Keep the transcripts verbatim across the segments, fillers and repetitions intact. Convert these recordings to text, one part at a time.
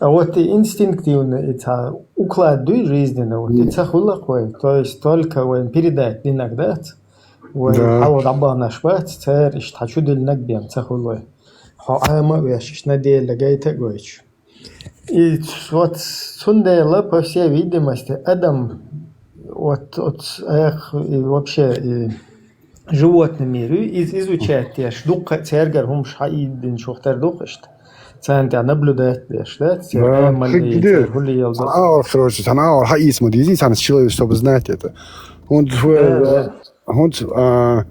А вот и инстинктивно, и цхьа уклад дуй жизненно, вот и ца хуьлу-кх вай, то есть только вайн передать динарг дац, вай хьалха дӀабаханаш бац, цара иштта хьан чу диллинарг бен ца хуьлу вай. Хьо Ӏама а веш, иштта на делла гайта а гойтуш. И вот цундела, по всей видимости, адам, вот, вот, эх, и вообще, и животный мир, и из-, изучать деш, дуккха а цергара хӀумаш хьаийдинчух тера ду-кх иштта. Царна тӀехь наблюдать деш, да? Церан Да, амал, хиг де. Церан хӀулле йолу. Цхьана агӀор, короче, цхьана агӀор хьаийца ма дезий, царна человечество бы знать это. ХӀунда Да, да. ХӀунда, а,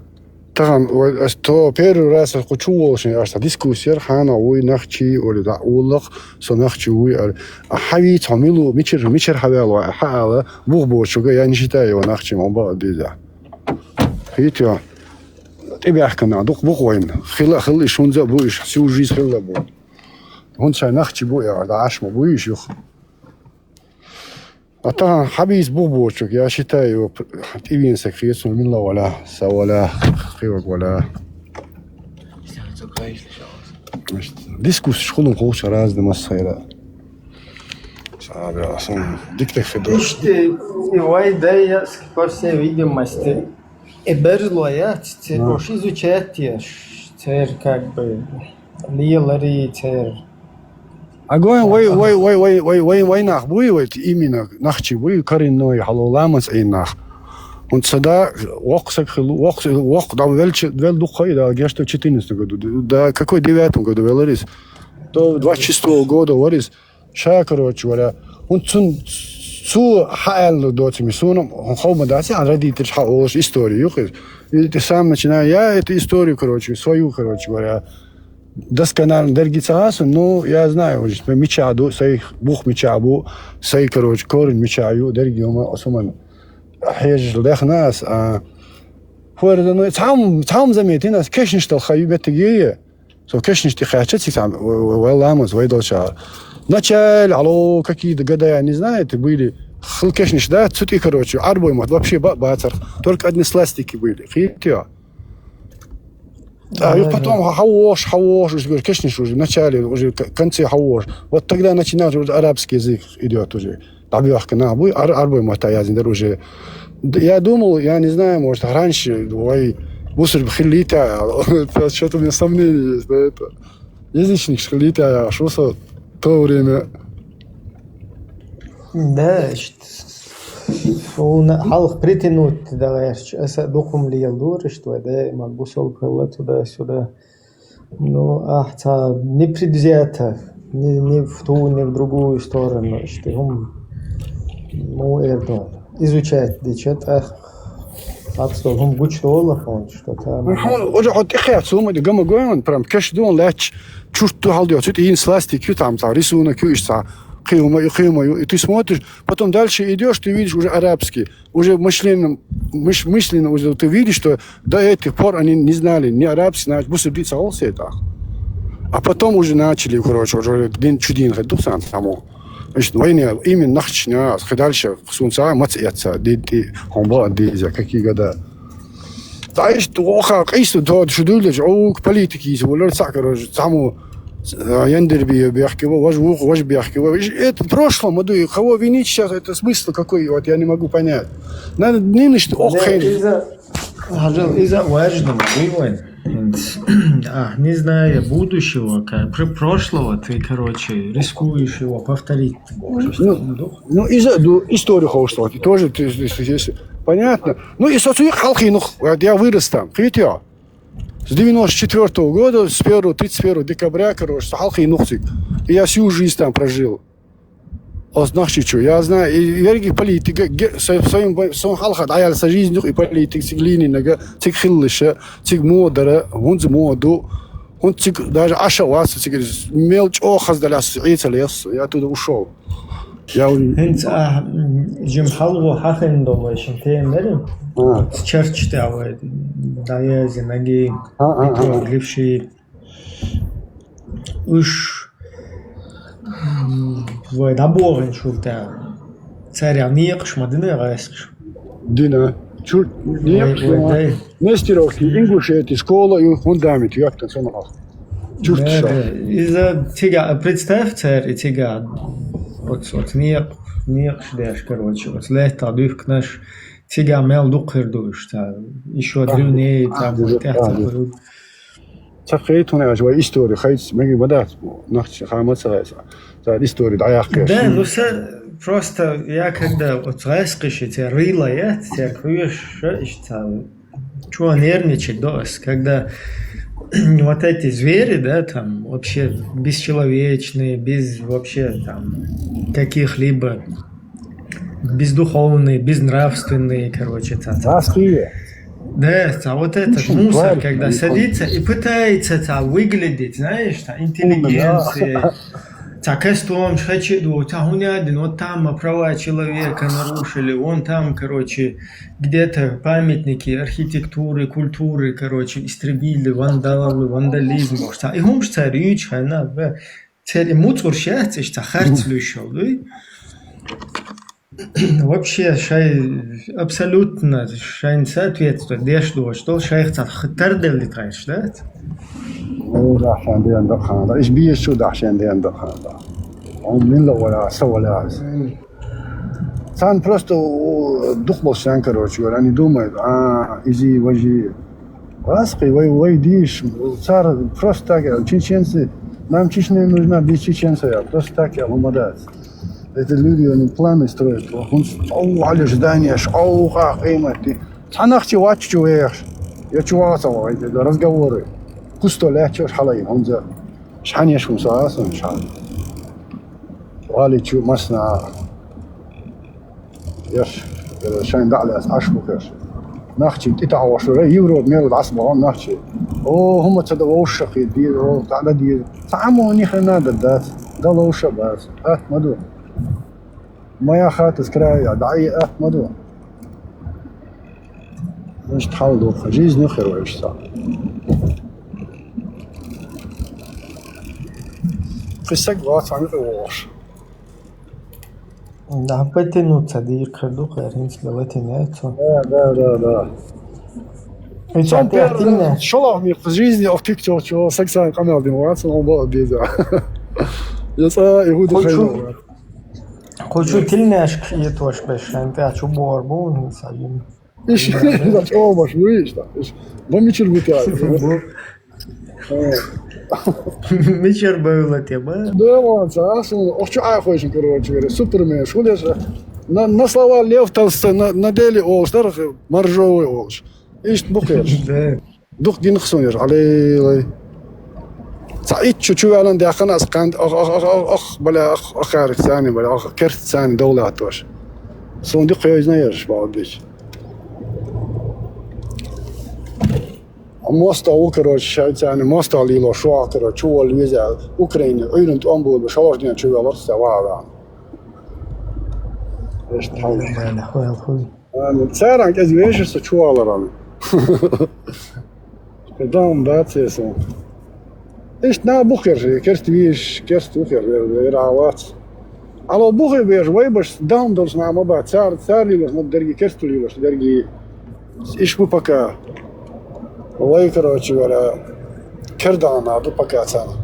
тахана вай, ас то первый раз ас кху чу волуш, аш цхьа дискуссия яра, хьанна вуй нахчий, оли, дӀа уллакх, со нахчий вуй, ара. А хьавийца хьо мила ву, мичара, мичара хьаваьлла вай, хьаала, бух боцург, я не считаю его нахчим, он бакъ деза. Хийтайо. ТӀебаьхкина, дукха бух вайна. Хила, хила иш хӀунза а бу, иш сюжиз хила бу. ХӀунда шайн нахчи бу, я, дӀаш ма бу иш юха. А тахана хьабийца бух боцург, я считаю, тӀевена саг хецо милла валя, са валя, кхиваг валя. Дискуссиш хулун ховш разный массайра. Сабра, сан дикте хидо. Иштта, и вай дай, по всей видимости, и берзло яц, церан уж изучать еш, церан как бы лелари, церан Агоин вай, вай, вай, вай, вай, вай, вай нах буй, вай именно нахчи буй, коренной, хьало ламаз ай нах. Он сада вокх саг хилу, вокх, вокх, да, велча, вел дукха, да, гешто четырнадцатом году, да, какой девятом году веларис? То двадцать шестого года варис. Ша, короче говоря, он цун, цу хаалу доцими, суна, ховма даси, а родитель ха олуш историю, юхи. И ты сам начинаю, я эту историю, короче, свою, короче говоря, досконально дерги ца хасу, ну, я знаю уже, типа, мича ду, сай бух мича бу, сай, короче, корень мича ю, дерги ума, осуман. Хьежа лехнас, а, фуэрда, ну, цам, цам заметин, ас кешниш тал хаю бетагие. Со кешниш ти хача ци цам, вай ламаз, вай долча. Начале, алло, какие-то года, я не знаю, это были, хил кешниш, да, цути, короче, арбой мат, вообще ба-, бацар. Только одни сластики были. Хитё. А и потом ха-, хавош, хавош, уже, говорю, кешниш уже в начале, уже в конце хавош. Вот тогда начинается уже арабский язык идет уже. Дабьёхка на, буй, ар-, арбой мота язындар уже. Д-, я думал, я не знаю, может, раньше, вай, мусор бы хилита, что-то у меня сомнения есть, да, это. Язычник хилита, а что со то время? Да, ш-, шуна хьалха притянуть, да, аш, аса духум лел дур, что, да, могу сол было туда-сюда. Ну, ахь ца непредвзято, ни, ни в ту, ни в другую сторону, что хум, ну, эрдон. Изучать дича, ах, так что хум гуч доллар, он, что там. Ну, хьуна, уже хьо тӀехьа цума, гама гоян, прям кеш дон, лач, чурту халдё, цу тӀин сластик, ю там, ца, рисунок, ю иш, ца, кхиума, ю, кхиума, ю, и ты смотришь, потом дальше идёшь, ты видишь уже арабский, уже мышленно, мыш-, мысленно уже ты видишь, что до этих пор они не знали ни арабский, значит, бусурбица олсетах. А потом уже начали, короче, уже дин чудин, дух сан само. Значит, войне именно нахчня, дальше сунца, мац яца, ди, ди, он был, ди, за какие года. Знаешь, оха, кайсу, то, что дулдеш, о, к политике, из, валер, ца, короче, само, а, Яндерби бяхкива, ваш вух, ваш бяхкива. Это прошлое, мы, кого винить сейчас, это смысл какой, вот я не могу понять. Надо не ничто, ох, Да, хрен. Из-за, Хажал, из-за важного, вывод. А, не зная будущего, как, пр-, прошлого, ты, короче, рискуешь его повторить. Больше. Ну, ну, из-за, ну, историю хочешь сказать, и тоже, ты, ты, ты, ты, понятно. Ну, и соцу халхи, ну, вот я вырос там, видите, с девяносто четвёртого года, с первого, тридцать первого декабря, короче, с халхи нухцик. И я всю жизнь там прожил. Оз нахчичу, я знаю, и верги политика, ге-, со-, своим бо-, сон халха даял со жизнь и политик, циг лининага, циг хиллиша, циг модара, хунз моду, хунз циг даже аша вас, циг мел чо хаздаляс, и целес, я оттуда ушёл. Я у- Хинц, а, м, жим халгу хахин домой, шим тем берем. А. Черч тя вай, да я зинаги, А, а, а, а. Гливши. Уж, м, вай дабогин шулта. Царя некъш ма дина гайсш. Дина. Чур Вай, некъш вай, ма. Дай. Нестеровки, Ингушети, школа и фундамент, як та сама. Чурташ. Да, да. Иза цига, представь, цар и цига, оц, оц некъ-, некъаш деш, короче, оц лаьтта дуьхканаш, цига мел дукха хир ду уж, цар, ещё древнее, цар, а, может, а, тӀаьхьа ца хуьлу. Ца хеташ, вай истори хайца мегаш ма дац, нах чу хама ца хеташ. Цар истори дӀаяккхаш. Да, ну са, просто я когда оц гӀаскхий, цар рила яц, цар хьоьжуш, иштта, чего нервничать до ас, когда вот эти звери, да, там, вообще бесчеловечные, без вообще там каких-либо бездуховные, безнравственные, короче, ца, ца. ГӀаскхий. Да, ца, вот этот мусор, тварь, когда садится и пытается, ца, выглядеть, знаешь, ца, интеллигенция, ца, костюм, шачи ду, ца, хунядин, вот там права человека нарушили, вон там, короче, где-то памятники архитектуры, культуры, короче, истребили, вандалы, вандализм, может, ца, и хумш ца рич, хайна, да. Церан муцӀурш яц, иштта харц луьйш йолу дуй. Вообще, шай абсолютно шайн соответствовать деш доцуш долу, шайх цхьа х-, тарделли тхаьш дац? О, да, шайн ден дакхана, да. Иш бийш чу да, шайн ден дакхана, да. Он милла валя, са валя. Царна просто, о, дукха болуш шайн, короче говоря, они думают, а, изи, важи. Васкъи, вай, вай дийш, цара просто так, чеченцы, нам Чечня нужна без чеченцев, я просто так, я хӀума дац. Эти люди, они планы строят, хӀунца, аллахьалеш зданиеш, аллахьа къематди. Цхьа нах чу вац чу вехаш, я чу ваца вай, разговоры. Кусто лаьтташ хьала йина, хӀунца. Шхьанеш хӀума са аса, шхьан. Вали чу масна. Еш, э, шайн даӀлаьцна Ӏаш бу хеш. Нах чи тӀе таӀош вара, Европа мел дӀасабахьа нах чи. О, хӀума ца дан вовшахе дийр, о, таӀ дан дийр. Цхьа Ӏамо нихана дан дац, дан ловша бац. Атта ма ду. Моя хата с краю, дӀа и атта ма ду. Иштта хьал ду, жизнь хир вайша цхьа. Кхин саг вац, хьан тӀе вогӀуш. Да, потянуться дийр кхир ду, кхер хӀинца бен латине цо. Да, да, да, да. И цо тӀехь тилне. ШолгӀа мих по жизни, ох, тик чо, чо, саг сайн къамел дин вац, он бо беза. Я цӀа, и хӀу ду хай. Кху чу тилнешка хетош беш, шайн тӀехь чу бор бу, хӀинца йина. Иш, да, чӀогӀа баш вуй иштта. Иш, ма мичара бу тӀехь. Мичара бевлла те, ма? Да, вон, ца, ас, ох, чу Ӏа хойшин, короче говоря, Супермен. Шу деш, на, на слова Лев Толстой, на, на деле олуш, дарах, моржовый олуш. Иштта бу кхерш. Да. Дукха гинах суна еш, алей-лай. Цхьа итт чу чу ваьлан даьккхина ас кхант, ох, ох, ох, ох, ох, бале, ох, ох, харик цани, бале, ох, керт цани довлатош. Суна дукха йойзна еш, бахьа бича. Мосто ву, короче, шайцани, мосто лило, шо, короче, чу волу веза, Украине, Ӏуьйран тӀом болу, шолгӀа ден чу вело, ца вагӀа. Эшта хьал. Амин. Царан кӀезиг вешар со чуваларан. Дан дац эсан. Иштта нах бу херш, керст веш, керст ву хер, вера вац. Ало бу хир беш, вай баш дан долуш нах ма бац, цар, цар лилош, ма дерги керст лилош, дерги. Иш бу пока. Вай, короче говоря, кердан нах ду пока царна.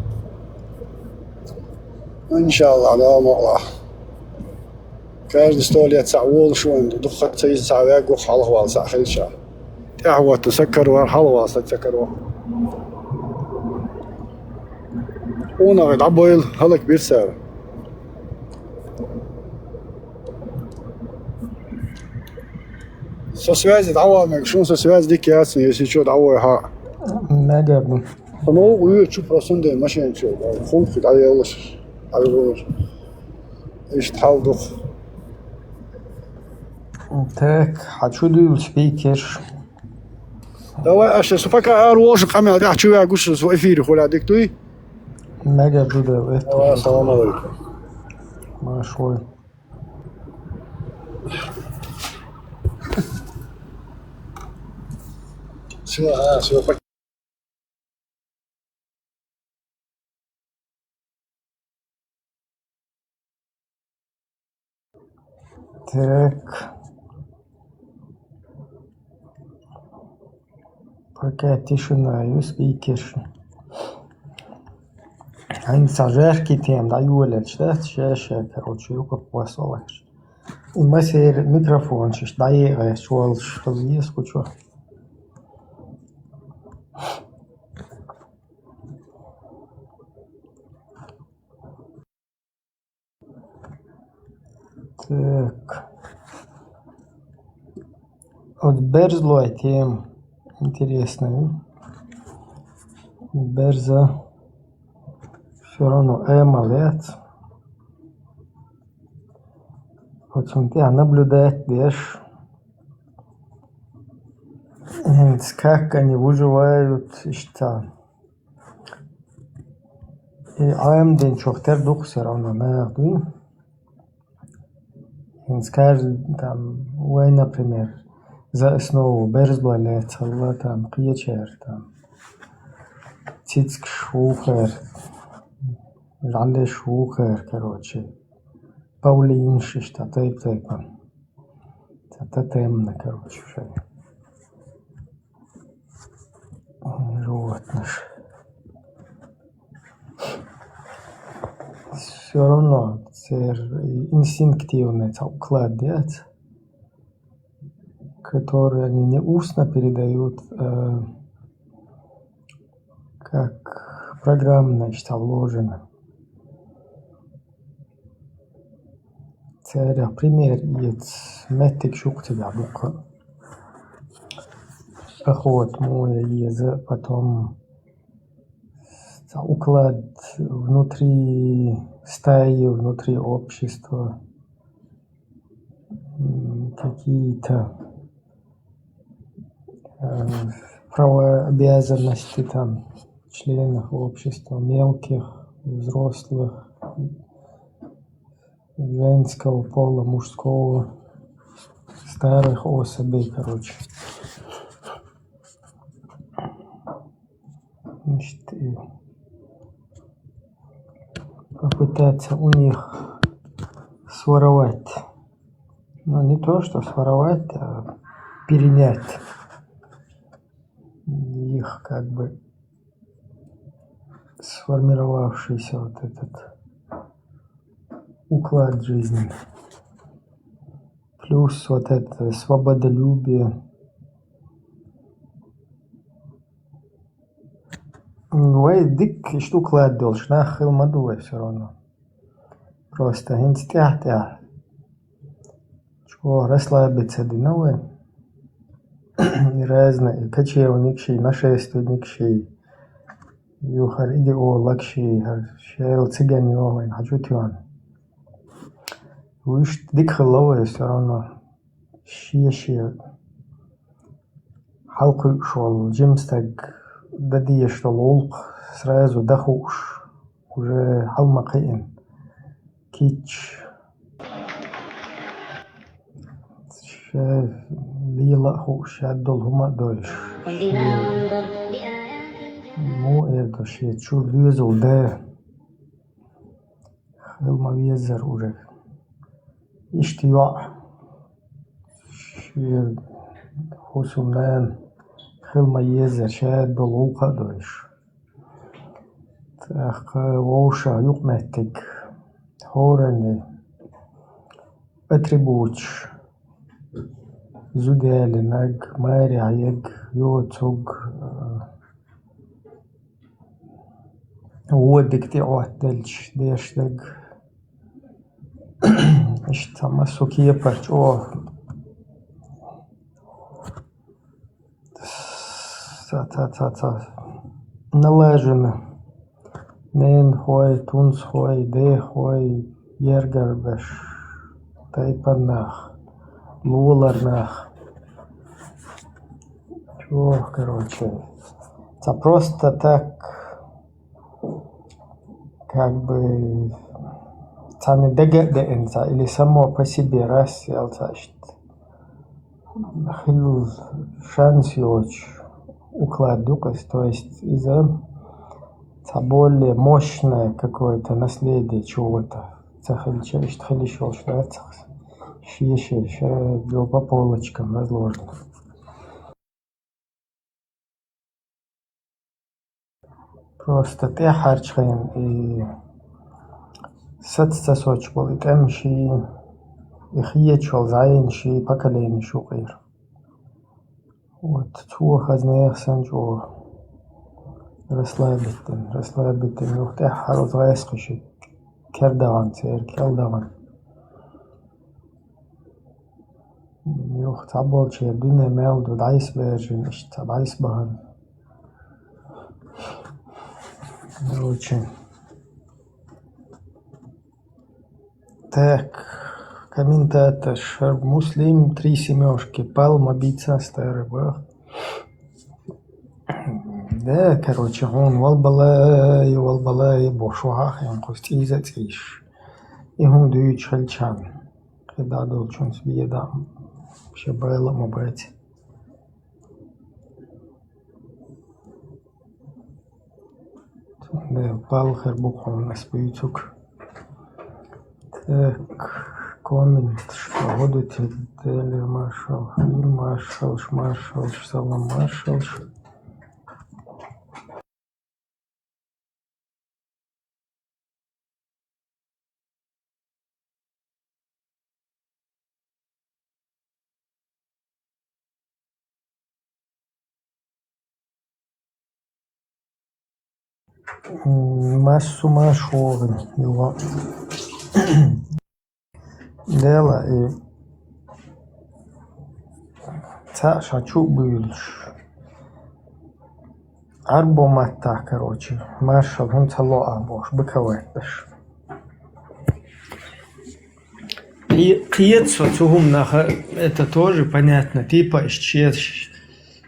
Иншаллах, да, ма Аллах. Каждый сто лет цхьаъ волуш вайн ду, дукха ца иза цхьаъ ваьггу, хьалха вала цхьаъ хилча. ТӀаьхьа ватта саг каравар, хьалха вала саг ца каравар. Къонахий дӀабойла, хӀаллакбира цара. Со связи дӀавала мега, шун со связи дика яцна, если чо дӀавой хьа. Мега бу. Сан вукху оьцу чу просто ден машина чу, хулкхи дӀаеллаш, дӀавеллаш. Иштта хьал ду. Так, хьан чу дуьйлу спикерш? Давай, аша, со пока ара волуш къамел тӀехь чу ваьгуш, со эфире хуьлу дика дуй? Мега ду, да, это. Давай, ассаламу алейкум. Марш вой. Всё, а, всё, пока. Так. Пока тишина, ю спикерш. Хьайна ца жаркий тема дӀайолаелча, дац, ша-ша, короче, юкъа кхоссалаш. И массеран микрофонаш дӀаекъаеш волаш хила еза кху чу. Так. Вот берзлой тема интересная. Берза всё равно эмал яц. Вот он тебя наблюдать деш. Как они выживают, иштта. И Ӏамадинчух тера ду-кх всё равно, наха дуй. ХӀинца каждый, там, вай, например, за основу берзлой лаьцалла, там, кхечара, там, цицкаш вухар, жӀалеш вухар, короче, павлинаш, иштта тайп-тайпан. Цхьа тотемна, короче, шай. Животных. Всё равно церан инстинктивный цхьа уклад яц, который они не устно передают, э, как программно, иштта вложено. Церан пример эца моттигаш ю-кх цигахь дуккха. Охота муха еза, потом цхьа уклад внутри стаи, внутри общества. М, какие-то, э, права, обязанности там членов общества, мелких, взрослых, женского пола, мужского, старых особей, короче. Значит, и попытаться у них своровать. Ну, не то, что своровать, а перенять их, как бы, сформировавшийся вот этот уклад жизни. Плюс вот это свободолюбие. Вай дика иштта уклад долуш нах хила ма ду вай всё равно. Просто хӀинца тӀаьхь-тӀаьхьа чӀогӀа расслабиться дина вай. И разные кочевникаш, нашественникаш, юхара идеологаш, хӀара шел циган йогӀу вайн хьан чу тоьхна. Вуьшта дика хилла вай всё равно. Шен-шен хьалакхуьуш волу жима стаг дан дезаш долу гӀуллакх сразу дан хууш, уже хьала ма кхиъна. Кийча. Ша лела а хууш, шаьш долу хӀума а дойуш. Шен, муха эр ду, шен чуьра доьзал дан хила ма везара уже. Иштта йоӀ шен хӀусамнана хила ма езара, шаьш долу гӀуллакх а дойуш. ТӀаккха вовшах юкъаметтиг хӀоранна атрибуташ: зуда ялийнарг, маре хьаерг, йоцург, а, водиг тӀе Ӏоттаделча деш дерг. Иштта массо кепара чӀогӀа ца, ца, ца, ца, налажена. Ненахой, тунсхой, дехой, гергара беш, тайпанах, лоларнах. Чё, короче, ца просто так, как бы, царна дага а деана ца, или само по себе раз ял ца иштта. Хила шанс йоцуш уклад ю-кх иза, то есть иза цхьа более мощное какое-то наследие чего-то ца хилча, иштта хила йиш йолуш дац-кх иза. Шен-шен, ша до по полочкам разложено. Просто тӀехьарчхьан и саца ца соцуш болу и тӀемаш, и хеташ йолу зӀенаш, и поколени шуьйра. Вот, цо хаза нехан санна чӀогӀа расслабить дина, расслабить дина, юха тӀаьххьара оцу гӀаскхийн ши кер дахана, церан кӀел дахана. Юха цхьаболчеран дуьне мел ду дӀасабаьржина, иштта цхьа дӀасабахана. Короче. Так, комментатор. Шарб Муслим, три семёшки, пал, мобица, старый бах. Да, короче, хьуна валбалай, валбалай, бо шу хьахийна кхуза цӀийза а цӀийш. И хьуна дуьйцуш хилчарна. КхидӀа долчунца беда, ша байла а ма бац. Дела, пал хир бу хьуна, ас буьйцург. Так, коммент, что будете, Дели маршал, Фил маршал, маршал, салам маршал. М, массо а машогӀа юха. Дела, и цхьаъ ша чу а буьйлуш. Ӏарбо маттахь, короче, маршал хӀунда ца ло а бохуш, бакавайташ. Кхе-, кхета со цу хӀуманах, это тоже понятно, типа, иштта шен ш-,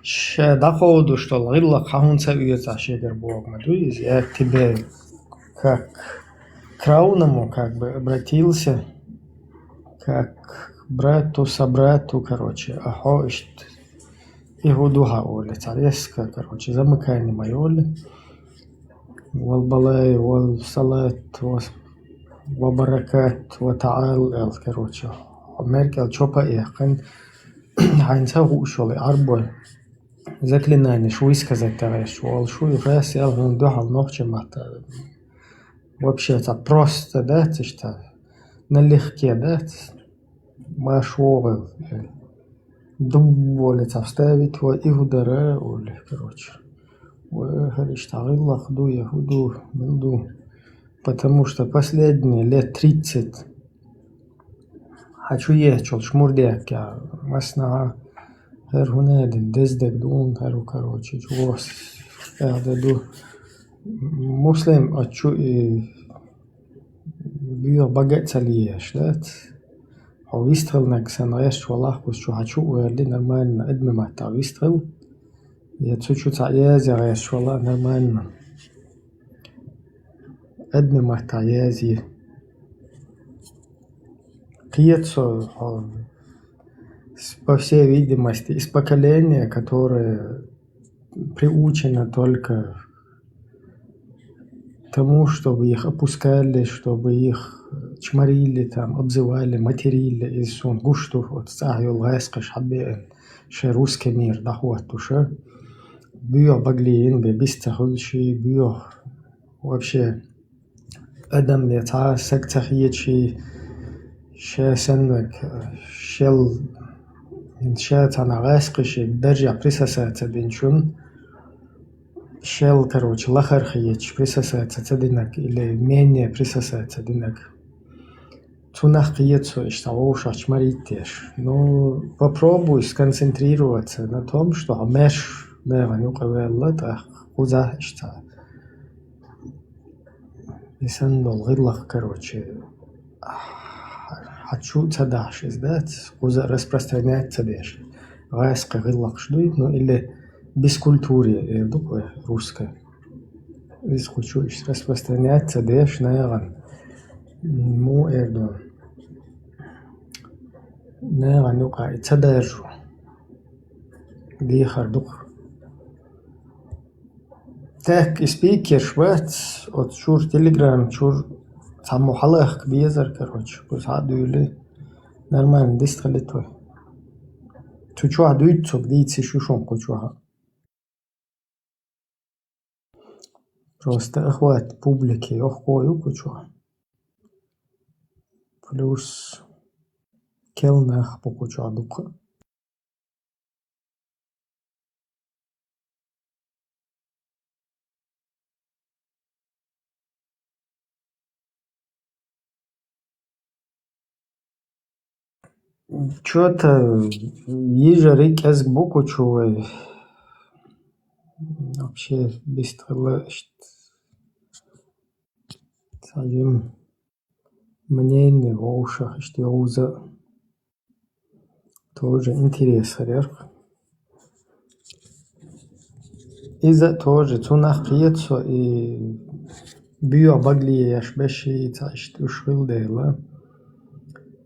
ша дӀакховдуш долу гӀиллакх хьан хӀунда ца оьцу ахь шегара боху ма дуй иза, я к тебе как к равному, как бы, обратился, как к брату, собрату, короче, а хьо иштта и хӀу ду хьан олий, цхьа резко, короче, замыкание ма йолий. Вал балай, вал салат, ва, ва баракат, ва таал, аьлла, короче. Меркел чопа а яьккхина, хьайна ца хууш йолу и Ӏарбой заклинанеш высказать дагӀеш волуш ву, и хас ял хьуна дуьхьал нохчийн матта. Вообще, цхьа просто дац иштта, налегке дац, машогӀа. Дубболе цхьа вставить вай и хӀу дара, олий, короче. Вай, хӀара иштта гӀиллакх ду, я хӀу ду, мила ду. Потому что последние лет тридцать хьан чу ехачул шмурдеккя, массанхьа хӀара хӀун а дина, деза дерг дуна хӀара, короче, чӀогӀа ду. Муслим, а чу и боьха бага а ца лиеш, дац? Хьо вистхилнарг санна гӀерташ валахь, кхуза чу хьан чу а ваьлли, нормально, адамийн маттахь вистхила. Я цу чу цхьа язъян гӀерташ вала, нормально. Адамийн маттахь язъе. Кхета со, хьо, с-, по всей видимости, из поколения, которое приучено только тому, чтобы их опускали, чтобы их чморили, там, обзывали, материли, иза суна гуш ду, оцу цӀахь йолу гӀаскхаша хьабеана, шайн русский мир дӀахӀоттуш. Боьха баглийна бен бист ца хуьлуш, боьха вообще адам я цхьа а саг ца хеташ, ша саннарг, шел, ша цхьана гӀаскхаша даржехь присосаться динчун, шел, короче, лахара хеташ присосаться ца динарг или менее присосаться динарг. Цунах кхета со иштта вовшахчу марийттеш. Ну, попробуй сконцентрироваться на том, что хьо маьрша нахана юкъа ваьлла, тӀаккха кхузахь иштта. И санна долу гӀиллакх, короче, хьан чу ца дахьаш иза дац, кхуза распространять ца деш. ГӀаскхи гӀиллакхаш дуй, ну или бескультурие, эр ду-кх вай русское. Иза кху чу иштта распространять ца деш нахана. Муха эр ду? Нахана юкъа и ца даржо. Дехар ду-кх. Так, и спикерш бац, оцу чуьра, Telegram чуьра цхьаммо хьалаахка безара, короче, кхуза хьа а дуьйлий. Нормально дистхилийта вай. Цу чохь дуьйцург дийцийша ю шуна кху чохь. Просто охват публики йоккха ю кху чу. Плюс кел нах бу кху чу дукха. Чё-то йижарий кӀезиг бу кху чу вай. Вообще, бистхила ишт. Цхьа жим мнение вовшах ишт йовза. Тоже интерес хьаряр. Иза тоже цунах кхета со и буьйха багле еш беши цхьа ишт уьш хила дела.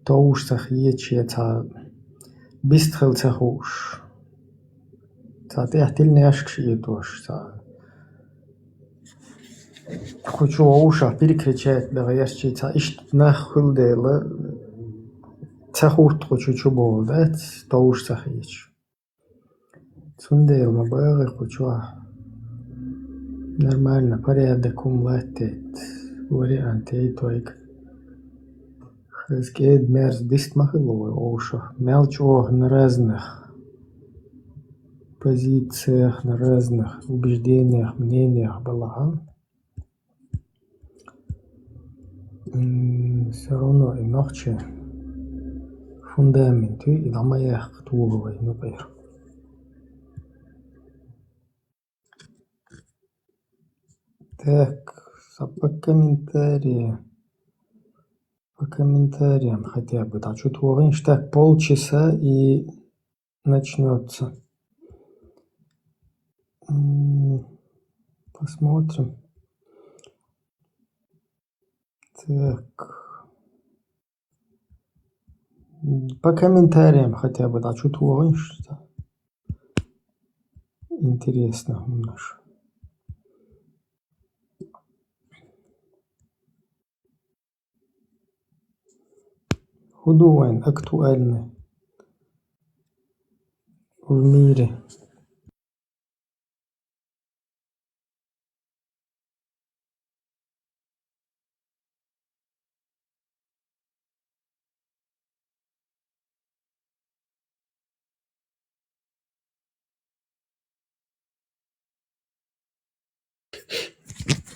Товш ца хеташ я цхьа бистхила ца хууш. Цхьа тӀехь тилнешкаш а етош, цхьа кху чу вовшах перекричать бегӀерчий цхьа ишт нах хила дела, ца хутта кху чу чу бовла дац, товш ца хеташ. Цундела ма багӀи кху чохь. Нормально, порядок хӀума латтийта вариант яй тойга. Хаза кӀеда-мерза дист ма хилла вай вовшах. Мел чӀогӀа на разных позициях, на разных убеждениях, мнениях балахьа. М, всё равно и нохчийн фундамент ю, и дӀа ма яккха тоха вай юкъера. Так, а по комментариям, по комментариям хотя бы, да, чё творишь? Так, полчаса и начнётся. М, посмотрим. Так. М, по комментариям хотя бы, да, чё творишь? Интересно у нас. Худувайн актуальны в мире.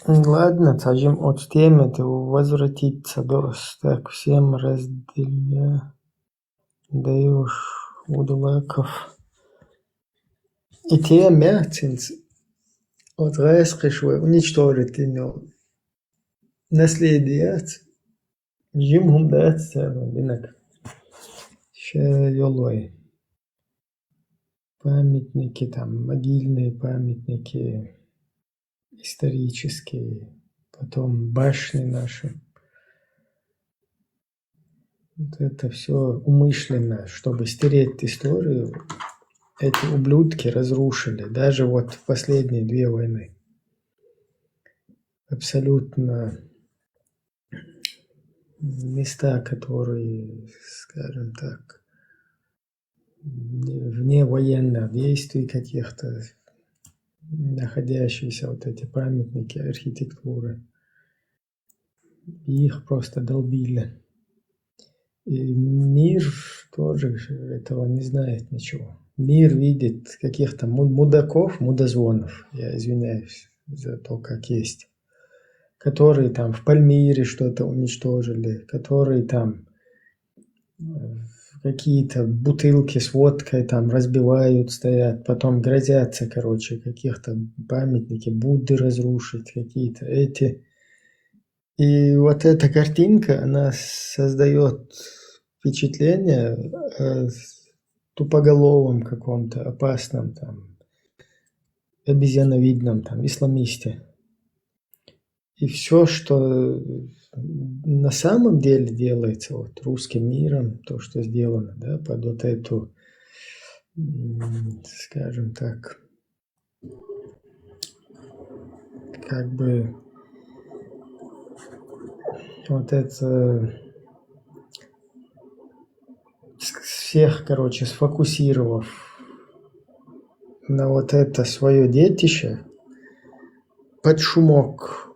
Ладно, цхьа жим оцу темы тӀе возвратиться до. Так, всем разделя-, даёшь удулаков. И тема яц хӀинца, оцу гӀайскхиш вай уничтожить йина йолу наследие яц. Жима хӀума дац царна динарг. Ша йолу вай памятники, там, могильные памятники, исторические, потом башни наши. Вот это всё умышленно, чтобы стереть историю. Эти ублюдки разрушили, даже вот в последние две войны. Абсолютно места, которые, скажем так, вне военных действий каких-то, находящиеся вот эти памятники архитектуры. И их просто долбили. И мир тоже этого не знает ничего. Мир видит каких-то му-, мудаков, мудозвонов, я извиняюсь за то, как есть, которые там в Пальмире что-то уничтожили, которые там, э, какие-то бутылки с водкой там разбивают, стоят, потом грозятся, короче, каких-то памятники Будды разрушить, какие-то эти. И вот эта картинка, она создаёт впечатление о тупоголовом каком-то опасном там, обезьяновидном там исламисте. И всё, что на самом деле делается вот русским миром, то, что сделано, да, под вот эту, м, скажем так, как бы вот это с-, всех, короче, сфокусировав на вот это своё детище, под шумок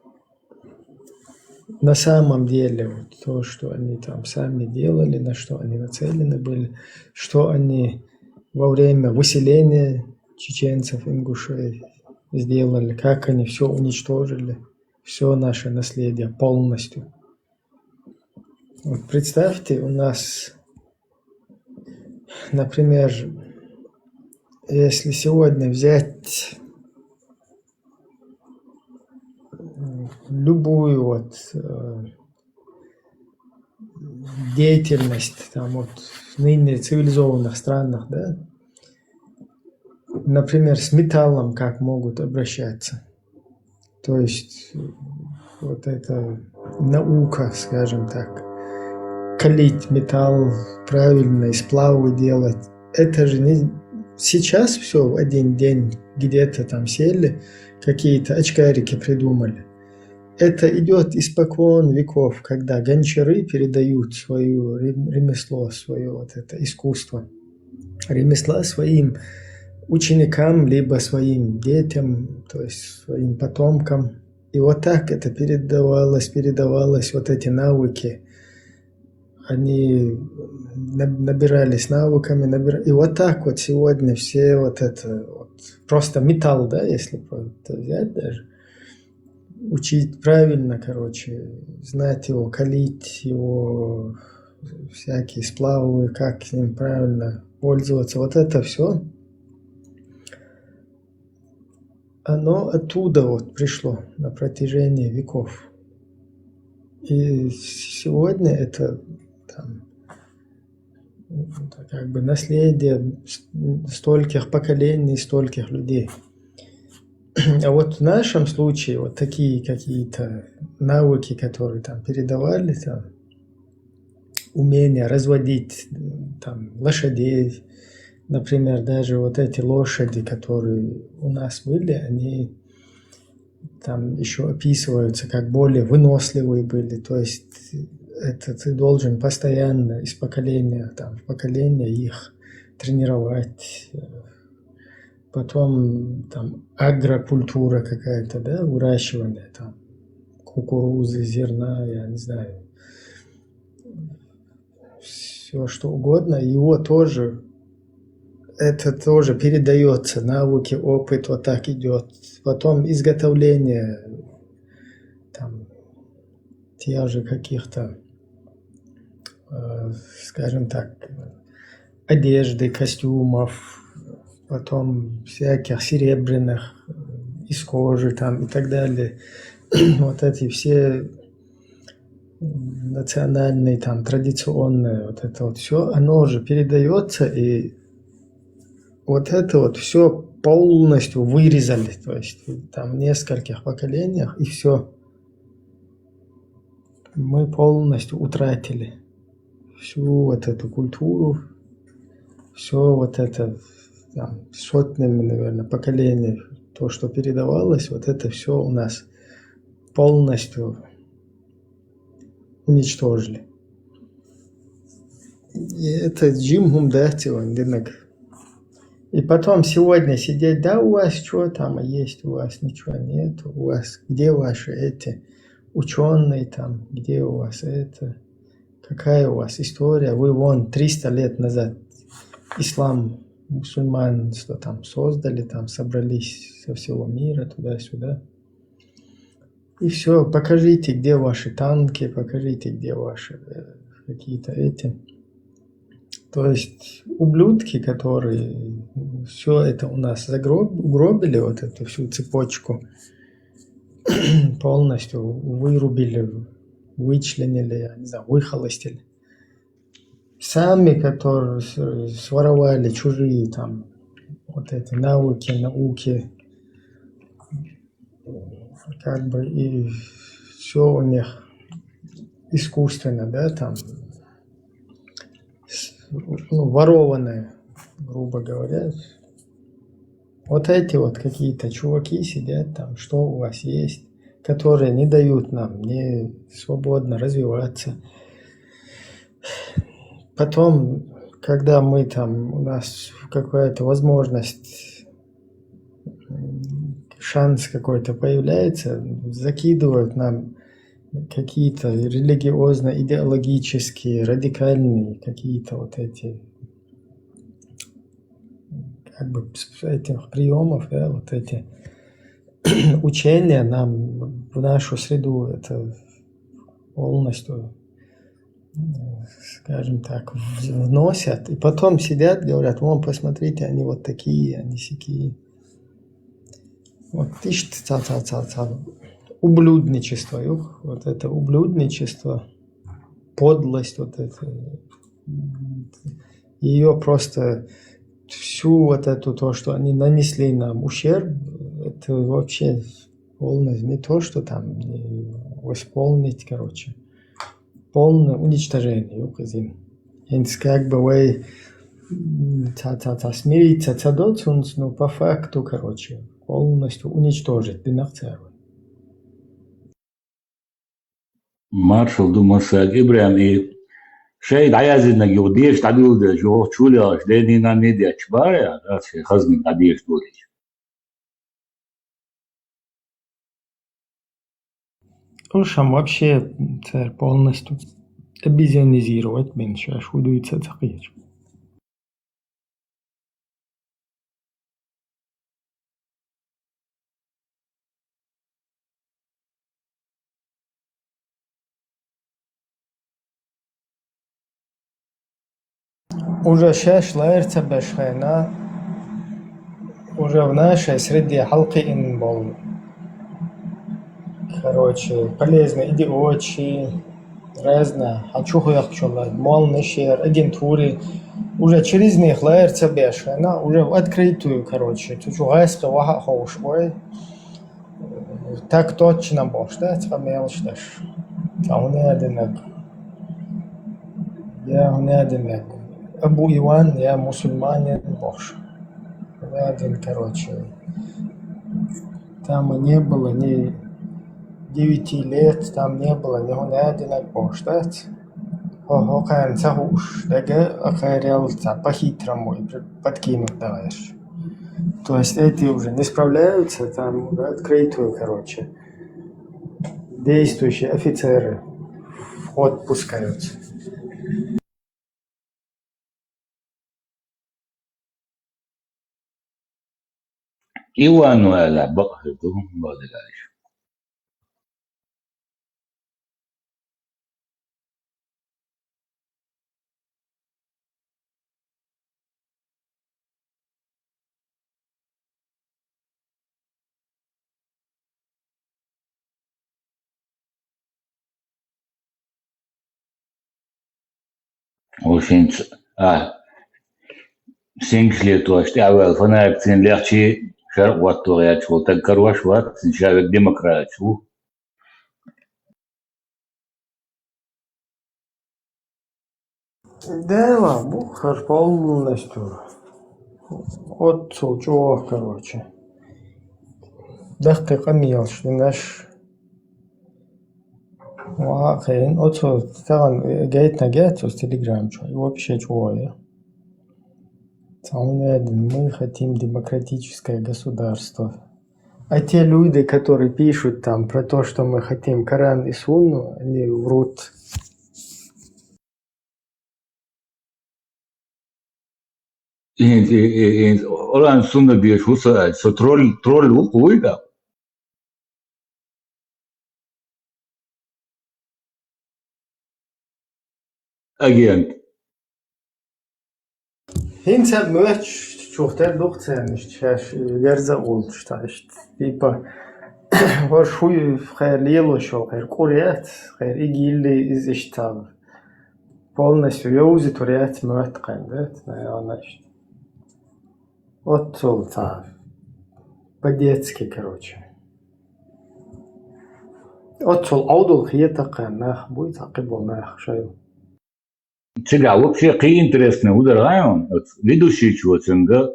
на самом деле вот то, что они там сами делали, на что они нацелены были, что они во время выселения чеченцев, ингушей сделали, как они все уничтожили, все наше наследие полностью. Вот представьте, у нас, например, если сегодня взять любую вот э, деятельность там вот в ныне цивилизованных странах, да, например, с металлом как могут обращаться. То есть вот эта наука, скажем так, калить металл, правильные сплавы делать. Это же не сейчас все в один день где-то там сели, какие-то очкарики придумали. Это идет испокон веков, когда гончары передают свое ремесло, свое вот это искусство ремесла своим ученикам, либо своим детям, то есть своим потомкам. И вот так это передавалось, передавалось, вот эти навыки. Они набирались навыками, набир... и вот так вот сегодня все вот это вот, просто металл, да, если это взять даже, учить правильно, короче, знать его, калить его, всякие сплавы, как с ним правильно пользоваться. Вот это все, оно оттуда вот пришло на протяжении веков. И сегодня это там, это как бы наследие стольких поколений, стольких людей. А вот в нашем случае вот такие какие-то навыки, которые там передавали, там, умение разводить там лошадей, например, даже вот эти лошади, которые у нас были, они там еще описываются как более выносливые были, то есть это ты должен постоянно из поколения там, в поколение их тренировать. Потом там агрокультура какая-то, да, выращивание там кукурузы, зерна, я не знаю, все что угодно, его тоже, это тоже передается, навыки, опыт вот так идет. Потом изготовление там тех же каких-то, э, скажем так, одежды, костюмов, потом всяких серебряных, из кожи там и так далее. Вот эти все национальные, там, традиционные, вот это вот все, оно уже передается, и вот это вот все полностью вырезали, то есть там в нескольких поколениях, и все. Мы полностью утратили всю вот эту культуру, все вот это там, сотнями, наверное, поколений, то, что передавалось, вот это все у нас полностью уничтожили. И это джимгум датион, динак. И потом сегодня сидеть, да, у вас что там есть, у вас ничего нет, у вас где ваши эти ученые там, где у вас это, какая у вас история, вы вон триста лет назад ислам, мусульманство там создали, там собрались со всего мира туда-сюда. И все, покажите, где ваши танки, покажите, где ваши э, какие-то эти. То есть ублюдки, которые все это у нас загроб, угробили, вот эту всю цепочку, полностью вырубили, вычленили, я не знаю, выхолостили. Сами, которые своровали чужие там вот эти навыки, науки, как бы и все у них искусственно, да, там, ну, ворованное, грубо говоря. Вот эти вот какие-то чуваки сидят там, что у вас есть, которые не дают нам не свободно развиваться. Потом, когда мы там, у нас какая-то возможность шанс какой-то появляется, закидывают нам какие-то религиозно-идеологические, радикальные какие-то вот эти, как бы, с этих приемов, да, вот эти учения нам в нашу среду это полностью, скажем так, вносят. И потом сидят, говорят: «Вон, посмотрите, они вот такие, они сякие». Вот ищет ца-ца-ца-ца. Ублюдничество, юх, вот это ублюдничество, подлость вот это. Ее просто всю вот эту, то, что они нанесли нам ущерб, это вообще полностью не то, что там восполнить, короче. Полное уничтожение, юх изин. Хинц как бы вай ца-ца-ца смириться ца доцунц, но по факту, короче, полностью уничтожить динах цервы. Маршал ду массаг Ибрахим и шай даяздинаг юх деш дадулдеш, юх чулеш, дедина не деш баря, да, шай хазник дадеш дулдеш. Уж ам вообще цар полностью обезьянизировать мен шаш удуйца цакъич. Уже шеш лаерца бешхена, уже в нашей среде халкъи ин бол. Короче, полезные идиочи, разно, а чухуях чула, мол нешер, агентури. Уже через них лаерца бешхена, уже в открытую, короче, ту чугайске ваха хоуш ой. Так точно бош, да, цкъа мелш даш. Цкъа гьуна динаг. Я гьуна динаг. Абу Иван, я мусульманин бош. Гьуна дин, короче. Там не было ни девяти лет, там не было ни гьуна динаг бош, да? Хо-, хо кхаьн ца хууш, дага а кхайрел ца по-хитрому и при-, подкинуть даваешь. То есть эти уже не справляются, там уже открытую, короче, действующие офицеры в ход пускаются. Иван вала бакъхӀебу бадилайш. Вушинц, а, синкшле тош тӀавел фанатик цин лехчи шаркъ ваттор яч вол, так карваш ват, цин шавек демократ ву. Дела, бу хар полностью. Отцу чуох, короче. Дахкъи къамиялш, наш. Ва хейн, отцу таган гейтна гецус Telegram чу. Вообще чуоя. Цаунедин, мы хотим демократическое государство. А те люди, которые пишут там про то, что мы хотим Коран и Сунну, они врут. Ин, ин, ин, ин, Коран Сунна беш вуса, со тролль, тролль ву куйда. Агент. ХӀинца муьлххаччухтар дукха царнаш шаьш верза уллуш, тӀаккха иштта. Типа, хӀорш хӀуй хӀара лелош йолу, хӀара кӀур яц, хӀара игилли иза иштта полностью йовзуьйтур яц моьтту кхаьнна, да, наверное, иштта. Оццул цхьа по-детски, короче. Оццул Ӏовдал хета кхаьнна нах буй, цхьа кхиболу нах шайла. Цигахь вообще кхин интересный удар гӀайон, оцу ведущийчо цуьнга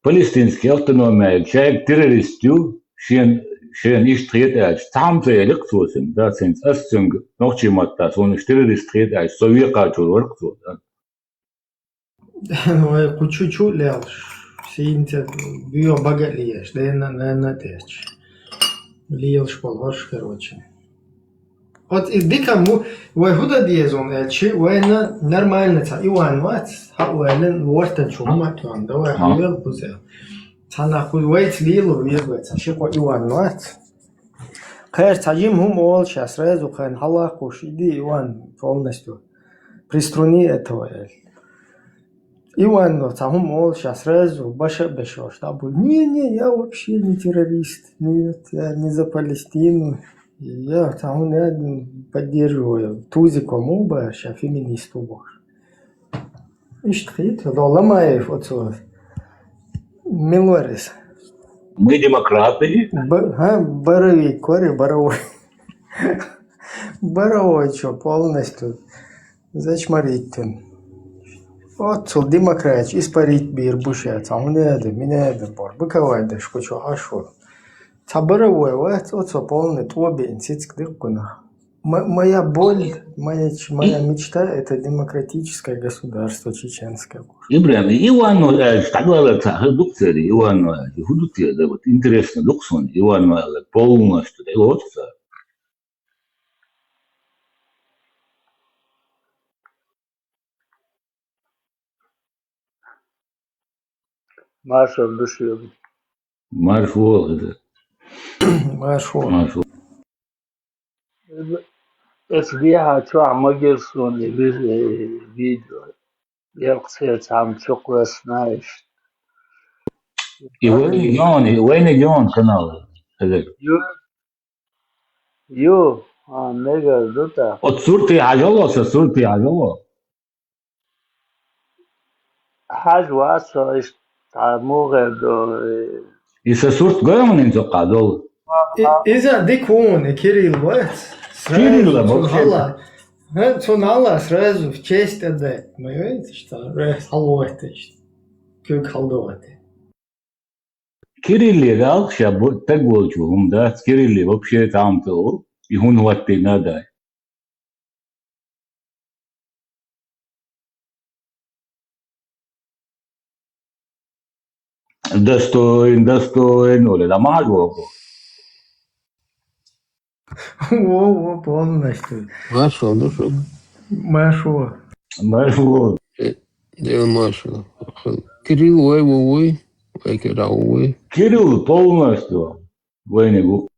палестинский автономия шайга террорист ю, шен, шен иштта хета аьлча, цхьа хӀума ца элира цо цуьнга, да, цуьнца ас цуьнга нохчийн маттахь, суна иштта террорист хета аьлча, со векхачур вара цо, да. Вай кху чу-чу лелаш. Дийнца буьйха бага а леш, дена а, нана а тӀеча. Лелаш болу хӀорш, короче. Оцу и дика мо, вай хӀун дан деза аьлча, вайна нормально цхьа Иван вац, хьан вайна вортан чу хӀума а тоьхна, давай хьан вел кхуза. Цхьа нах кхуза вайца лело веза вай, цхьа ши-кхо Иван вац. Кхаьрца цхьа жима хӀума олу ша сразу, кхайна хьалакхуш, иди, Иван, полностью приструни этого, аьлла. Иван цхьа хӀума олу ша сразу, баша а бешош, дӀа а бу: «Не, не, я вообще не террорист. Нет, я не за Палестину. Я цхьа хӀума поддерживаю». Тузиком ву бара ша, феминист ву бохуш. Иштта хета, до Ламаев оцо. Мила вара иза? Мы демократы. Б-, хӀа, Боровик вара, Боровой. Боровой чо полностью зачморить. Оццул демократию испарить бийр бу ша, цхьа хӀун яда, мина яда бор. Бакавай даш кху чу Ӏаш ву. Цхьа Боровой вац, оцо полный тӀо беъна цициг диккхунах. М-, моя боль, моя ч-, моя мечта — это демократическое государство чеченское. Ибрахим, Иванов аьлча, дӀадоьлла ца хир ду-кх церан, Иванов аьлча, хӀун ду те, да, вот интересно ду-кх суна, Иванов аьлла, полностью, да, вот ца. Маршалла ду шуьга. Марша вогӀийла. Марша вогӀийла. Марша вогӀийла. Эцу дехьа чохь ма гира суна и ви-, э, видео. Ялх цхьа цхьамма чу кхоьссина иштта. И вайниг йогӀу, и вайниг йогӀу канал. Хезира. Ю? Ю? А, мегар ду тӀаккха. Оцу сурте хьажало, сан сурте хьажало. Хьажа вац со иштта, цхьа муха ду, э. И сан сурт гой хьуна хӀинца цкъа долу? И, иза дика ву хьуна, и Кирилл вац. Кирилла, сразу цунна вообще. Хьала. ХӀа, цунна хьала сразу в честь отдать. Ма вайца иштта, раз хьалавойтта иштта. Куьг хьаладогӀийта. Кирилле гӀалгӀа ша бу-, стаг волчу хӀума дац, Кирилле вообще там-то ву, и хӀун хӀоттийна дай. Достоин, достоин, оле, да, ма хьажа вогӀу. Во, во, полностью. Маршалла ду шуьга. Маршалла. Маршалла. Э, Дела маршалла. Кирилл вай ву вуй, вай кира ву вуй. Кирилл полностью вайниг ву.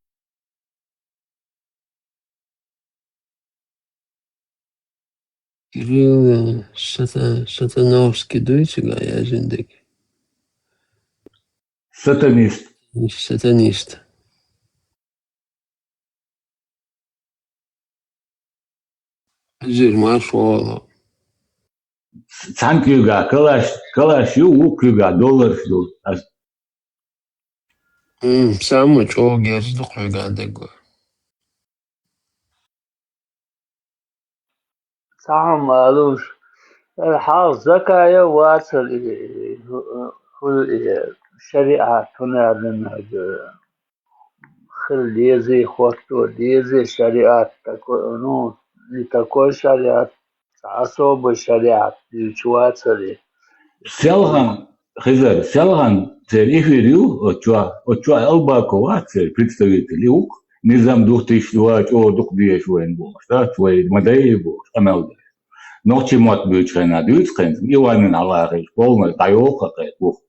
Кирилл, э, Сата-, Сатановский дуй цигахь яздина дерг? Сатанист. Сатанист. Иза марша вогӀийла. Цхьана куьйгахь калаш, калаш ю, вукху куьйгахь долларш ду. Ас М, самый чӀогӀа герз ду кхуьйга дегга. Цхьа хӀума алуш, хьалха Закаев вацара и, хӀу-, хӀу-, и шариӀат хӀун аьлла хир дезий, хӀотто дезий шариӀат, тако-, ну, не такой шариӀат, цхьа особый шариӀат дуьйцуш вацара и. Селхана, Хизар, селхана церан эфир ю, оцу чохь, оцу чохь Албаков вац церан представитель, и ву-кх, низам духтийша ду, чӀогӀа дукха дезаш вайна бохуш, дац вай, ма дайа бохуш, къамел деш. Нохчийн мотт буьйцу хенахь, дуьйцу хенахь, Иванин хьалахийша, полностью дӀайоху кхайкха ву-кх.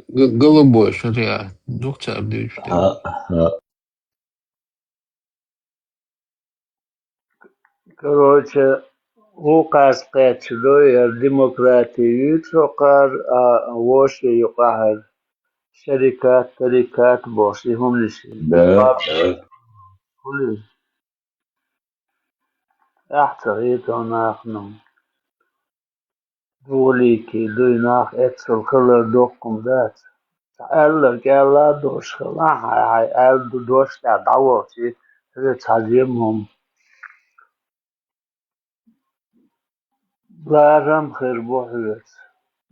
Г-, голубой шариат ду-кх цара дуьйцуш дерг. ХӀаъ, хӀаъ. Короче, вукхаьрца кхетча ду, яра демократи юьйцу хӀокхара, а вовшийн юкъахьара шарикат, тарикат бохуш, и хӀуманаш. Да, да. ХӀун иза? Ахь ца хетахь нахана. ДугӀалийкий дуй нах эццал хилар доккхум дац. Цхьа аьлларг аьлла а дош хилахь, хьайн, хьайн аьлла ду дош тӀехь дӀавахчий, хӀара цхьа жимма хӀума. Ларам хир бу хьоьца.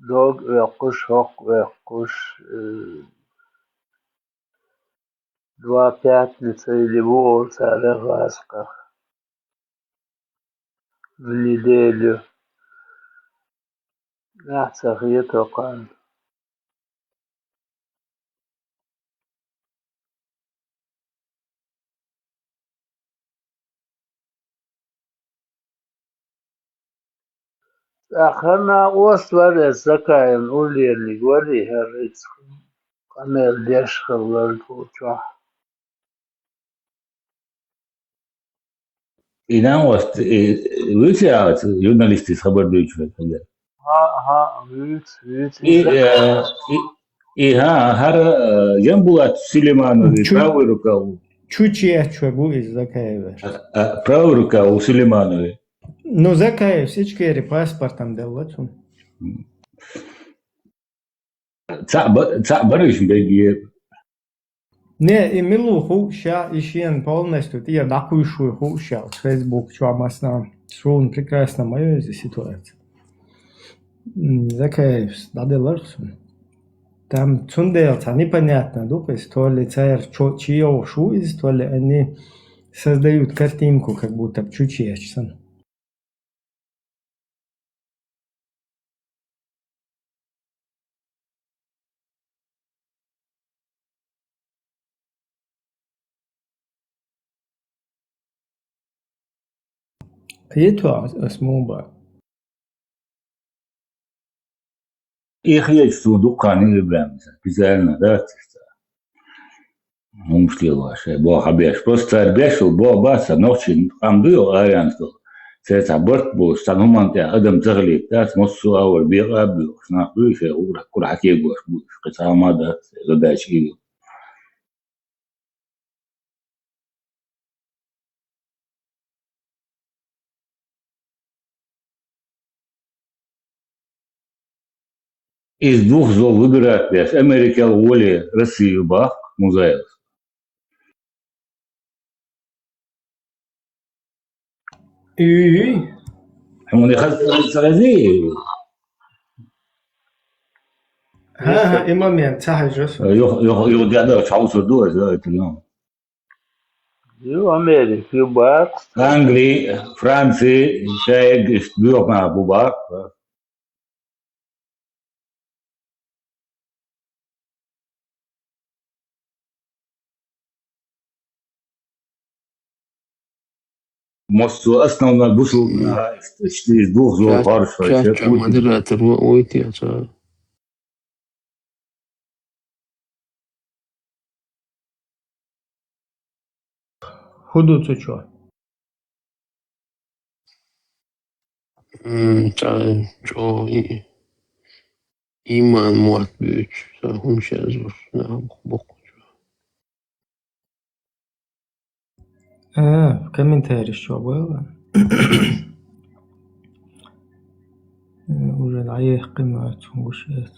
Дог оьккхуш, хӀокху оьккхуш, э, Два пятница или ву олу цара гӀазкхах. В неделю. Нах ца хетар кхана. ТӀаккха хӀара накъост вар, эс Закаевн уллерниг варий, хӀара иза къамел деш хилар тхо чохь. И накъост, и, вуьйций хьо журналисташа хабар дуьйцуш верг хилар? ХӀаъ, хӀаъ, вуьйцу, вуьйцу. И, э, и, и, хӀаъ, хӀара, э, Ямбулат Сулейманови, чу-, правая рука у. Чу чечварг ву иза Закаевс. А, а, правая рука у Сулейманови. Ну, Закаевс Ичкери паспортам делла цунна. Цхьаъ ба-, цхьаъ бара уьш берриге? Не, и мила ву хууш ша, и шена полностью тӀера дӀакхуьйшуш ву хууш ша, Facebook чохь массанхьа. Суна прекрасно ма ю иза ситуация. М, Закаевс дӀаделларх суна. Там цундела цхьа непонятно ду-кх иза, то ли цара чо-, чийовхуш ву иза, то ли они создают картинку, как будто бы чу чечу санна. Кхетий хьо ас муха боху? И хеташ цо дукха хан ИбрахӀима, специально дац иштта. ХӀумаш лелош, шайн боху хьан беш. Просто цара беш ву, боху бац, нохчийн къам ду йо аренаш долу. Церан цхьа барт болуш, цхьана хӀуманна тӀехь адам ца хилийта дац, массо а агӀор бекъа а боьхуш, нах буьйш, шайн гӀура кура хьан кегош буьйш, кхин цхьа хӀума дац, задача и ю. Иза духзол выбирать беш, Америкел гӀоле Россия ю боху Музаевс. Уьй. Хьуна хаза ца хези? ХӀан-хӀа, и момент ца хьажа со. Юха, юха, юха дӀа чхьаусур ду аса, это, ну. Ю Америка, ю бакъ. Англи, Франци, шайга иштта боьха нах бу бакъ. Массо а основной бусулба наха иштта иза духзол хоржуш вай. Сейчас ча модератор ва ойти аса. ХӀун ду цу чохь? М, ца, чӀогӀа и-, иман мотт буьйцуш, ца хӀун шаьзуш, нах боккхачу. А, комментарийш чохь бахара. Э, уже дӀаехкхи ма цунна гуш яц.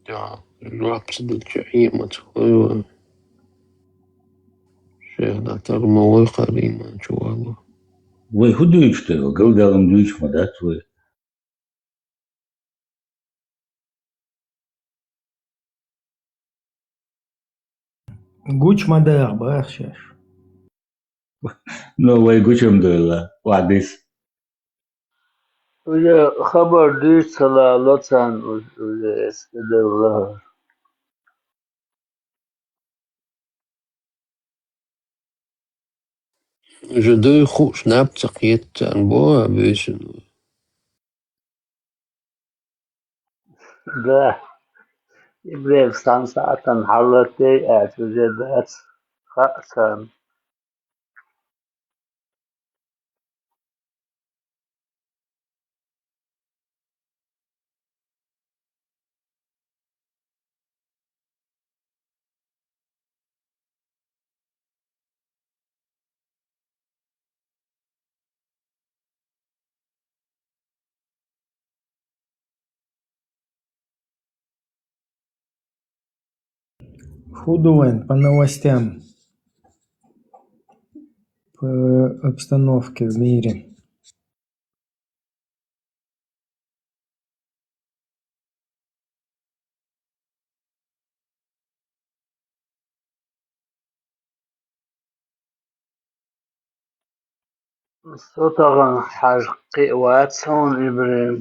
Да, жоп ца делча, Ӏема ца хойла. Шех дӀатар ма вай кхара иман чу вала. Вай хӀун дуьйцуш дара? Галдалам дуьйцуш ма дац вай. Гучу ма даха баха шаьш. Ну, вай гучам дойла, вадис. Уже хабар дуьйцу ца лало царна, уж-, уже эс кӀеделла. Уже дуй хууш наб ца кхета царна боху а буьйсанна. Да. ИбрахӀим, цхьана сахьтана хьаллатдей аьлча, уже дац хаьа царна. ХӀун ду вайн по новостям, по обстановке в мире? Со тахана хьажа кхиъ вац хьуна, ИбрахӀим.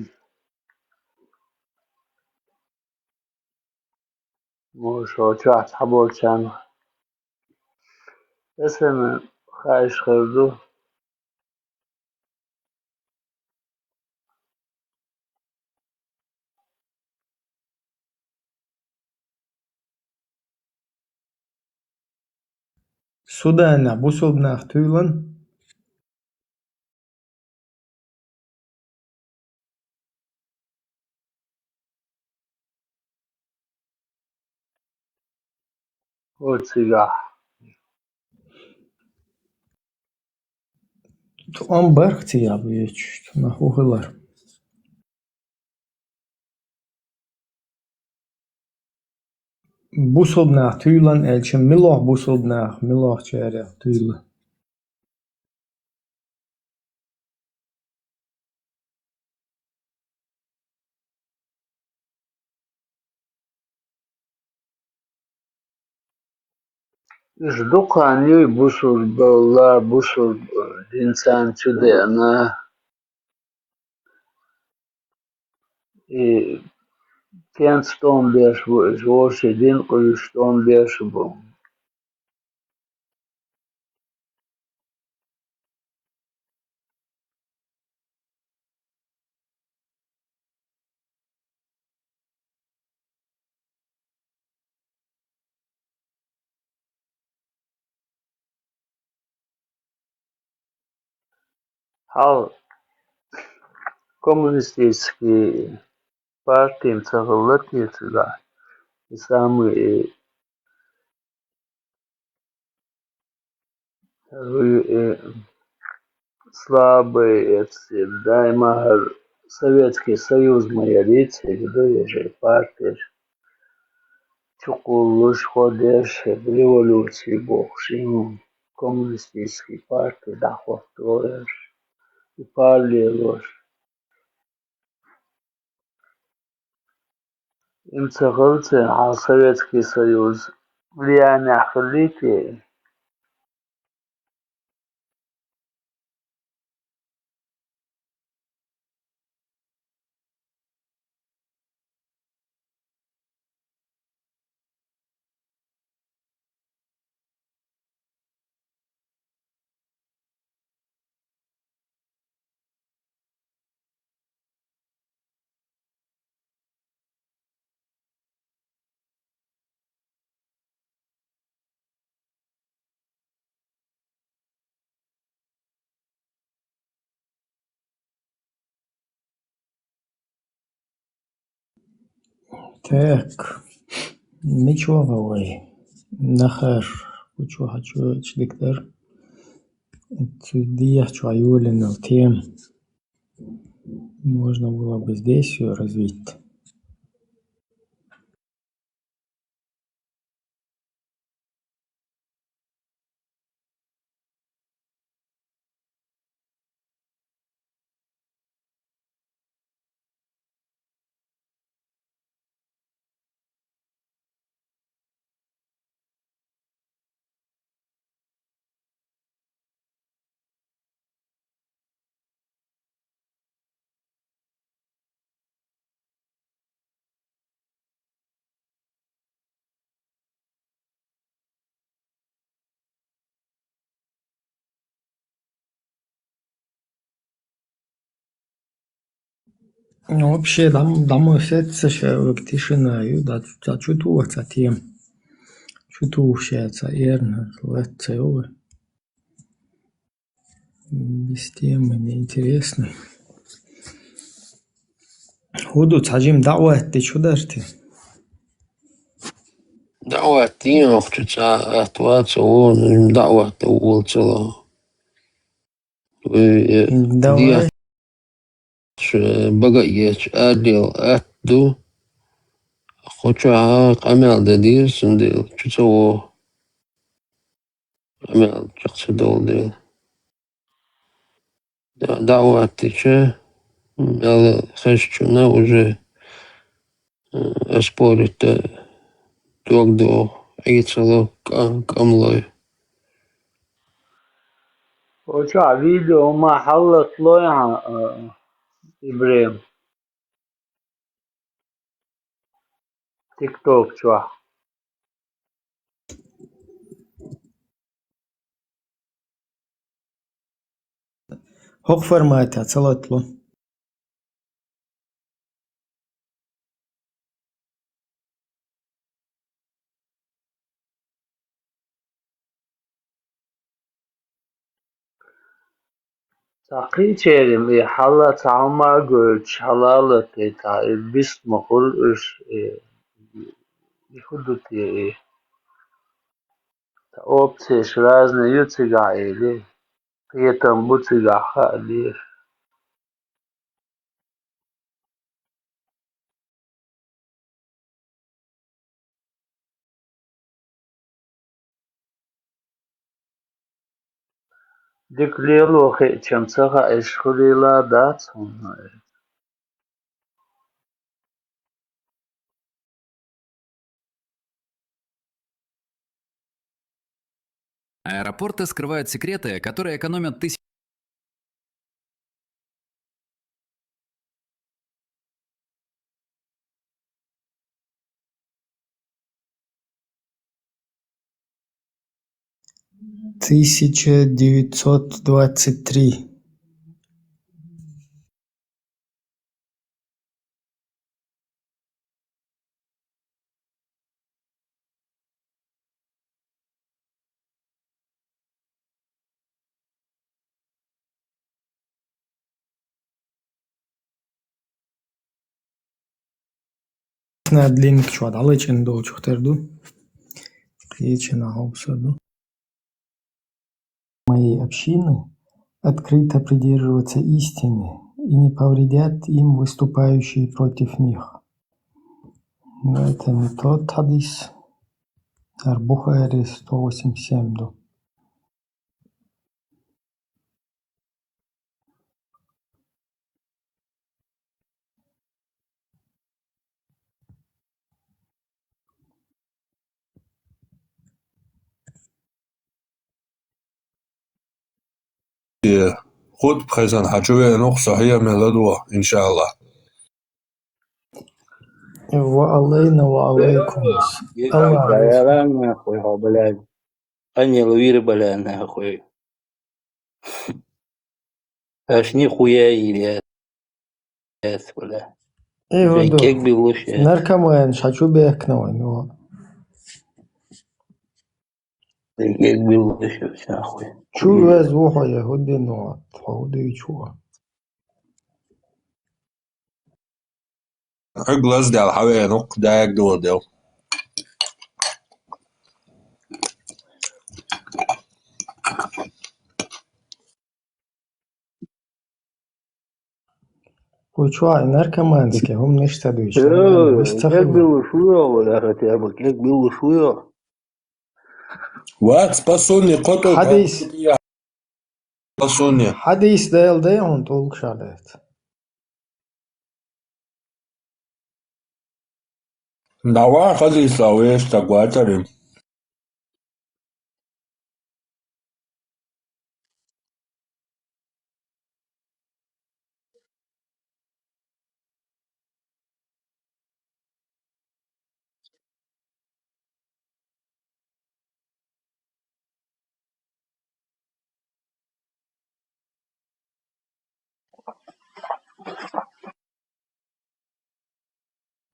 Мо шо чохь цхьаболчарна эсэна хаьаш хир ду. Суданехь бусулба нах туьйлан. О, цигахь. Тхо ам барх цигахь бечуш, нах ву хилар. Бусулба нах туьйлан аьлча, милох бусулба нах, милохчарех туьйла. Уьш дукха хан юй бусулба, бусулба дин царна чу деана. И кӀентан тӀом беш бу, иза вовшийн дин къуьйсуш тӀом беш бу. Хьал коммунистический партин ца хилла те цигахь, и самый, и, и слабый, эцци, даима хӀара Советский Союз ма яра, цига ду, я же партеш. Чукхуллуш, хӀо деш, революций бохуш, и коммунистический парти дӀахӀотто еш, и палле лош. Им ца хилча, хьан Советский Союз влиянехь хиллий те? Так. Ничего, вай. Нахар, кучу хьачу чдик дар. Цу дехьа чу йоланал тем. Можно было бы здесь её развить. Ну, вообще, дам-, дамой сеца ша век тишина ю, да, да, чу туху ца тем. Чу туху ша ца эрна, лаца ю. Без темы неинтересно. ХӀун ду, цхьа жима даӀват де чу дарти? ДаӀват дийна вахча цӀа атта вац, вон жима даӀват дан волу ца ло. Вай, э, Давай. Дехьа ш-, бага а ечу, аьллера атта ду. Кху чохь къамел дан деза, цундела чу ца вогӀу. Къамел чекх ца долу дела. Да-, даӀват дича, мел хезчунна уже, э, оспорить дан дог догӀу, Ӏийцало кӀа-, кӀамлой. Оча видео ма хьаллаталой хьан, а, Ибрем. ТикТок чохь. ХӀокху форматехь ца латтало. Цхьа кхечерим и хьала цхьа хӀума а гойтуш, хьалалатайтахь, и бист ма хуьлу уьш, и, и хӀун ду те и? Цхьа опцияш разный ю цигахь или, кхетам бу цигахь хаа деза. Дика лело хиъча-м ца хаьа, иш хуьлийла дац хьуна. Аэропорты скрывают секреты, которые экономят тысячи. Тысяча девятьсот двадцать три. На длинка чохь дӀалечкъина долчух тера ду. Кхечанхьа хьовсур ду. Моей общины открыто придерживаться истины и не повредят им выступающие против них. Но это не тот хьадис. Ар Бухари сто восемьдесят семь ду. Э, хутба хезна хьан чу веана ву-кх со хьехаме ладогӀа, иншааллахӀ. Ва алайна ва алайкум. Аллах раза. Нахуй, хьо, блядь. Аннел вир, бля, нахуй. Аш нихуя или эс, бля. Э, вай ду. Кек билуш, э. Наркоман, ша чу бехкна вай, ну. Кек билуш, нахуй. Чу вез ву хьо, я хӀу де, ну, хьо хӀу де чу. Хьуьга лаздаьлла хьан веана ву-кх, дагадогӀу дел. Вай чохь и наркоманский хӀуманаш ца дуьйцу. Э, вист ца кек хуьлу. Билуш ву йо, вала, хотя бы кек билуш ву йо. Вац, по сунне, кхо тӀе хьадис. По сунне. Хьадис дела дай хьуна тӀулгаш а дац. Давай, хазийса веш ца гуайтарий.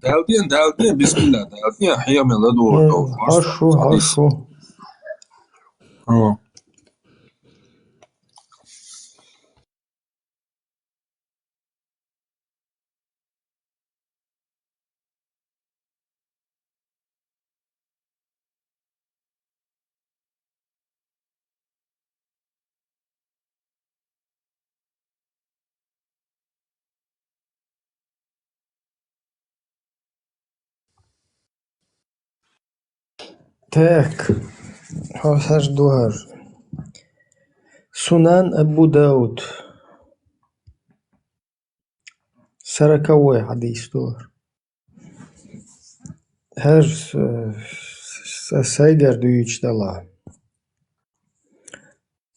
Даьлла ден, Даьлла ден, бисмилла, Даьлла ден, хьехаме ладогӀа. Э, тов, хьо шу, хьо шу. О. Так, хьо саж духар. Сунан Абу Дауд. Сороковой хьадис духар. ХӀара с-, с-, сайгара дуьйцуш далахь.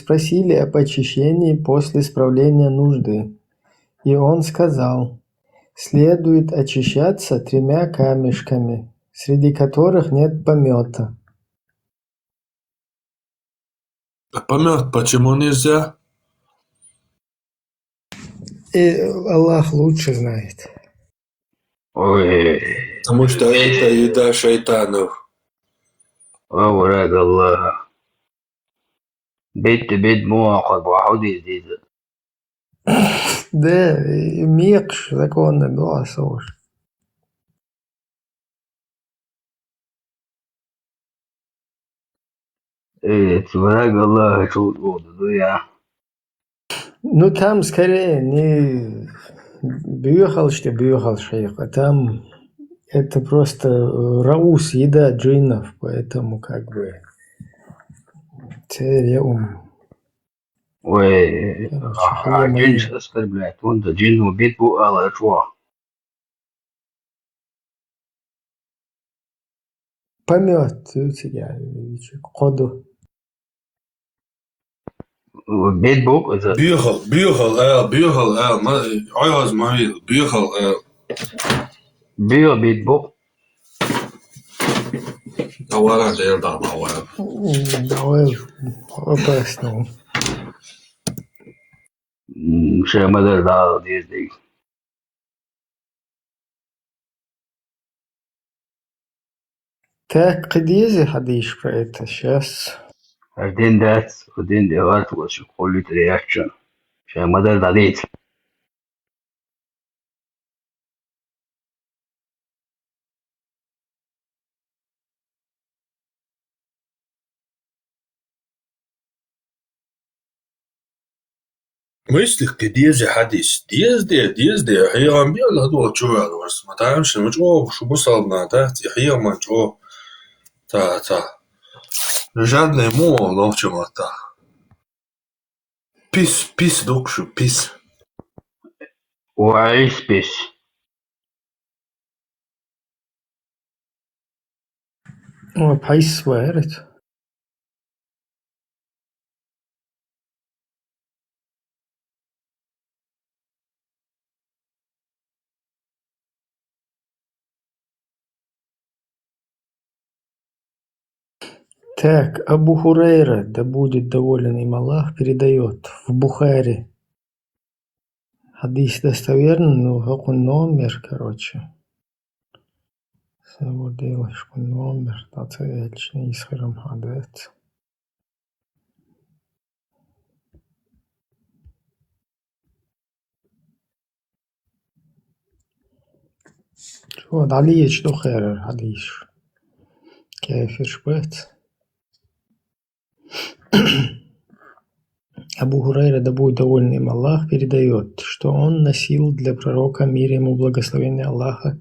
спросили об очищении после справления нужды. И он сказал: «Следует очищаться тремя камешками, среди которых нет помета». А помет почему нельзя? И Аллах лучше знает. Ой. Потому что это еда шайтанов. О, враг Аллаха. Бетте бет муахар бахуди дида. Да, и мекш законно была сош. Э, враг Аллаха, что вот, ну я. Ну, там скорее не бюхал, что бюхал шейх, а там это просто, э, раус, еда джинов, поэтому как бы цере ум. Ой, короче, а, а, хуйня джин моя. Сейчас оскорбляет. Вон да джин убит был, а, чего? Помет у тебя, Вичик, ходу. Бет бок, это Бюхал, бюхал, эл, бюхал, эл, ма-, айгаз мавил, бюхал, эл. Био бет бок. Давай, да, да, давай. М, давай, опасно. М, ше мадар да, дезди. Так, кыдизи хадиш про это сейчас. Один дец, один деват, вот, что холит реакция. Ше мадар да, дец. Мыслить кхы деза хьадис. Деза де, деза де, хьехам бе, Аллах дуьхьа чу ваьлла варс. Ма тамашийна, ма чӀогӀа шу бусалба нах дац, и хьехам чӀогӀа. Ца, ца. Жадный му нохчийн маттахь. Пис, пис ду-кх шу, пис. Вайс пис. О, пайс ваьрит. Так, Абу Хурайра, да будет доволен им Аллах, передаёт в Бухари. Хьадис достоверный, ну, хӀокхун номер, короче. Саводилаш хӀокхун номер, тӀаккха ца аьлча, нийсхирам хьадац. Чо дӀалеча ду хӀара хьадис. Кафирш бац. Абу Хурайра, да будет доволен им Аллах, передаёт, что он носил для пророка, мир ему, благословение Аллаха,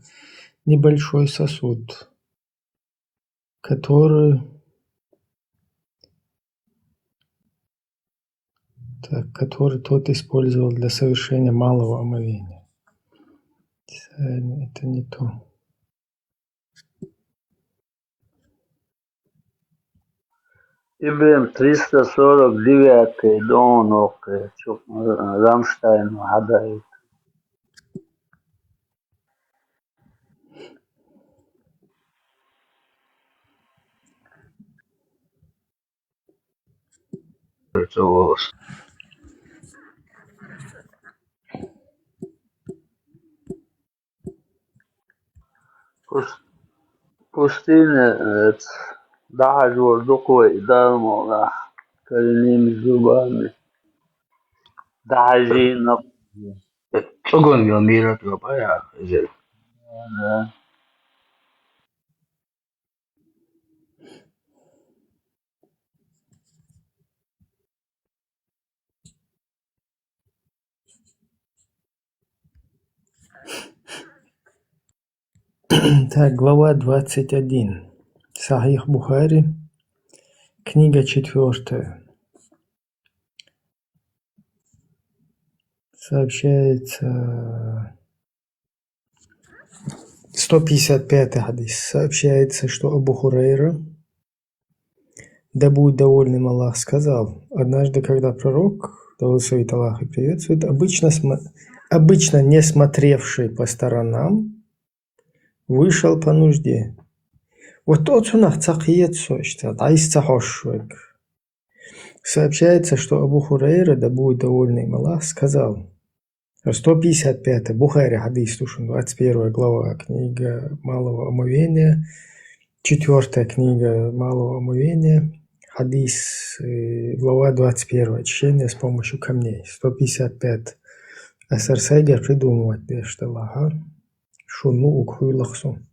небольшой сосуд, который, так, который тот использовал для совершения малого омовения. Это не то. Ибрем, триста сорок девятый дон оккхе, чу Рамштайн хьадаийта. Пус-, пустыне, э, дӀахьажор ду-кх вай Далла мукъалахь, калимами зубами. ДӀахьажийна. ЦӀоган йо мира тӀопа я иза. Да. Так, глава двадцать один. Сахих Бухари, книга четвёртая. Сообщается сто пятьдесят пятый хьадис. Сообщается, что Абу Хурайра, да будет доволен им Аллах, сказал: однажды, когда пророк, да благословит Аллах и приветствует, обычно смо-, обычно не смотревший по сторонам, вышел по нужде. Вот оцунах ца кхета со иштта, дӀайса ца хьожуш верг. Сообщается, что Абу Хурайра, да будет доволен им Аллах, сказал, сто пятьдесят пятый, Бухари хьадис ду шуна, двадцать первая глава, книга Малого омовения, четвёртая книга Малого омовения, хьадис, э, глава двадцать первая, очищение с помощью камней, сто пятьдесят пять. Ас ара сайгара придумывать деш делахь а, шуна луург хуьлу-кх суна.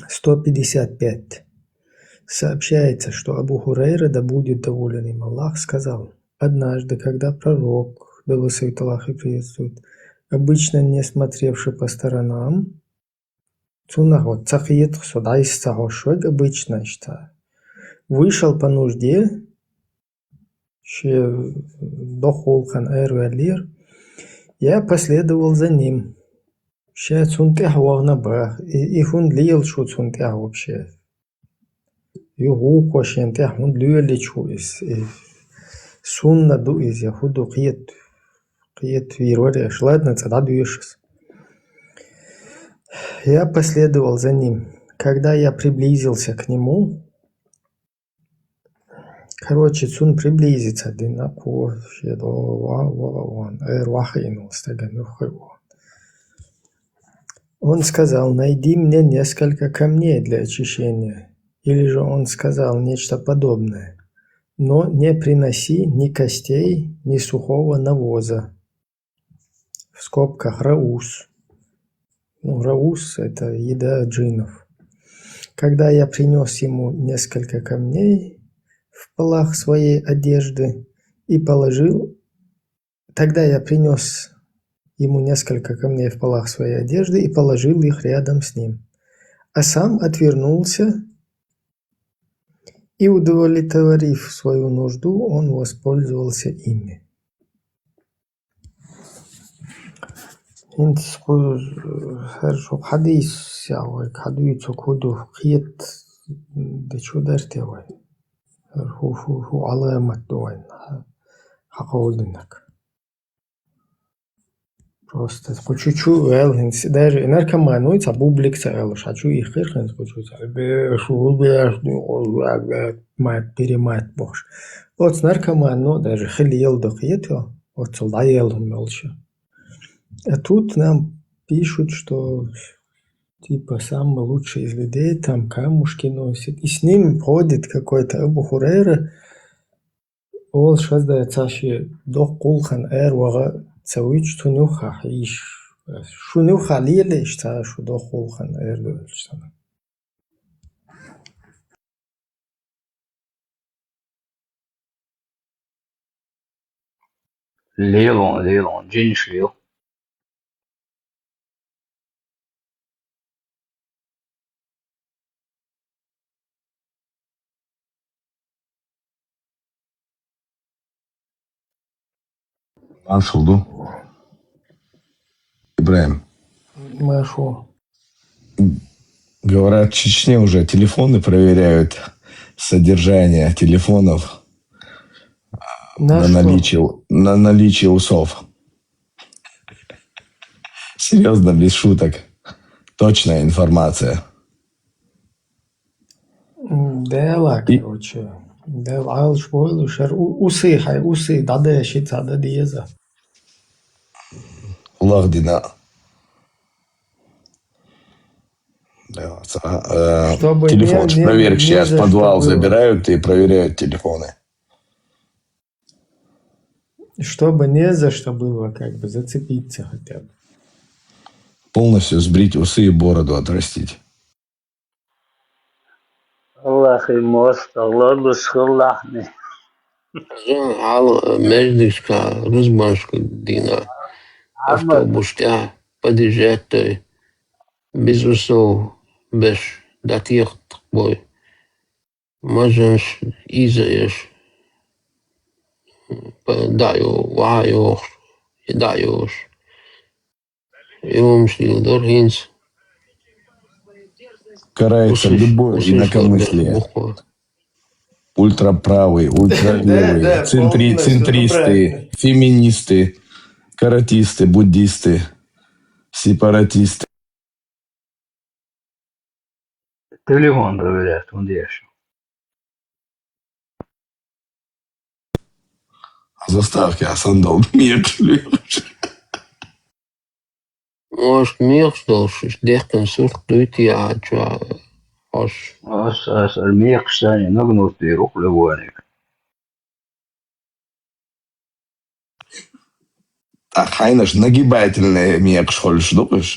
Сто пятьдесят пять. Сообщается, что Абу Хурайра, да будет доволен им Аллах, сказал: однажды, когда пророк, да благословит Аллах и приветствует, обычно не смотревший по сторонам, цунах вот ца кхета со, дӀайса ца хьожуш верг, обычно иштта, вышел по нужде, шен доху гӀуллакхана араваьллера, я последовал за ним. Ша цунна тӀаьхьа вахана бах. И, и хӀунда лелаш ву цунна тӀаьхьа вообще? Юха вукхо шена тӀаьхьа хӀунда лелийча ву иза? И сунна ду иза, я хӀун ду, кхета, кхета вийр вара аша. Ладно, цкъа дӀадоьшу ас. Я последовал за ним. Когда я приблизился к нему, короче, цунна приблизиться дина кхо, шен дӀа ва-, ва-, ван, эр вахийна волу стагана юххе вон. Он сказал: «Найди мне несколько камней для очищения». Или же он сказал нечто подобное: «Но не приноси ни костей, ни сухого навоза». В скобках раус. Ну, раус — это еда джинов. Когда я принёс ему несколько камней в полах своей одежды и положил Тогда я принёс ему несколько камней в полах своей одежды и положил их рядом с ним, а сам отвернулся и, удовлетворив свою нужду, он воспользовался ими. ХӀинца кху-, хӀара шу хьадийс, я вай, хьадуьйцу кху ду, кхета де чу дарте вай. ХӀара хӀу, хӀу, хӀу Ӏаламат ду вайн хьа-, хьакховдинарг. Просто кху чу-чу вел хӀинца, даже и наркоман вуй, цхьа бублик ца аьлла, ша чу иххир хӀинца кху чу ца, бе, шу, бе, шу, бе, бе, мат, перемат бохуш. Оцу наркомано даже хила ела ду кхета, оццул дӀаела хӀума йолуш. А тут нам пишут, что типа самый лучший из людей, там камушки носит. И с ним ходит какой-то Абу Хурайра, олуш хаза дац, ша шен доккха гӀуллакхана эр ваха ца вуьйцу, цунна юххехь йиш. Шуна юххехь лелийша цара шу доккха гӀуллакхана эр ду аьлча санна. Лело, лело, джинаш лело. Маршал ду. Ибрахим. Маршал. Говорят, в Чечне уже телефоны проверяют, содержание телефонов на, на что? Наличие, на наличие усов. Серьёзно, без шуток. Точная информация. М, дела, и короче. Дела, Ӏалаш бойла, шар у-, усы хьай, усы дӀадеши ца дан деза. Лагъдина. Да, ца, э, чтобы телефон не, не, проверки не сейчас за подвал что было. Забирают и проверяют телефоны. Чтобы не за что было, как бы, зацепиться хотя бы. Полностью сбрить усы и бороду отрастить. Аллахьи мостагӀа ларлуш хилалахьни. Жан хьал междигашка, рузбанашка дийна, автобус тӀехь, падежеттай, без усов беш, дӀатехат бой. Мажанаш ийза еш, дӀа а йо-, ваха а йохуш, и дӀа а йохуш. И хӀумаш дийла дара хӀинца. Карается любое инакомыслие. Ультраправые, ультравелевые, центри-, центристы, феминисты, каратисты, буддисты, сепаратисты. Телефон проверяют, он дешев. Заставки, а сандал мекаш лоьхуш. Может, мекаш долуш, уьш дехкина сурт дуй те а чу хьош? Ас, ас, ар мекаш санна, нагнур тӀера ухлевоник. ТӀаккха хьайнаш нагибательные мекаш хуьлуш ду-кх уьш?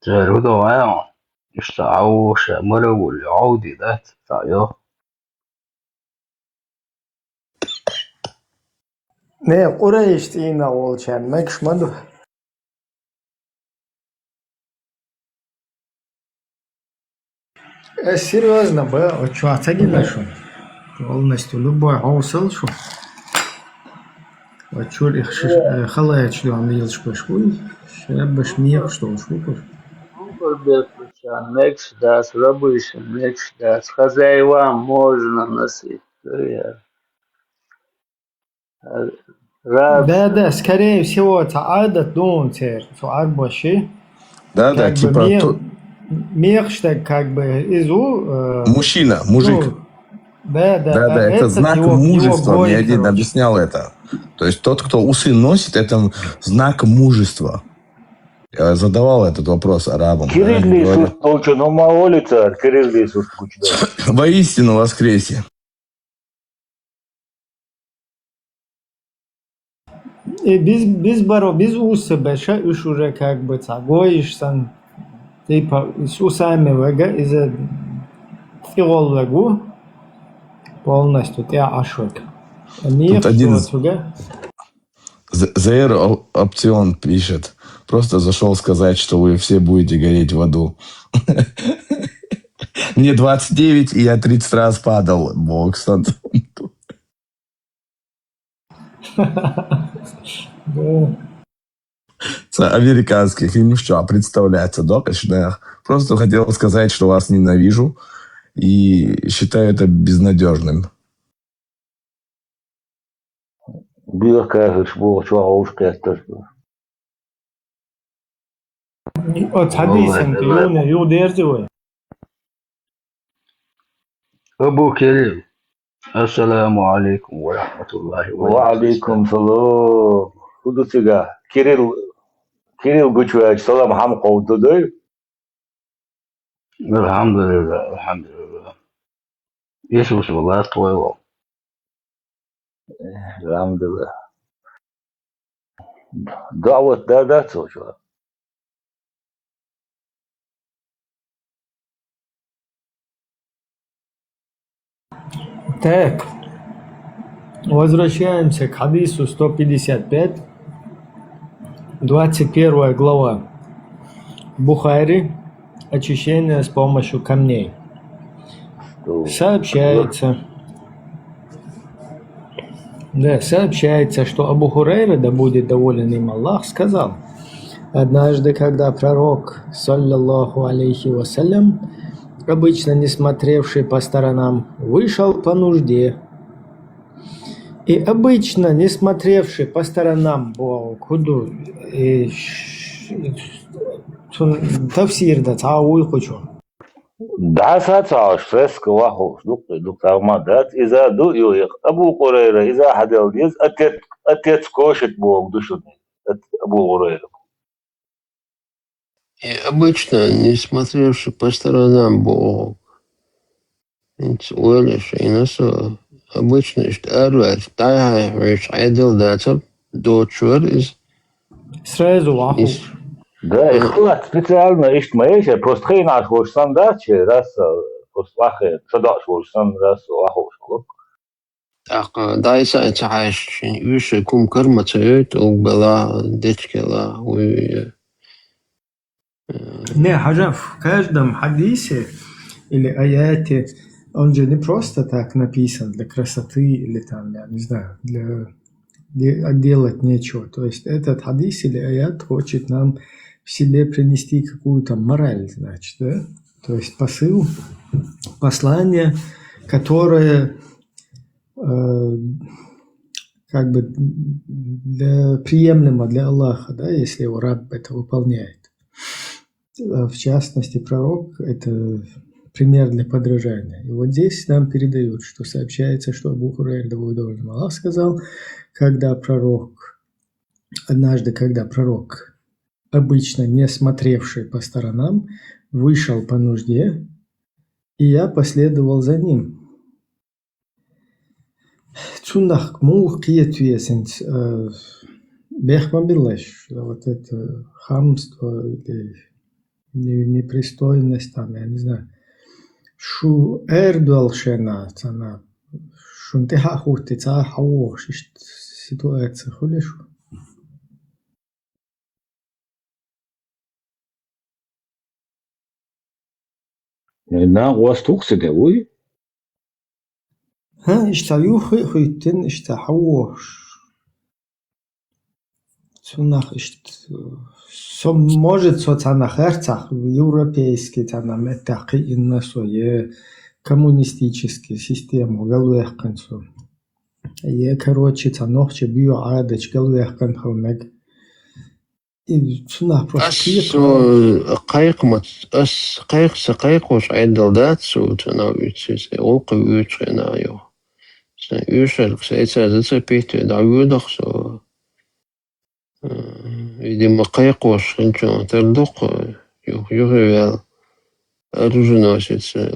Цара хӀун до вайн? Иштта Ӏовуша, мара вуьллу, Ӏовди дац, цхьа йо. Не, къурайш цӀийнах волчарна мегаш ма ду. Э, серьёзно, ба, вот чё, ца гина шу? Полностью любой хьовсал шу. Вот чур их ш-, э, халаяташ дуьхьал мийлаш баш хуй, шабаш мекаш долуш ву куш. Мегаш дац, рабыша мегаш дац, хозяевам можно носить. Да, да, скорее всего, цхьа Ӏадат ду хьуна церан, цу Ӏарбаши. Да, да, как бы типа, ме-, то- мекаш стаг, как бы, изу, э, мужчина, мужик. Ну, да, да, да, да, это знак мужества, мне один объяснял это. То есть тот, кто усы носит, это знак мужества. Я задавал этот вопрос арабам. Кирилли сутта учу, ну, ма олица, кирилли сутта учу, да. Воистину воскресе. И биз, биз баро, биз уса беша, уьш уже как бы цхьа гоиш сан, типа, с усами вега, иза тӀегӀоллаг ву, полностью тӀе Ӏаш вега. Тут один з- З- Зейр Оп- Опцион пишет. Просто зашел сказать, что вы все будете гореть в аду. Мне двадцать девять, и я тридцать раз падал. Бокс. Це американський фільм, що представляється доказчик. Просто хотел сказать, что вас ненавижу и считаю это безнадежным. Биркаевич бу чугӀа уж кхетташ. Оцу хьадисанга юна юхадерза вай. Абу Кирилл. Ассаламу алейкум ва рахматуллахи ва баракатух. Ва алейкум салам. ХӀун ду цига? Кирилл, Кирилл гучуваьчу салам хьан кховду дай? Алхьамдулилла, алхьамдулилла. Иисус валлахь твой вал. Алхьамдулилла. ДаӀват да дац вачу? Так, возвращаемся к хадису сто пятьдесят пять, двадцать первая глава. Бухари. Очищение с помощью камней. Сообщается, да, сообщается, что Абу Хурайра, да будет доволен им Аллах, сказал: «Однажды, когда пророк, саллаллаху алейхи вассалям, обычно не смотревший по сторонам, вышел по нужде». И обычно не смотревший по сторонам боху, кху ду, э, ш- цун тафсир да цхьа вуй кхучу. ДӀаса ца Ӏаш, феска вахуш, дуккхе, дукха ма дац, иза ду, ю, Абу Хурайра, иза хьадел деза, отец, отец кошет боху ду шуна, Абу Хурайра. И обычно, не смотревший по сторонам боху. Инца ойла шайна со, обычно иштта араваьлча, дӀай-хьай хьоьжуш Ӏедал дацар, доцуш вара иза. Сразу вахуш. Да, и халат специально иштта ма ешар, просто хенаш волуш санна дац шер, раз, просто вахе, ца дош волуш санна, раз вахуш хӀаллак. ТӀаккха дӀай-схьай ца хьаьжча, шен уьйш кум кара ма ца йойту, угбала, дечкела, уй. Не, хьажа, в каждом хадисе или аяте, он же не просто так написан для красоты или там, я не знаю, для де- отделать нечего. То есть этот хадис или аят хочет нам в себе принести какую-то мораль, значит, да? То есть посыл, послание, которое э, как бы для, приемлемо для Аллаха, да, если его раб это выполняет. Э, В частности, пророк — это пример для подражания. И вот здесь нам передают, что сообщается, что Абу Хурайра, да будет доволен им Аллах, сказал, когда пророк, однажды, когда пророк, обычно не смотревший по сторонам, вышел по нужде, и я последовал за ним. Цунах муха кхета веза хӀинца, э, бехк ма билла, вот это хамство или не- непристойность, там, я не знаю. Шу эр долу шена, цана, шун тӀаьхьа а хӀуттий, цхьа а хьан вогӀуш, иштта ситуация хуьлий шу? Нагахь васт ву-кх цига, вуй? ХӀа, иштта юххе а хӀуьттина, иштта хьан вогӀуш. Цунах иштта, со, может, со царна харцахь, европейский царна меттехь кхиъна со, е коммунистический систему галваьккхина со. Е, короче, цхьа нохча буьйхьа Ӏадаташ галваьккхина хила мега. И цунах просто Ас кхета со вац. Кхайкха ма-, ас кхайкха сан кхайкхош Ӏедал дац со, цунах вуьйцу иза, гӀуллакхе вуьйцу хенахь йо. Сан уьйшарх сайца зацепить ве дӀавоьдах со. Э, видимо, кхайкхош хинчунах тардо-кх, юх-, юхаваьлла оруженосец, э,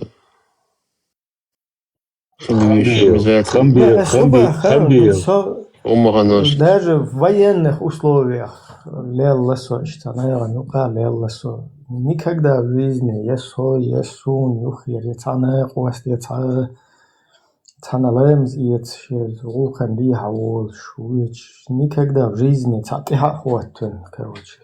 хила везаш обязательно. Не, особо хам, хам, со даже в военных условиях лелла со, иштта наха юкъа лелла со. Никогда в жизни я со, я суна юххера, я цхьа накъост, я цхьа цхьана лаймаз эца, шен гӀулакхана дехьа волуш ву везаш, никогда в жизни цхьа тӀаьхьа а хӀоттавина, короче.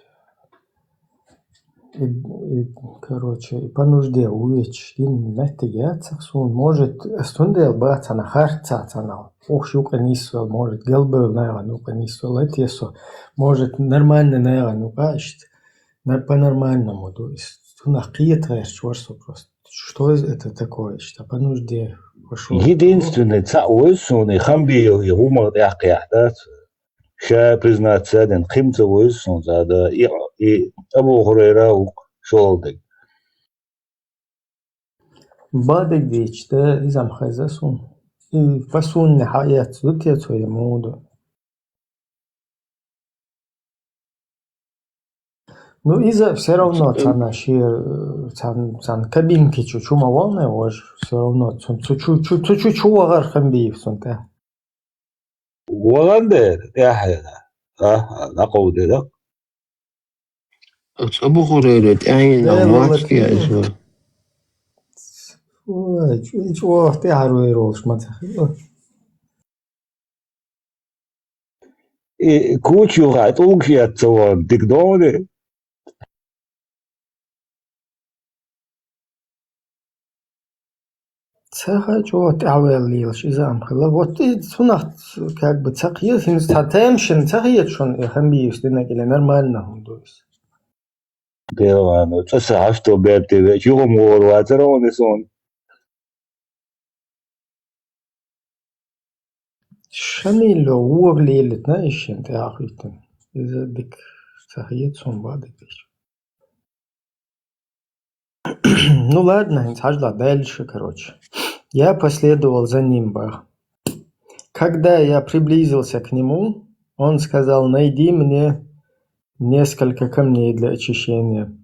И, и, короче, и по нужде ву везаш, дина меттиг яцахь суна, может, ас цундела бац цхьана харцахь цхьана, ухуш юкъа нисвелла, может, галбевлла нахана юкъа нисвелла, те со, может, нормально нахана юкъа иштта. На-, по-нормальному, то есть, цунах кхета гӀерташ вара со просто. Что из-, это такое, что по нужде пошёл? Единственный, цхьаъ вевза суна, и Хамбиев, и гӀумагӀ тӀаьхьа кхехьа дац. Ша признаться дина, кхин ца вевза суна, цхьа да, и, и Абу Хурайра ву-кх шолгӀа дерг. Бадыг дийцча, да, иза-м хеза суна. И по сунне хьаэцна ду те цо я муха ду? Ну, иза всё равно цхьана ши, цхьана, цхьана кабинки чу, чу ма валлий важа, всё равно цу, цу чу, чу, цу чу, чу вахар Хамбиев цунна тӀе. ВахӀан дера, тӀаьхьа. А, а, накъов дера. Оцу Абу Хурайра тӀаьхьа йина Делла мачке лакхе. Ой, чу-, чу ваха тӀаьхьа вер волуш ма ца хилла. И куча юха тӀулгаш эцна ца вахана дика догӀу де? Ца хаьа, чӀогӀа тӀаьхьаваьлла лелаш иза-м хилла. Вот и цунах как бы ца кхета, хӀинца цхьа тема шина ца хета шуна, и Хамбиевс динарг или нормально хӀума ду иза? Делан, ну, цӀа сан хьашто бертте веача, юха-м гӀора вацара хьуна и суна. Шамило вогӀу лелитина, и шен тӀе а хӀиттина. Иза дика ца хета суна бадыгдича. Ну ладно, хӀинца хьажла дальше, короче. Я последовал за ним, бах. Когда я приблизился к нему, он сказал: «Найди мне несколько камней для очищения.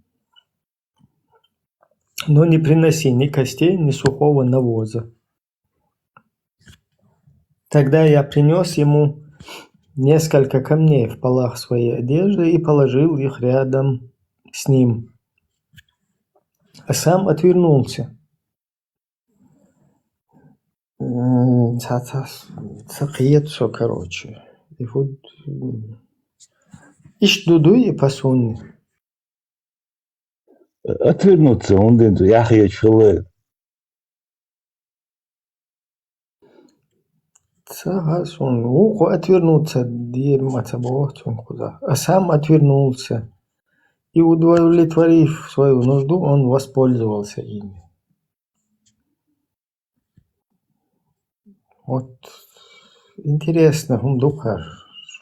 Но не приноси ни костей, ни сухого навоза». Тогда я принёс ему несколько камней в полах своей одежды и положил их рядом с ним, а сам отвернулся. М, ца, ца, ца кхета со, короче. И хӀу-, м, иштта ду дуй и по сунне? Отвернуться, хӀунда аьлча яхъечу хилла. Ца хаьа суна, вукхо отвернуться дийр ма ца боху цунна кхузахь. А сам отвернулся. И, удовлетворив свою нужду, он воспользовался ими. Вот интересно хӀума ду хӀара.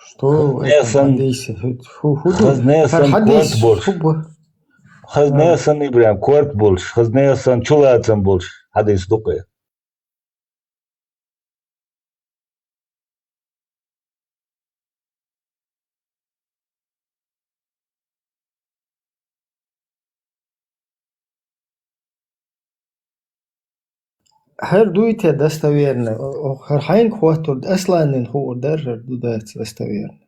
Что в этом хьадисе? ХӀу-, хӀу-, хӀу ду? ХӀара хьадис хӀу бу? Хазна санна и прям корта болуш, хазна санна чулацам болуш хьадис ду-кх. ХӀара дуй те достоверно? О, хӀара хьаьнга хӀоттур ду, Асланин хуур дара, хӀара ду дац достоверно.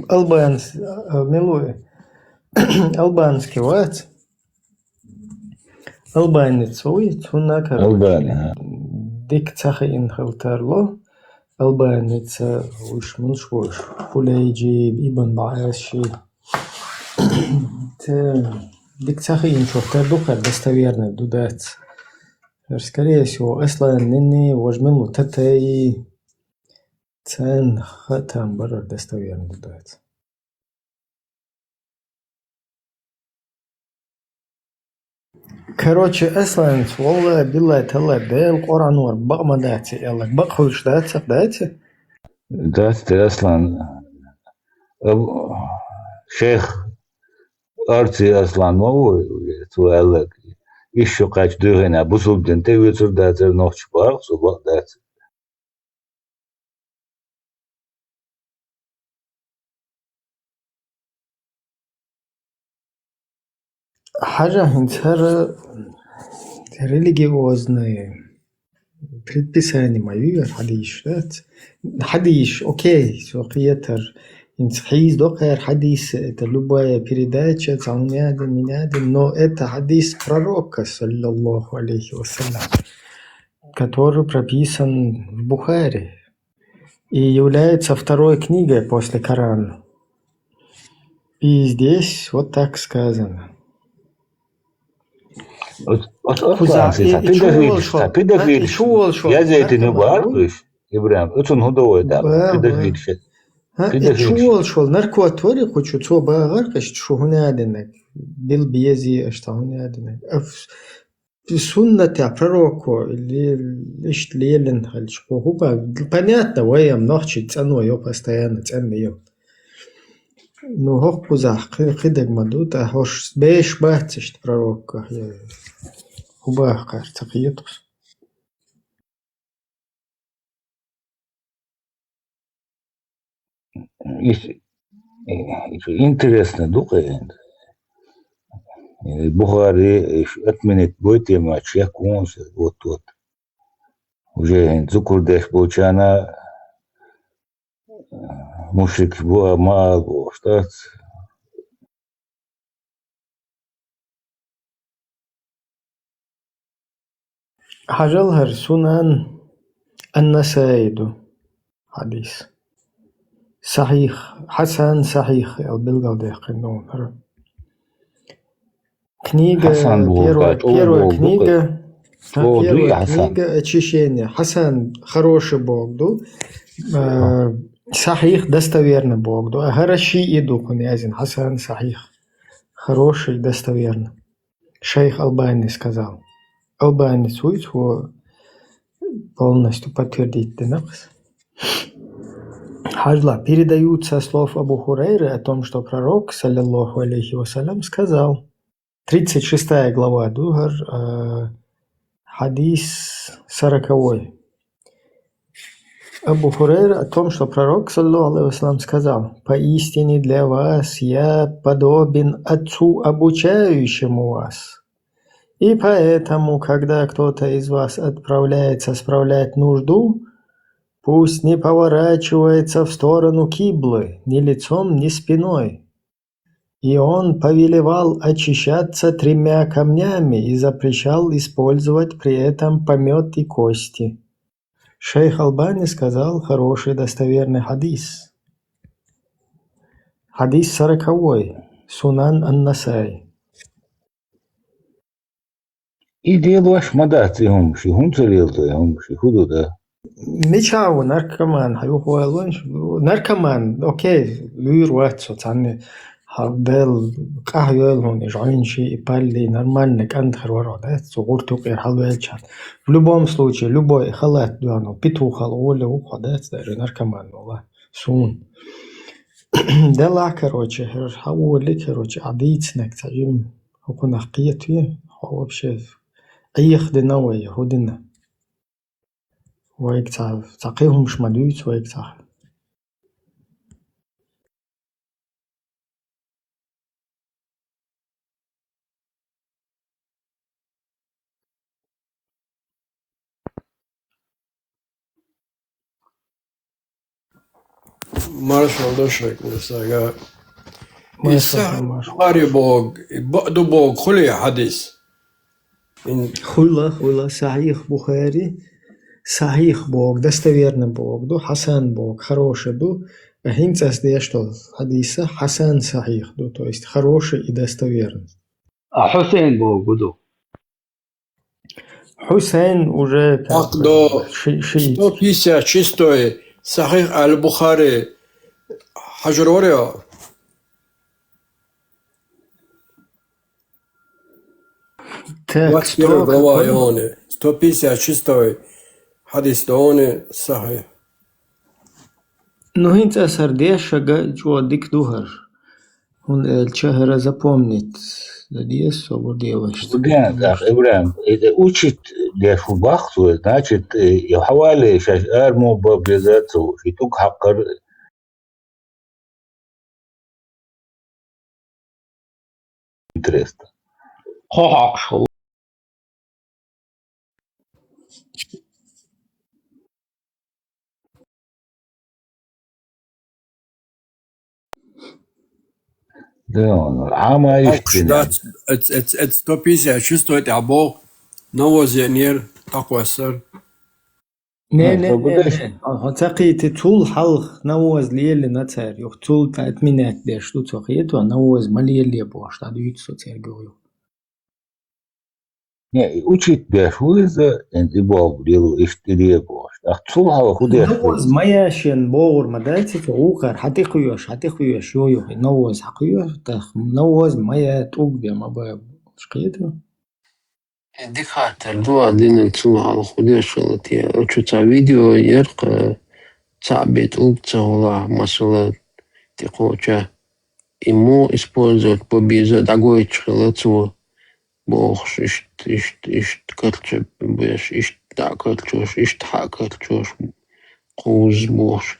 Албанс-, а, мила ву и? Албанский вац. Албанец ву и, цунна кара. Албани, а. Дика ца хиъна хила тарло. Албанец вуш муьлш вуш? Хулейджи, Ибн Бааши. Ца, дика ца хиъна чохь тар ду хӀара, достоверный ду дац. Скорее всего, Асланин, важа мила ву, Татай. Царна хаьа там барар достоверно ду дац. Короче, Асланца, валлахӀи, биллахӀи, таллахӀи, Делан Къуръанора бакъ ма дац и аьлларг. Бакъ хуьлуш дац, дац? Дац те, Аслан. Абу-, шайх Арци Аслан ма ву, цо аьлларг. Ишшо кхаьчча дуьйхина, бусулба дин тӀеоьцур дацара нохчий боху, цо бакъ дац. Хьажа, хӀинца хӀара религиозный предписание ма ю хӀара хьадисаш, дац? Хьадисаш, окей, со кхетар. ХӀинца хьийзадо-кх хӀара хьадис, это любая передача, цхьа хӀума ян, мин ян, но это хьадис пророка, саллаллаху алейхи ва саллям. который прописан в Бухари и является второй книгой после Корана. И здесь вот так сказано. Оц-, оц-, оц-, Куза, оц-, и, и чу волшо, педагогиш, а, и чу волшо, я за это не наркоман, бахуш, Ибрам, оцун худовой да, ба, ба. Педагогиш. А, и педагогиш. Чу волшо, наркот вари, хочу цо багар, каш, шу хунадинак, бил бези, аш та хунадинак. Аф-, сунната пророко, ле-, ишт лелен халч, хо хуба, понятно, ваям нохчи цано ё, постоянно цан ё. Ну, хох кузах, хи-, хидаг ма ду, та хош беш бацишт пророко, е, хуба хар, ца хиетус. Ис-, э, интересно, дукха. Э, Бухари, э, ш-, отменить будет, я мать, я кунс, вот, вот. Уже зукурдеш болчана, э, мушрик бу, ма, бу, штат. Хьажал хӀара Сунан ан-Насаи ду хьадис. Сахьих, хьасан сахьих аьлла билгалдаьккхина ду хӀара. Книга, Хьасан боху, первая, да, чӀогӀа первая боху, книга, да, чӀогӀа дуй первая Хьасан. Книга очищения. Хьасан хороший боху ду, э, сахьих достоверный боху ду. А хӀара шиъ ду кхуьнан язйина, хьасан сахьих. Хороший, достоверно. Шейх Албани сказал. Албани цуйц, хӀу полностью подтвердить динакъс. Хьажла, передают со слов Абу Хурайры о том, что пророк, саллаллаху алейхи ва саллям, сказал. Тридцать шестая глава, дугар, э, хадис сороковой. Абу Хурайра о том, что пророк, саллаллаху алейхи ва саллям, сказал: «Поистине для вас я подобен отцу, обучающему вас. И поэтому, когда кто-то из вас отправляется справлять нужду, пусть не поворачивается в сторону киблы ни лицом, ни спиной». И он повелевал очищаться тремя камнями и запрещал использовать при этом помёт и кости. Шейх Албани сказал: «Хороший, достоверный хадис». Хадис сороковой. Сунан ан-Насаи. И делош ма дац и хӀума ши, хӀунда ца леладо и хӀума ши, хӀу ду да? Мича ву наркоман, хьан юха валлонаш? Наркоман, окей, луьйр вац со цхьанне, хьан дел, къахьа йойла хьуна, и жӀойн ши, и палли, нормальный кӀант хир варо, да? Цу гӀурт юкъера хьалвелча. В любом случае, любой халат дуану, петух хьал гӀоле ву хьо, да? Даже наркоман вала, сун. Дела, короче, хьан гӀоле, короче, а дийцинаг цхьа жим. ХӀокхунах кхетаве, хьо вообще Ӏеха дина вай, хӀу дина? Вайга цхьа, цхьа кхин хӀумаш ма дуьйцу вайга цхьа. Маршал ду шуьга, Мусага. Маршал, Иса маршал. Бухари бог, баъду бог, хули хадис. Ин- Хула, хула, сахьих Бухари, сахьих бог, достоверный бог ду, хьасан бог, хороший ду. А хӀинца ас деш долу хадиса хьасан сахьих ду, то есть хороший и достоверный. А Хьусейн бог гу ду? Хьусейн уже так, до ши-, шиит. Сто пятьдесят шестой Сахих аль-Бухари хьажар вара. Так, двадцать первая сто глава какой? Йони. Сто пятьдесят шестой хадис дони сахих. Ну, хӀинца ас хӀара дешага чӀогӀа дика ду хӀара. ХӀунда аьлча хӀара запомнить дан деза собар делаш. Да, да, Ибрахим, это учить деш хӀу бахт, значит, э, я хьавале, шаьш армо бабеза цо, и тук хьакхар интересно. Кхо хьокхуш хӀу. Да, он, а ма ишттина. Хьокхуш дац, эц, эц, эц сто пятьдесят шестой тӀехь боху, новозенера, тӀакхоьссар. Не, не, не, не. Хьо ца кхийти, цул хьалха навоз леллина цара, юха цул тӀа отменять деш ду, цо хетар, навоз ма лелле бохуш, дӀадуьйцу со цаьрга юха. Не, учить деш ву иза, и боху лело, иштта и де бохуш. ТӀаккха цул хьалха хӀун деш ву? Навоз ма яшен бохур ма дац, цо вукхар хьан тӀекхоьш, хьан тӀекхоьш, йо, юха, и навоз хьан кхоьш, тӀаккха навоз ма я, тӀулг бен ма ба, кхетар. Э, дика хаттар ду, а динан цунах хьалха хӀун деш хилла те? Оцу цхьа видео яра-кх, цхьаъ бен тӀулг ца хуьлахь, масала, тӀекхоча, и муха использовать бан беза дӀагойтуш хилла цо, бохуш, иштта, иштта, иштта карча беш, иштта дӀа а карчош, иштта хьа а карчош, кхузза бохуш,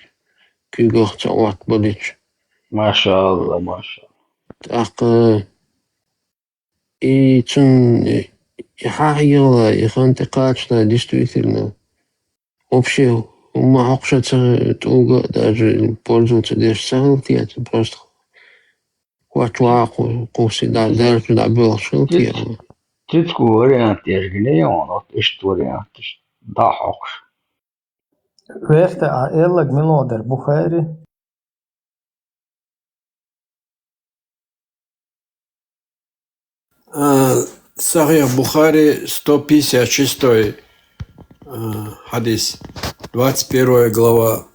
куьйгах ца Ӏоттабалича. Машалла, машалла. ТӀаккха И цунна, и хьахьийгӀала, и хан тӀекхачале, действительно, вообще, хӀумма хьокхуш а ца, тӀулга а даже пользоваться деш ца хилла те, просто кхоччуш ваха кху-, кхувсе дӀа, даржа дӀабоьлхуш хилла те. Цицку вариант еш гина я хьуна, вот иштта вариант, иштта дӀа а хьокхуш. Вехта а эллаг мило дара Бухари. А, Сахих Бухари, сто пятьдесят шестой, а, хадис, двадцать первая глава.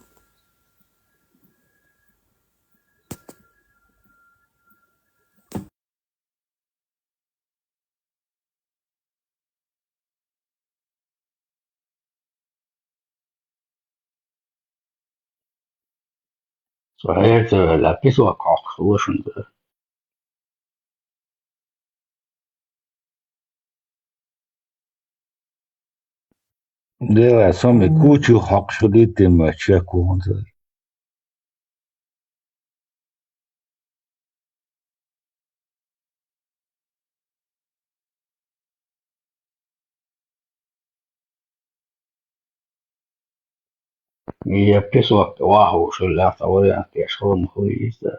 Со хьерта ваьлла, песок хьокхуш ву шуна. Дела, со ма кучу хьокхуш хилийта ма чекхвонза. Я песок вахуш, лаьцна вариант еш хала ма хуьлу иза.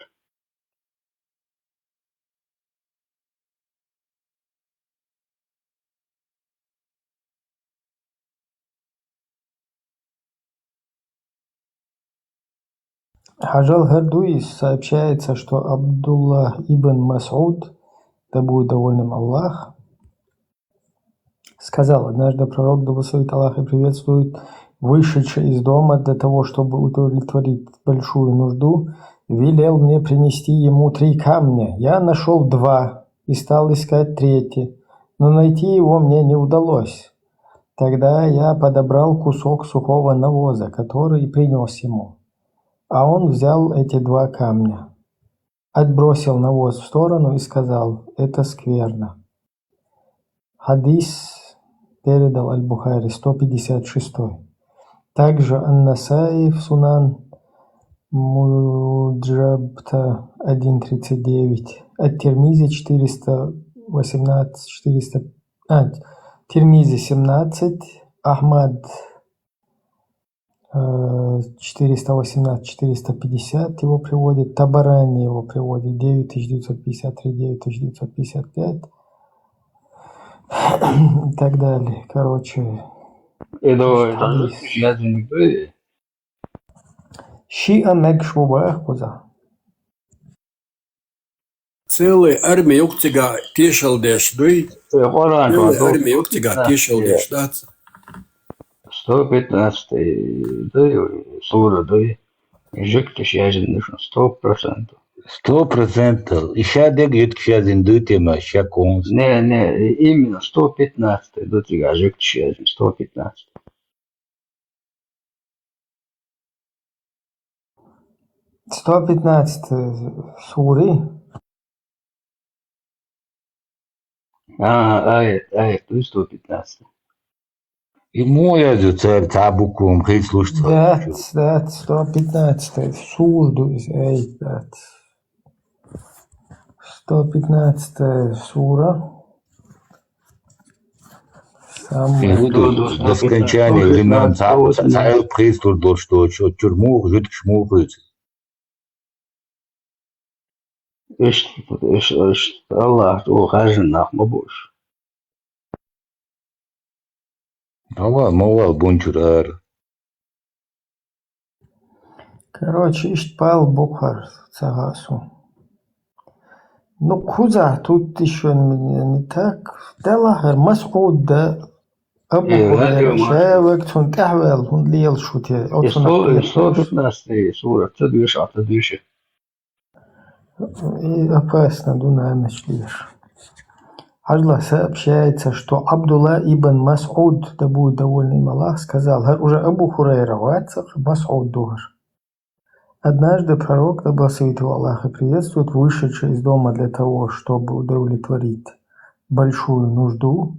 Хьажал, хӀара ду иза, сообщается, что Абдуллах ибн Масъуд, да будет довольным Аллах, сказал: «Однажды пророк, да благословит Аллах и приветствует, вышедший из дома для того, чтобы удовлетворить большую нужду, велел мне принести ему три камня. Я нашёл два и стал искать третий, но найти его мне не удалось. Тогда я подобрал кусок сухого навоза, который принёс ему. А он взял эти два камня, отбросил навоз в сторону и сказал: «Это скверно». Хадис передал Аль-Бухари, сто пятьдесят шестой. Также Ан-Насаи в Сунан Муджабта один тридцать девять, Ат-Тирмизи четыреста восемнадцать, четыреста, а, Тирмизи семнадцать, Ахмад э, четыреста восемнадцать, четыреста пятьдесят его приводит, Табарани его приводит, девять тысяч девятьсот пятьдесят три, девять тысяч девятьсот пятьдесят пять, и так далее. Короче, Эдо, значит, это хадис. Жуткий язык, да? Шиа мегаш ву бах кхуза. Целая армия юкъ цигахь тешал деш дуй? Э, Къуран Целая чохь армия юкъ цигахь тешал деш дац? Сто пятнадцатый дуй, сура дуй. Жуьгташ яздина ду шуна, сто процентов. Сто процентов. И ша дег жуьгташ яздина ду те ма, ша кхунца. Не, не, именно сто пятнадцатый ду цигахь жуьгташ яздина, сто пятнадцатый. Сто пятнадцатый сури. А, аят, аят, ну, сто пятнадцатый. И муха яздо цара цхьа буква хийцалуш цара? Дац, дац, сто пятнадцатый сура ду иза, аят дац. Сто пятнадцатая сура. Самая. И вот до, до скончания времён цхьа, цхьа, цхьа элп хийцалур долуш доцуш, оцу чуьра муха, жуьгташ муха хуьйцу? Иштта, иштта, иштта, Аллах чӀогӀа хаьржина нах ма бу уьш. Ма вала, ма вала бун чуьра ара. Короче, иштта бала бу хӀара, ца хаьа суна. Ну, кхузахь тут ещё не, не так. Делахь хӀара МасӀуд да, Абу Э, Хурайра, радио ша Маршо. Вега цунна тӀаьхьаваьлла, хӀунда лела шу те? Оцунах И сто, и сто пятнадцатый сурат, ца доьшу, а ца доьшу. И опасно ду, нанаш леш. Хьажал, сообщается, что Абдулла ибн МасӀуд, да будет доволен им Аллах, сказал, хӀара уже Абу Хурайра вац, МасӀуд ду хӀара. Однажды пророк, да благословит его Аллах и приветствует, вышедший из дома для того, чтобы удовлетворить большую нужду,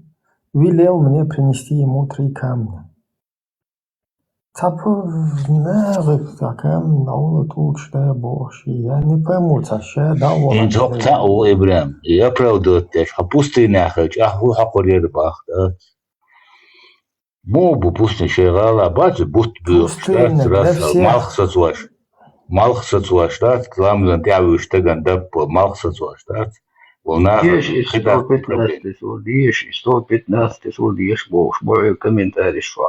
велел мне принести ему три камня. Цхьа пу-, нагӀи цхьа камни дӀавала тӀулгаш да бохуш, я не пойму, цхьа ша дӀа а вала. ХӀинца хӀокху цхьаъ ву, Ибрахим, и оправдывать деш, хьан пустынехь хилча, ахь хӀун хьокхур яра боху, да? Муха бу пустыня, шайн гӀала бац, бутт боьхуш, Пустыня, дац, да, раса, всех. Малх сацош. Малх сацош, дац, ламазан тӀаьхьа вуьйш стагана даппо, малх сацош, дац. Вол наха Деша и хи дац сто пятнадцатый сур, деша и сто пятнадцатый сур, деша бохуш, бу хьоьга комментарий шо.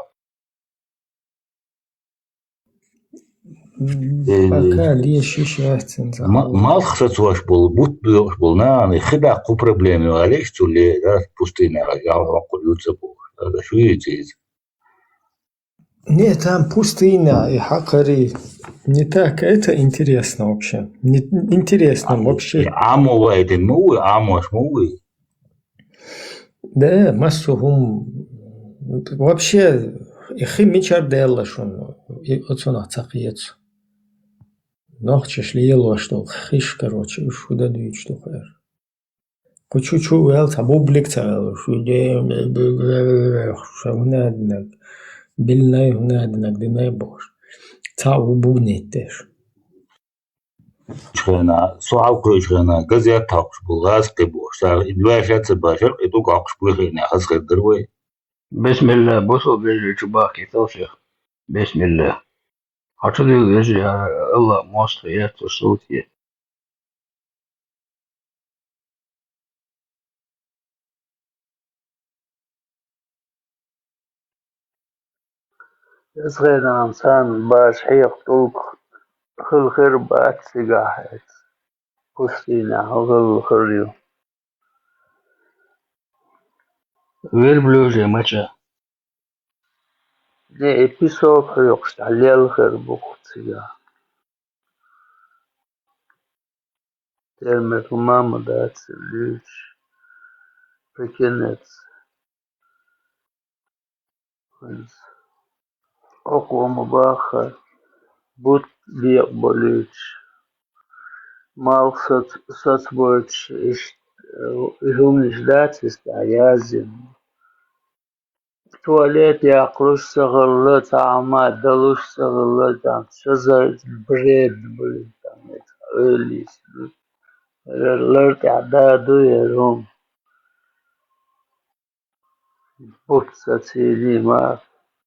М, Э, пока леш йиш яц цуьнца ма-, хьалха. Малх сацош болу, бутт боькъуш болу нахана и хи даккха хӀун проблема ю, аьлла, иштта цу ле-, да, пустыне ял хьокхур ю ца бохуш. Ада шу йийца иза? Не, там пустыня и хьакхари. Не так, это интересно вообще. Не, интересно А, вообще. И Ӏамо вайдина ма вуй, Ӏамош ма вуй. Да, массо а хӀума. Вообще, и хи мичара даьлла шуна, и оцунах ца кхета. Нохчаша лелош долу хиш, короче, уьш хӀун дан дуьйцуш ду-кх аьлла. Кху чу-чу ваьлла, цхьа бублик ца ваьлла, шу де-, ша хӀун а динарг, билинай хӀун а динарг, динай бохуш. Цхьаъ ву бугнийта деш. Хенахь, со хьалкхуьучу хенахь, газет хьокхуш бу, гӀазкхи бохуш, цара и ваьшша а ца башара, и тӀулг хьокхуш буй хиъна, хаза хир дара вай. Бисмилла, бусалба вежарий, чу бахкийтал шех. Бисмилла. Хьо чу дуьйла, вежарий, Аллах мостагӀа яц, уьш сутте. Иза хенахь царна баша хьеха тӀулг хила хир бац цигахь хьаьца. Пустынехь хӀун хила хир ю? Верблюжье мача. Не, и песок хьоькхуш тӀехь лелла хир бу-кх цигахь. Термет хӀума ма дац, луьйчу, пекинец. ХӀинца хӀокхо ма баххара, бутт бекъабо луьйчу. Малх сац-, сацбойтуш, иштта, и хӀуманаш дац иза тӀехь язйина. Туалет яккхалуш ца хилла, цхьа хӀума далуш ца хилла, там, шаза бред, блин, там, это, ойла йиса. Лар тӀехь да ду яра хӀума. Бутт сацийний ма,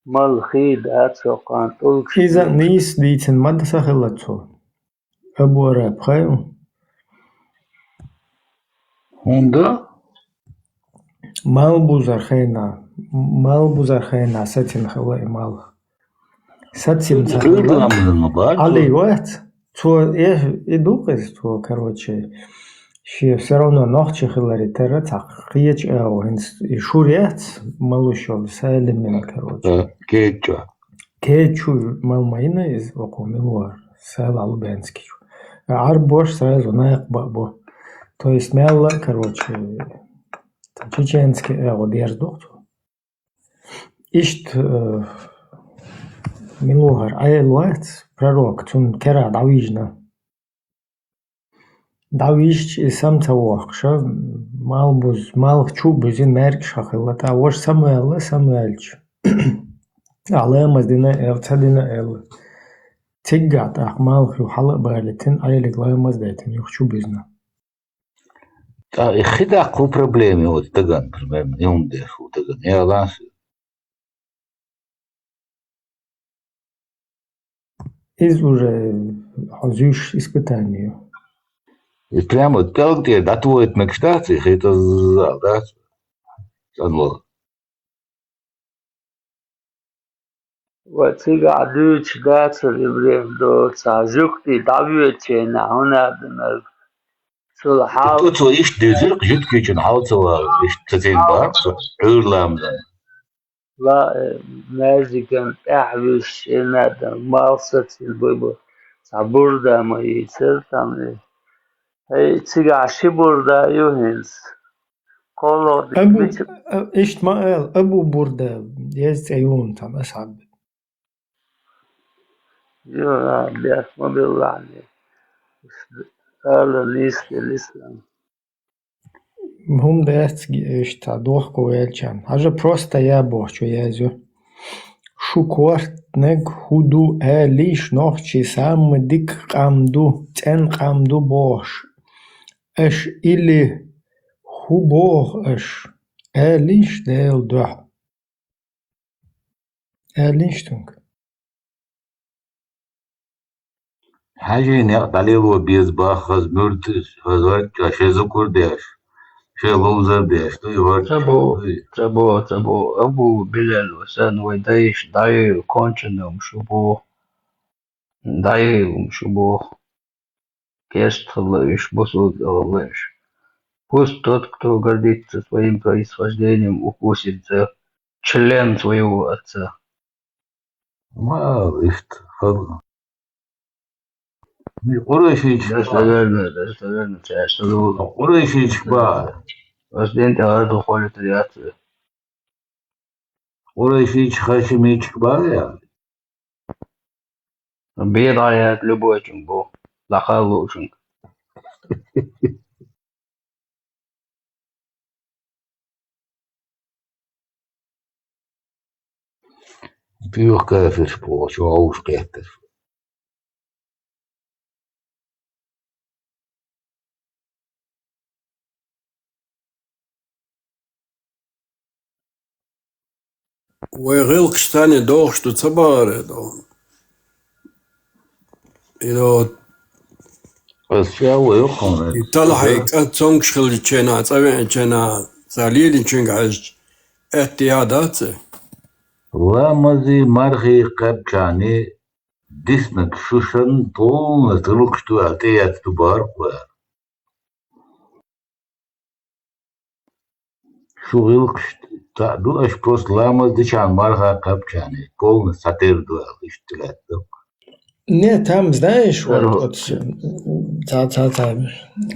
малхий дац хӀокхуьнан тӀулгаш. Иза нийса дийцина ма дан ца хилла цо. Абу Араб хаьий? ХӀунда? Мал бузар хенахь, мал бузар хенахь сацина хилла и мал. Сацина ца хилла. Али вац? Цо, э, и ду-кх иза, цо, короче, шен всё равно нохчи хиларе тера цхьа кхечу агӀо, хӀинца и шура яц, малуш йолу, Салимин, короче. Э, кечу. Кечу мал ма йина иза, оцу мила вара, Сала Лубянский чу. А Ӏарбоша сразу накха баъ бу. То есть мелла, короче, чеченский агӀо дерзадо-кх цо. Иштта, э, мила ву хӀара, Ӏела вац, пророк, цунна кара дӀавижна. ДӀавижча, и сама ца воккхуша, мал буз-, малх чу а бузина, маьркӀаж хьахилла, тӀаккха важа самаваьлла, самаваьлча. Ахьа ламаз дина аьлла, ца дина аьлла. Цигахь тӀаккха малх юха хьала а балийтина, Ӏелиг ламаз а дайтина, юха чу а буьзна. Ткъа и хи даккха хӀун проблема ю оцу дагана, примерно, и хӀума деш ву дагана, яланаш? Иза уже хьо зуьйш испытание ю. И прямо пӀелг тӀера дӀатохийтинарг дац, и хи тӀе зал дац? ЦӀанло. Ва цигахь дуьйцуш дацара, Ибрахим, до цхьа жуьгтий дӀавоьдучу хенахь, хӀунда аьлла, цул хьал- Цо иштта дуьйцура, жуьгтичун хьал ца вала, иштта ца цӀена бахара цо, Ӏуьйра ламазан. Ла, э, маьждиган тӀаьхьа вуьсуш, хӀунда аьлла, малх сацийна буй бу, цхьа бурда ма йийцира там, э. ХӀей, цигахь ши бурда ю хӀинца. КхоалгӀа Абу, мича- а, иштта ма ала, Абу Бурда, еза цӀе ю хӀуна там, асхьаб. Ю, а, бехк ма билла хьуна. Ала нийса делла ислам. ХӀума дац иштта дохко ваьлчарна. Хьажа, просто я бохучо язйо. Шу кортниг хӀу ду алийша, нохчий самма дика къам ду, цӀена къам ду бохуш. Аша или хӀу боху аша? Алийша Делан дуьхьа. Аьллинаш тунга. Хьажий некъ дӀалело беза баха хаза муьртаз, хаза варчча шен зукур деш, шен ловзар деш, дуй варчча, Ца бо, дуй. Ца бо, ца бо, Абу Билал ва сан вай дайш, дайв, конченым шу бо, дайв, шу бо. Кест хилла уьш, бусулба хилла уьш. Пусть тот, кто гордится своим происхождением, укусит за член своего отца. Ма, иштта, хала. Ми Къурайшича Достоверно, достоверно, цаьрца лула. Къурайшича ба. Ас ден тӀе гӀар ду холитар яц. Къурайшича, хашимича ба я? Бедгьа яц любойчун бу, лакхал луучун. Туьйха кафирш боху, чу гӀовш кхетташ. Вай гӀиллакхаш царна дохуш ду ца бахара, доху. И до Ас ша вай хьуна. И талахье кӀант цомгуш хилча чена, цӀа веъна чена, цара лелинчуьнга хьаьжча, аьтта яхьа дац и? Ламази мархи кхаьбчарни диснарг шу шан полностью гӀиллакхаш ду аьлла, тӀеэцна ду бахара кхо аьлла. Шу гӀиллакхаш цхьаъ ду, аша просто ламаз дичарна марха кхаьбчарна, полностью цхьатерра ду аьлла, иштта лаьтта ду. Не, там, знаешь, вот, Здорово. Вот, ца, ца, ца,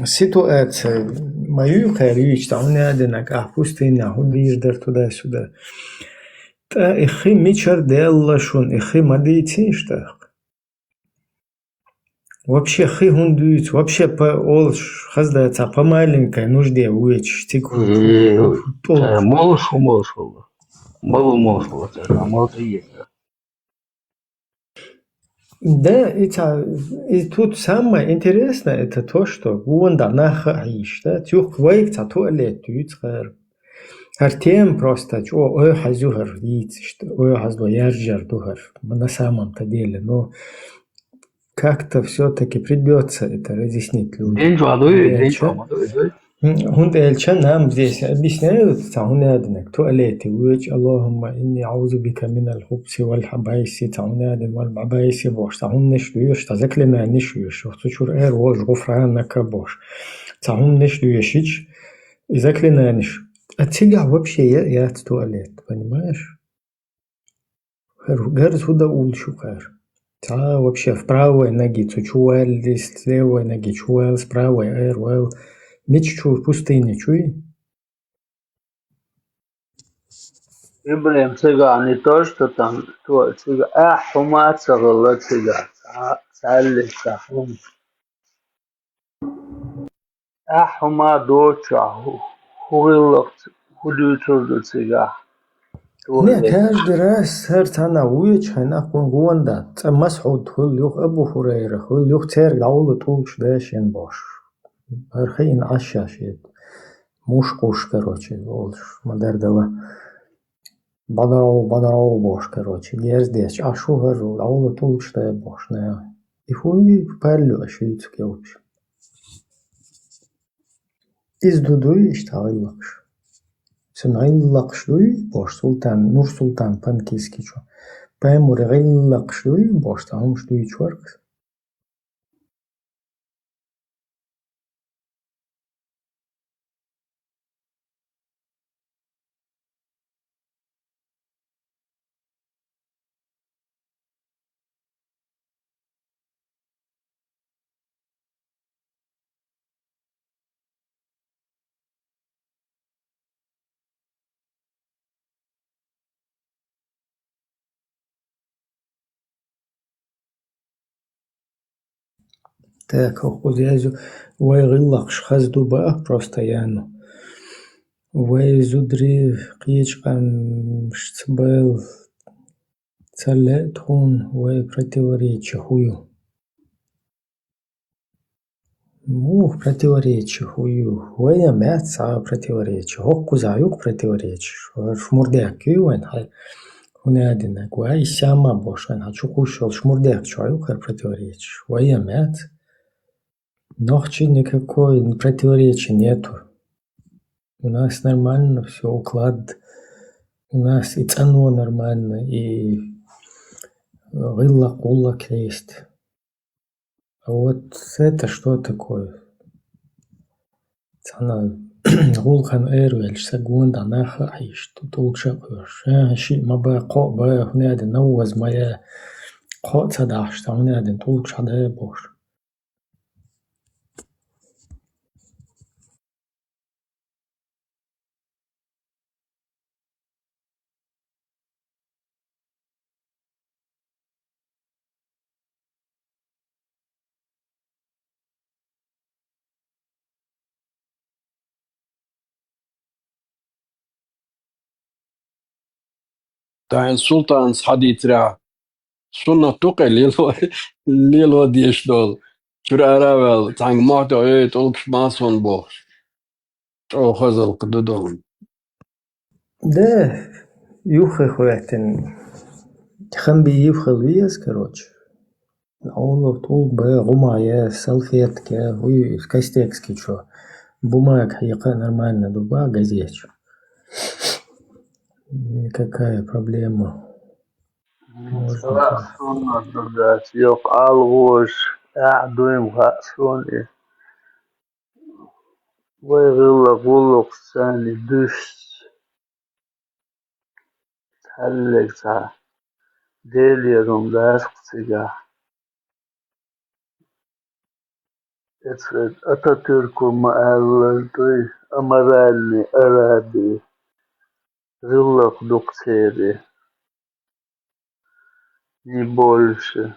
ситуация, ма ю кхара юьйцу, там, не один, а пустыня, хӀун дийр дар туда-сюда. ТӀа и хи мичара делла шуна, и хи ма дийцийша тӀаккха. Вообще хи хӀунда дуьйцу? Вообще, по, олуш хаза дац, цхьа по маленькой нужде воьдуш цига. Э, тӀулг. Э, молуш хӀу, молуш хӀу. Малу молуш хӀу, цхьа, а мал тӀе еза. Да, и цхьа, и тут самое интересное, это то, что гонда нах а хьийш, да, цуьх вайга цхьа туалет дуьйцу хӀара. ХӀара тема просто чӀогӀа ойхьаз ю хӀара дийца иштта, ойхьазло яржар ду хӀара, на самом-то деле. Но как-то всё-таки придётся это разъяснить людям. Дин чохь дуй, дин чохь ма дуй, дуй. ХӀунда аьлча нам здесь объясняют, цхьа хӀун яьдинарг, туалете воьдуш, Аллахумма инни аузу бика минал хубси вал хабаиси, цхьа хӀун яьдина, вал хабаиси бохуш, цхьа хӀуманаш доьшуш, цхьа заклинанеш йоьшуш, цу чуьра эр волуш, гӀуфранака бохуш, цхьа хӀуманаш доьшуш, и заклинанеш. А цигахь вообще я-, яц туалет, понимаешь? ХӀара гарз хӀу дан уллуш ю кхара? Цхьа вообще в правой ноги цу чу ваьлла, с левой ноги чу ваьлла, с правой эр ваьлла. Мича чу, пустыня чуй? Ибрахим, цигахь не то, что там, то, цигахь, ахь, хӀума ца хилла цигахь, цхьа, цхьаьллиг цхьа хӀума. Ахь хӀума доцучохь хӀу-, хӀу гӀиллакх, хӀу дуьйцур ду цигахь? Не, каждый раз хӀара цхьанна вуьйчу хьайна гонда. ЦӀа Масхьуд хуьлу юха, Абу Хурайра хуьлу юха, церга дӀавулла тӀулгаш дашина бохуш. ХӀара хиъна Ӏаш шаьш иза. Муш кхуш, короче, олуш, ма-дарра дала. Бадаров, бадаров бохуш, короче, герз деш, Ӏаш ву хӀара, дӀавулла тӀулгаш дай бохуш, наха. И хӀун ю, паллю аша юьйцу кевча? Иза ду дуй иштта гӀиллакхаш? Цуьнан гӀиллакхаш дуй бохуш, Султан, Нур-Султан Панкийский чу. Пхьамур гӀиллакхаш дуй бохуш, цхьа хӀумаш дуьйцуш вара-кх. Так, хӀокхуза яздо: вай гӀиллакхаш хаза ду баа постоянно. Вай зударий кхечу къамашца бала ца лаьа тхуна, вай противоречи хӀун ю? Муха противоречи хӀун ю? Вайна яц цхьа противоречи. ХӀокхузахь ю-кх противоречи. Шу мурдехь куьй вайн хьай? ХӀунда аьлла, вай иштта ма бохуш, вайн хьан чу кхуссуш йолуш мурдехь чохь ю-кх хӀара противоречи? Вайна яц. Нохчи никакой противоречия нету. У нас нормально всё, уклад. У нас и цӀано нормально, и гӀиллакх, гӀуллакх есть. А вот это что такое? Цхьана гӀуллакхана араваьлча, са гонах нах а хьийзаш, тӀулгаш а кхоьхьуш. А, шиъ ма бан, кхоъ бан, хӀунда аьлла, новваза ма ян, кхоъ ца дахьаш, цхьа хӀунда аьлла, тӀулгаш хьадан бохуш. Тахьин Султанца хьадийцарехь, суннат ду-кх и лело, лело дезаш долу. Чуьра ара а ваьлла, цхьаьнга мохь тӀе, эй, тӀулгаш ма ян суна бохуш. ЧӀогӀа хазалла ду-кх хьуна. Да, юххе хӀоьттина. Хам бийр хила веза, короче. Олур тӀулг бан, гӀума ян, салфетка ян, уй, костекский чу. Бумага хьекха нормально ду бан, газеташ. Никакая проблема. Можно. Сала суннат ду дац, йоккха алгӀош, ахь дуй ма хаьа суна и. Вай гӀиллакх, гӀуллакхаш царна дуьсуш. Цхьаьллиг цхьа Делера хӀума дац-кх цигахь. Эцу Ататюрко ма-аллара дуй, аморальный араби, гӀиллакх ду-кх церан. Не больше.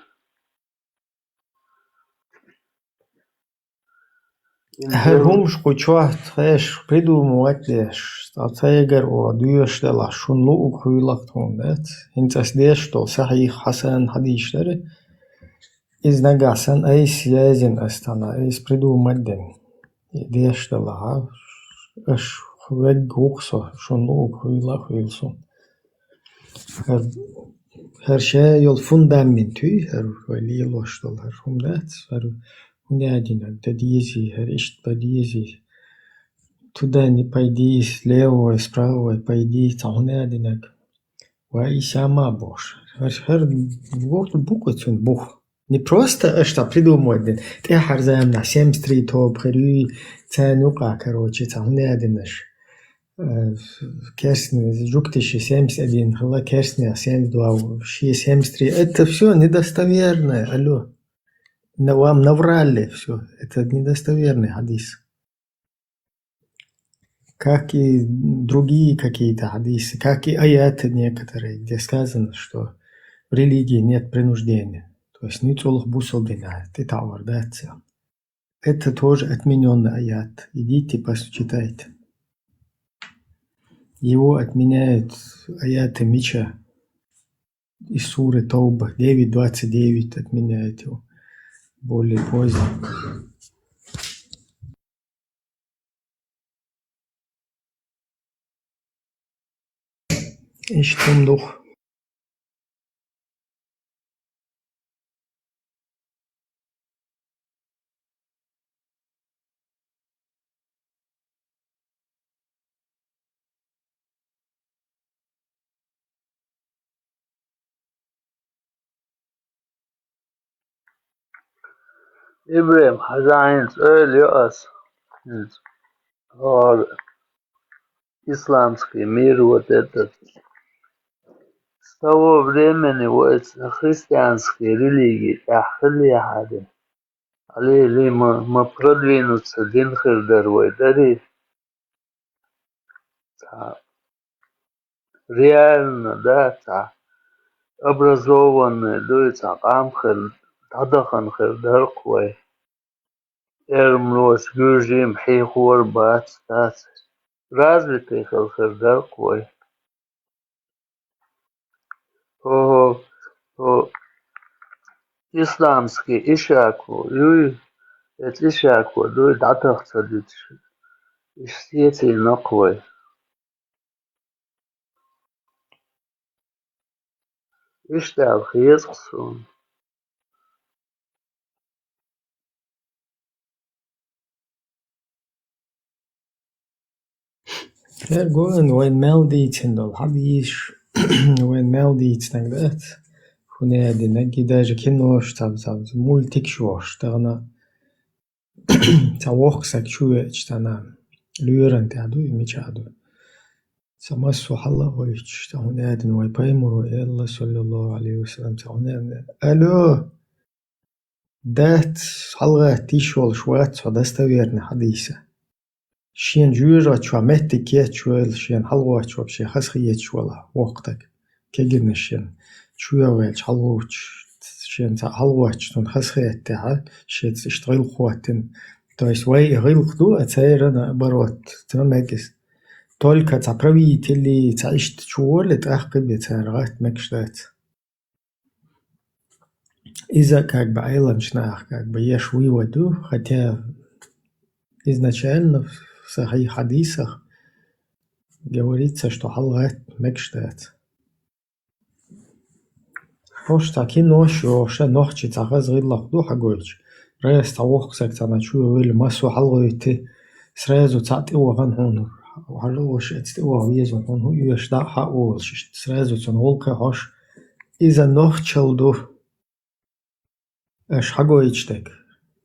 ХӀара хӀумаш кху чохь тхаьш придумывать деш, ткъа цхьа эгар оха доьшуш делахь, шуна луъург хуьлу-кх тхуна, дац? ХӀинца ас деш долу сахьихь хьасан хьадийш дара. Иза нагахь санна айса яздина ас цхьана, айса придумать дина. И деш делахь, аша вегга ву-кх со, шуна луъург хуьлу а хуьлу суна. ХӀара, хӀара ша йолу фундамент ю, хӀара вай лелош долу хӀара хӀума дац, хӀара хӀунда аьлла, дан дезий, хӀара иштта бан дезий. Туда не пойди, слева, справа пойди, цхьа хӀунда аьлла, вай и сама бохуш. ХӀара, хӀара бу-, бу-кх цуьнан бух. Не просто аша цхьа придумывать дина. ТӀаьххьара заманахь семьдесят три тоба хир юй, царна юкъахь, короче, цхьа хӀунда аьлла аша. Э, керстни, жуьгташа семьдесят один хилла, керстнех семьдесят два, шен семьдесят три. Это всё недостоверное, алло. На-, вам наврали всё. Это недостоверный хьадис. Как и другие какие-то хьадисы, как и аяты некоторые, где сказано, что в религии нет принуждения. То есть ницкъ йолуш бусалба динехь тӀетаӀор дац. Это тоже отменённый аят. Идите, почитайте. Его отменяют, аяты мича. Из суры Тауба девять двадцать девять отменяет его. Более поздно. Иштта хӀума ду-кх. Ибрахим, хьажа, хӀинца ойла йо ас. ХӀинца хӀара исламский мир, вот этот. С того времени вай христианский религии тӀехь хилла яхьаде. Хьалели ма, ма продвинуться дин хир дара вай, дарий? Цхьа реально, да, цхьа образованный дуй, цхьа къам хир, дӀадахана хир дара-кх вай. Эрмалоша, гуьржий-м хьийхор бац, дац. Развитый хила хир дара-кх вай. ХӀо, хӀо, хӀо исламский ишако юй, эцу ишако дуй, дӀатаха ца дуьтуш, иштта сецийна-кх вай. Иштта аьлла хеза-кх суна. Церан гуьн вайн мел дийцина долу хьадисаш, вайн мел дийцинарг дац, хӀун а динарг, и даже кинош, цхьа, цхьа мультикаш йохуш тахана. Цхьа воккха стаг чу веача, цхьана лоьран тӀехь дуй, мичахь дуй. Цхьа массо а хьала а гӀойтуш, цхьа хӀун а дина, вай пайхамаро аьлла, саллаллаху Ӏалайхи ва саллам, цхьа хӀун а дина: «Алло! Дац, хьалагӀатта йиш йолуш вац хьо, достоверный хьадиса». Шена жоьжахати чохь меттиг кечвелла, шена хьалагӀоттуш вообще хазахеташ велахь, воккха стаг, кегийнаш шена чу веача хьалагӀоттуш, шена цхьа хьалагӀоттуш цунна хазахетта тӀехь, шеца иштта гӀиллакх хӀоттийна. То есть вай и гӀиллакх ду, а церан наоборот, ца мегаш. Только цхьа правителий, цхьа иштта чу волий, тӀаккха бен цара гӀатта мегаш дац. Иза как бы Ӏеламчу наха как бы еш вывод ду, хотя изначально в сахьихь хьадисах говорится, что хьалагӀатта мегаш дац. ХӀорш цхьа кинош йохуш, нохчий цхьа хаза гӀиллакх ду хьагойтуш. Раз цхьа воккха стаг цхьана чу вевлла, массо а хьалагӀойтий, сразу цхьаъ тӀевахана хьуна, хьажа ош эца тӀеваха веза хьуна, хӀун оьшу дӀа а хьаолуш, иштта сразу цунна гӀуллакх а хьош. Иза нохчалла ду. Аша хьагойтуш дерг.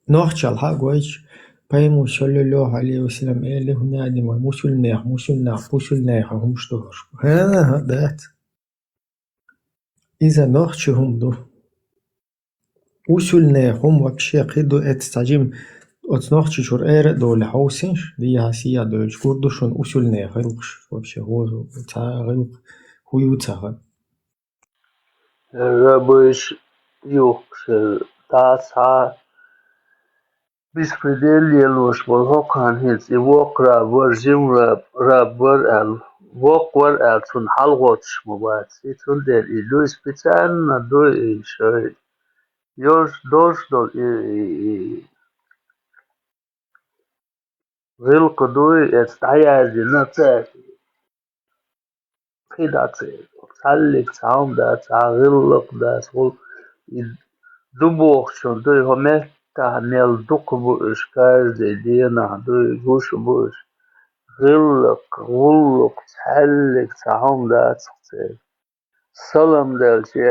Нохчалла хьагойтуш, пайхамара, саллаллаху Ӏалайхи ва саллам, элира, хӀун а дина вай мусульманех, мусульманех, мусульманех хӀумаш ду хӀорш. ХӀан-хӀа, дац. Иза нохчийн хӀума ду. Усуьлнех хӀума вообще кхин ду, эцу цхьа жима оцу нохчийн чуьра ара а долий хьовсийша, дехьа-сехьа доьлча гур ду шуна усуьлнех гӀиллакхаш вообще, хӀо-, цхьа а гӀиллакх хӀун ю ца хаьа. Рабыш юхкуш, дӀа цхьа беспредел лелош волу хӀокхарна хӀинца и воккха раб вара, жима раб, раб вара аьлла, воккха вара аьлла, цунна хьалагӀоттуш ма бац. И цундела и дуй, специально дуй и шай. Йолуш долуш долу и, и, и гӀиллакх дуй, эцу дӀаяздина цаьрга. Кхин дац, цхьаллиг цхьа хӀума дац, цхьа гӀиллакх дац, гӀул-, и ду бохучун дуй, хӀо меттахь мел дукха бу уьш, каждый денахь дуй, гуш бу уьш. ГӀиллакх, гӀуллакх, цхьаллиг цхьа хӀума дац церан. Салам делча,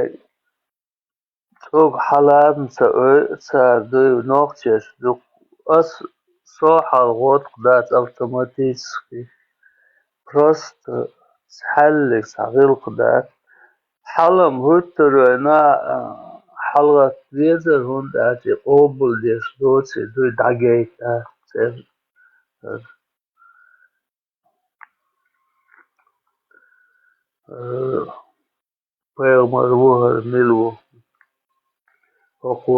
цуьнга хьаларна ца ойу цара дуй, нохчаша ду. Ас, со хьалагӀоттуш дац автоматически. Просто цхьаллиг цхьа гӀиллакх дац. Хьалам хӀуьттур вайна, а, хьалагӀатта везар, хӀунда аьлча и къобалдеш доций дуй дӀагайта церан. Э, пайхамар ву хӀара мила ву? ХӀокхо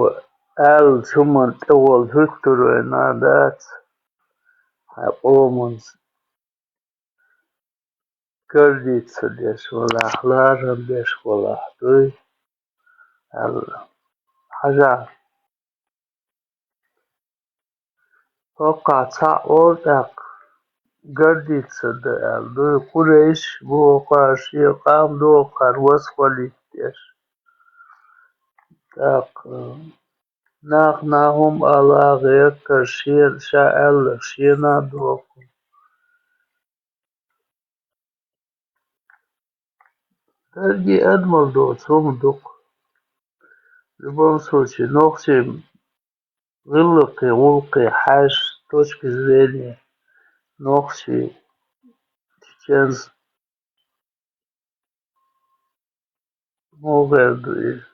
аьллачу хӀуманна тӀехула хӀуьттур вайна дац, хьайн къоманца гордиться деш валахь, ларам беш валахь дуй аьлла. Хьажахь. ХӀокхахь цхьаъ олу тӀаккха, гордиться дан аьлла дуй, Къурайш боху кхара, шен къам доху кхара, вас хвалить деш. ТӀаккха нах нах хӀума ала гӀертар, шен, ша аьлларг шена а доху. Дерриге адамал доцу хӀума ду-кх. В любом случае, нохчийн гӀиллакхе, гӀуллакхе хьаьжча, точка зрения, нохчий, чеченцы, муха ду иза?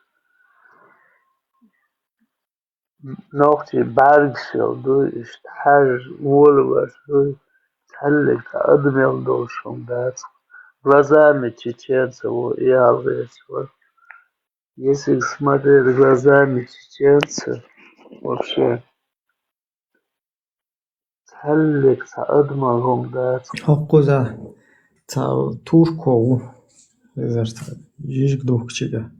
Нохчий бӀаьргашца ду, иштта хьаьжа волавеш ду, цхьаьллиг цхьа адам мел долуш хӀума дац. Глазами чеченца ву, и хьалхарчо вара. Если смотреть глазами чеченца, вообще, цхьаьллиг цхьа адам мел хӀума дац. ХӀокхуза цхьа турко ву, изар цхьа жижиг духкучига.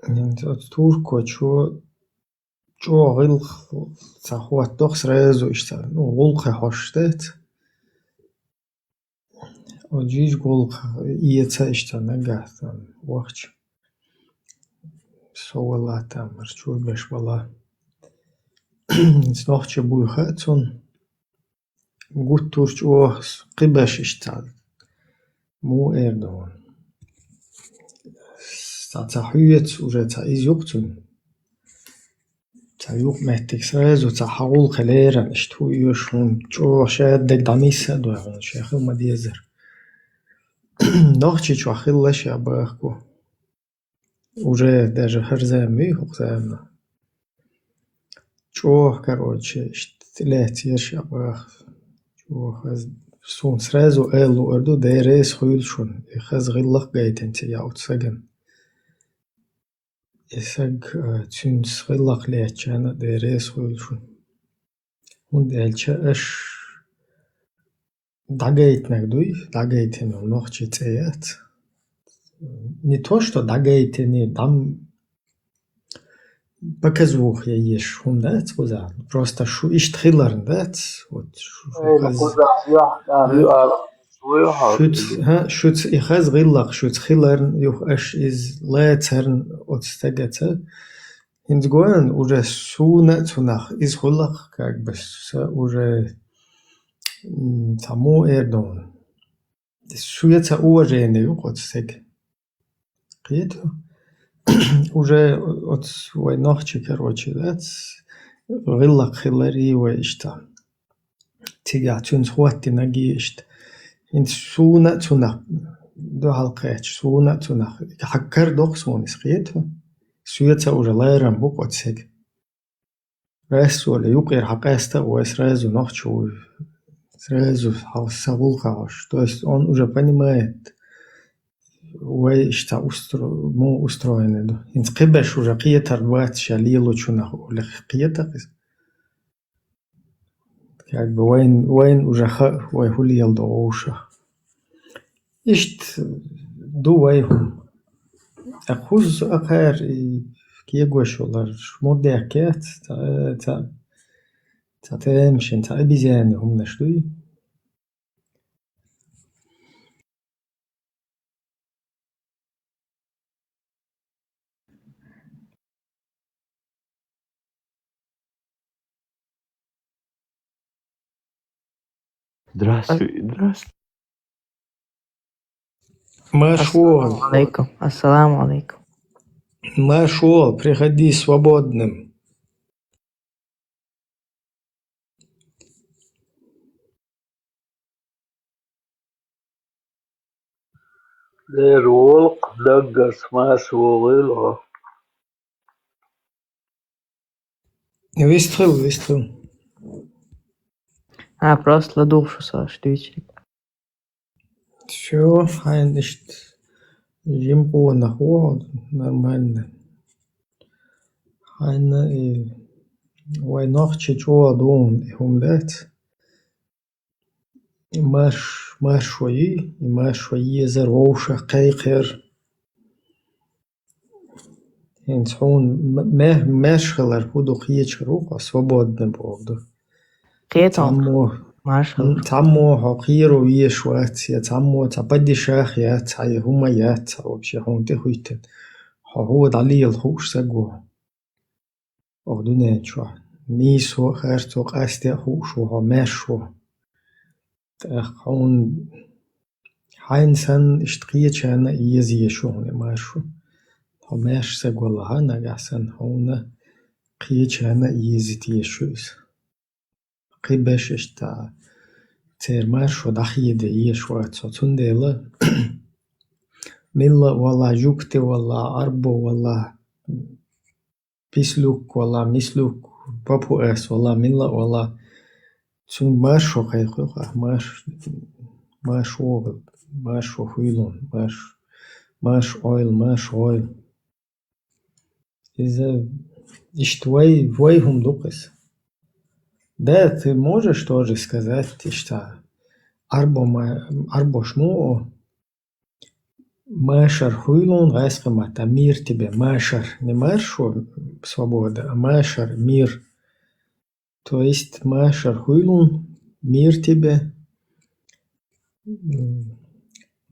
ХӀинца оцу туркочо чӀогӀа гӀиллакх ца хӀоттадо-кх сразу иштта, ну, гӀуллакхе хьожуш дац. Оцу жижиг гӀуллакх эца иштта нагахь санна вахча. Со вала там, мара чу беш вала. Нохчо буй хаьа цунна. Гуттар а чӀогӀа кхибеш иштта. Муха эр ду хьуна? Цхьа, цхьа хьоьца уже цхьа иза ю-кх цуьнан. Цхьа юкъаметтиг сразу цхьа хьан гӀуллакхе лерина иштта хӀу оьшу хьуна, чӀогӀа шадерг дӀанисса а дой хьуна, шен хила ма-деззара. Нохчийчохь хилла ша бахархо. Уже даже хӀара зама ю, хӀокху зама. ЧӀогӀа, короче, иштта тӀелаьцна яра ша бахархо. ЧӀогӀа хаза. Суна сразу ала луур ду, Дела реза хуьлда шуна, и хаза гӀиллакх гайтина цига оцу стагана. И стаг, а, цуьнца гӀиллакх лаьцначарна а Дела реза хуьлда шуна. ХӀунда аьлча аша дӀагайтинарг дуй, дӀагайтина нохчийн цӀе яц. Не то, что дӀагайтина, дӀам-, показуха ян еш хӀума дац кхузахь. Просто шу иштта хиларна дац. Вот шу, шу Ай, хаза кхузахь юьхь-кӀам ю аьлла, шу ю хьо. Шуьца, хӀа, шуьца и хаза гӀиллакх шуьца хиларна, юха аша иза лацарна оцу стагаца. ХӀинца гой хьуна, уже суна а цунах иза хуьлу-кх, как бы, со уже, м, цхьа муха эр ду хьуна. Шуьца уважение ю-кх оцу стеган. Кхета? Уже оцу вай нохчийн, короче, дац, гӀиллакх хилар и вай иштта. Цигахь цуьнца хӀоттийнарг и иштта. ХӀинца суна а цунах, дуьхьал кхаьчча, суна а цунах, хьан кара доккху суна иза, кхета? Соьца уже ларам бу-кх оцу стеган. Рассоле юкъера хьан къаста а вай сразу нохчо вуй, сразу хьан сан гӀуллакхе хьожуш. То есть он уже понимает, вай иштта устро-, муха устроенный ду. ХӀинца кхиберш уже кхетар бац ша лелочунах олий кхета-кх иза. Как бы вайн, вайн уже хаьа, вай хӀун леладо вовшах. Иштта ду вай хӀума. Ткъа кхузза а кхара и кегош йоларш мурдех кеца, ца, ца, ца тема шен, ца обезьяны хӀуманаш дуй. Здравствуй, здравствуй. Марш вогӀал. Ассаламу алейкум. Ассаламу алейкум. Марш вогӀал, приходи свободным. Дера волу-кх, даггара марша вогӀийла хьо. Вистхила, вистхила. А, просто ладугӀу шу со, аш дуьйцург. Всё, хьайна иштта жима къонах ву, нормально. Хьайна и вай нохчийн чӀогӀа ду хьуна и хӀума дац. И марш, маршо йий, и маршо езар вовшах кхайкхар. ХӀинца хьуна ма-, ма-, маьрша хилар хӀун ду кхечар ву хьо, свободный боху ду. Кхета хьо. Цхьаммо, марша хила. Цхьаммо хьо кхеро везаш вац, я цхьаммо цхьа падишах яц, цхьа я хӀума яц, цхьа вообще хьуна тӀехӀуьттина. Хьо хӀун дӀалела хууш саг ву. Оха дуьнен чохь нийсо а, харцо а, къасте а хууш ву хьо, маьрша ву. ТӀаккха хьуна хьайна санна иштта кхечарна а еза езаш ю хьуна и маршо. Хьо маьрша саг валахь, нагахь санна хьуна кхечанна а еза теша ю иза. Кхин беш иштта церан маршо дӀахеде езаш вац хьо. Цундела милла а валахь, жугти валахь, Ӏарбо валахь, пислюк валахь, мислюк, папуас валахь, милла а валахь, цуьнан маршо кхайкхо хьо, марш, марш вогӀийла, маршо хуьйла хьуна, марш, марш Ӏойла, марш гӀойла. Иза иштта вай, вай хӀума ду-кх иза. Да, ты можешь тоже сказать, иштта, Ӏарбо ма-, Ӏарбош мо о, машар хуьйла хьуна гӀазкхийн маттахь, мир тебе, машар, не маршо, свобода, а машар, мир. То есть машар хуьйла хьуна, мир тебе, м,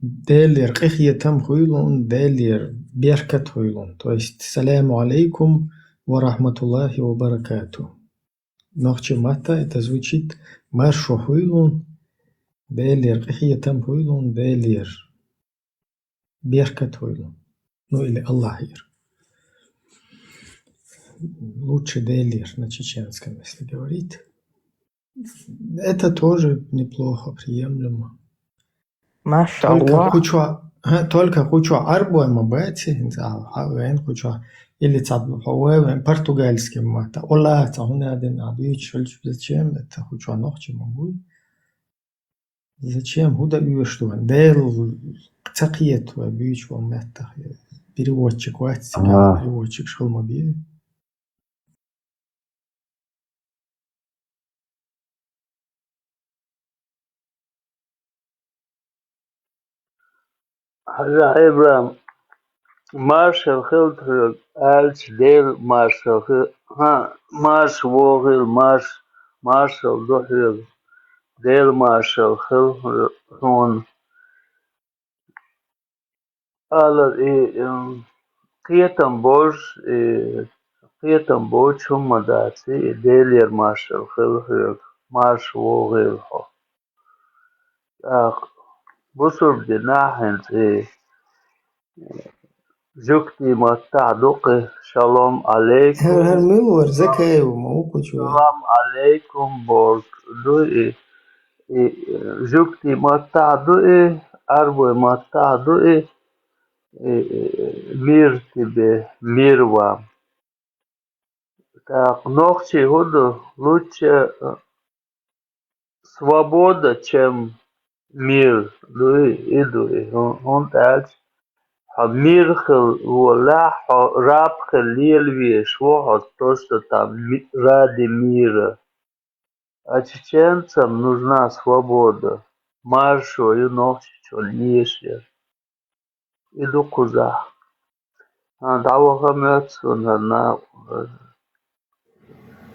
Делера къинхетам хуьйла хьуна, Делера беркат хуьйла хьуна. То есть саламу Ӏалайкум ва рахматуллахи ва баракатух. Нохчийн маттахь это звучит: маршо хуьйла хьуна, Делера къинхетам хуьйла хьуна, Делера беркат хуьйла хьуна. Ну или Аллахьера. Лучше Делера на чеченском, если говорить. Это тоже неплохо, приемлемо. Только кху чохь, а, только кху чохь Ӏарбой ма бац, хӀинца а хьа а вайна кху чохь. Или цхьа хьо вай вайн португальский маттахь. Олла, цхьа хӀунда дина а дуьйцуш хилча, зачем это, кху чохь нохчий ма буй. Зачем? ХӀун дан оьшу ду вайн? Дела ца кхета вай буьйцу вайн меттах. Переводчик вац, цигахь переводчикаш хила ма бий. Хьажа, Ибрахим, маршалла хила хьоьга аьлча, Дела маршалла хи-, хӀа, марша вогӀийла, марш-, маршалла ду хьоьга, Дела маршалла хила хьо-, хьуна. Алар и, м, кхетам болуш, и кхетам боцуш хӀумма дац, и Делера маршалла хила хьоьга, марша вогӀийла хьо. ТӀаккха бусурба динехь хӀинца и жугтийн маттахь ду-кх и: шалом Ӏалайкум. ХӀара, хӀара мила вара, Закаев ма ву кху чу? Шалом Ӏалайкум бохург ду и, и жугтийн маттахь ду и, Ӏарбой маттахь ду и, и, и, мир тебе, мир вам. ТӀаккха нохчийн хӀун ду? Лучше, э, свобода, чем мир. Ду и, и ду и. ХӀун-, хӀунда аьлча, хьо мир хила волахь, хьо раб хила лелавеш ву хьо, то, что там ми-, ради мира. А чеченцам нужна свобода. Маршо ю Нохчийчоьнан эшар. И ду кхузахь. А, дӀаваха моьтту суна хӀара накъа.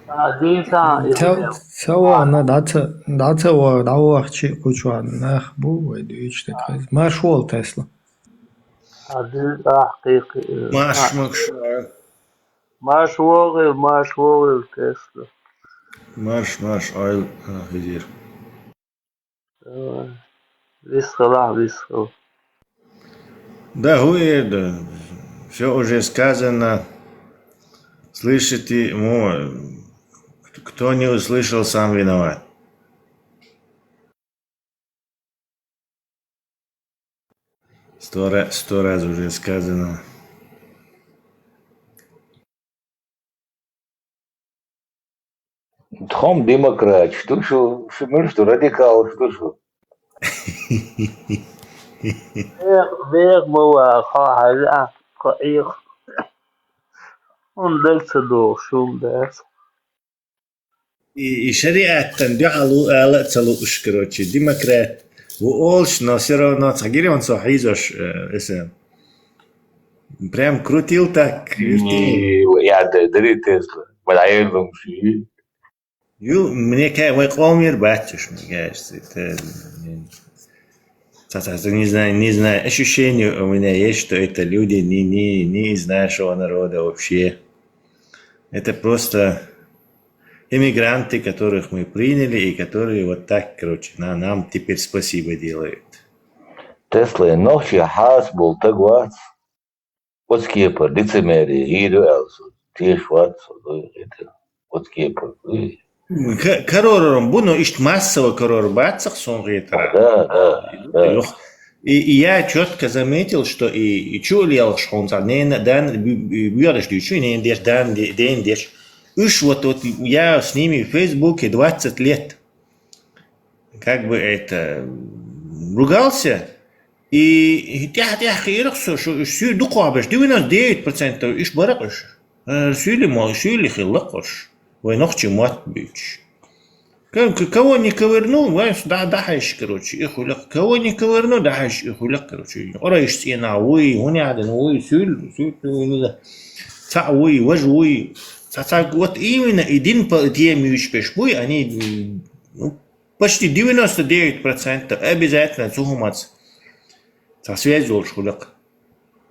А, дийца, и ца, ца вахана, дӀа ца, дӀа ца ваха, дӀавахча а кху чохь нах бу вай дуьйцуш дерг хеза. Марш вогӀийла, Тесла. А, дийца, а, кхи-, кхи-, марш, а, марш. Марш вогӀийла, марш вогӀийла, Тесла. Марш, марш, Ӏойла, а, хезира. Э, висхилахь, висхила. Да, хӀун эр ду, всё уже сказано. Слышите, мо, кто не услышал, сам виноват. Сто ра-, сто раз уже сказано. Тхо-м демократаш ду шу, шу муьлш ду, радикалаш ду шу? Бех-, беха ма ваха, хьо хьажа, тхо Ӏеха. ХӀунда ца догӀу, шун дац. И, и шариатан дуьхьал ву ала а ца лууш, короче, демократ ву олуш, но всё равно цхьа гирён со хьийзош, э, эса прям крутил так, вертил. И, я д-, дари Тесла, бала Ӏелам ши. Ю, мне ка-, вай къомера бац уьш, мне кажется, это, м, Ца-, ца-, ца-, не знаю, не знаю. Ощущение у меня есть, что это люди не, не, не из нашего народа вообще. Это просто иммигранты, которых мы приняли и которые вот так, короче, на-, нам теперь спасибо делают. Тесла, нохчий хьаса болу таг вац. Оцу кепара лицемерие хӀийр ю аьлла сан. тешаш вац со, дуй, это, вот кепа, дуй. Ка-, карорам бу, но иштта массово карор бац-кх сона хетарах. Да, да, да. Юх. И, и я чётко заметил, что и, и чу лелаш хьона цхьа нена, дан, бу-, бу-, буьгӀадаш дуьйцу, нена деш, дан де-, ден деш. Уж вот, вот я с ними в Фейсбуке двадцать лет. Как бы это, ругался, и тӀаьхьа-тӀаьхьа кхийрах со, шу, шу дукхагӀбеш, девяносто девять процентов иш барах уж. Э, суьйли мо, суьйли хилла кхуш. Вай нохчий мотт буьйцуш. Ка-, ка-, кого не ковырну, вай с-, да, дахьаш, короче, и хуьлакх. Кого не ковырну, дахьаш, и хуьлакх, короче. Орайш цӀена вуй, хӀунядан вуй, суьйли, суьйли, суьйли, цаӀ вуй, важ вуй. Ца-, ца-, вот именно и дин по-, тема юьйцуш буй, они, ну, почти девяносто девять процентов обязательно цу хӀумаца цхьа связь йолуш хуьлакх.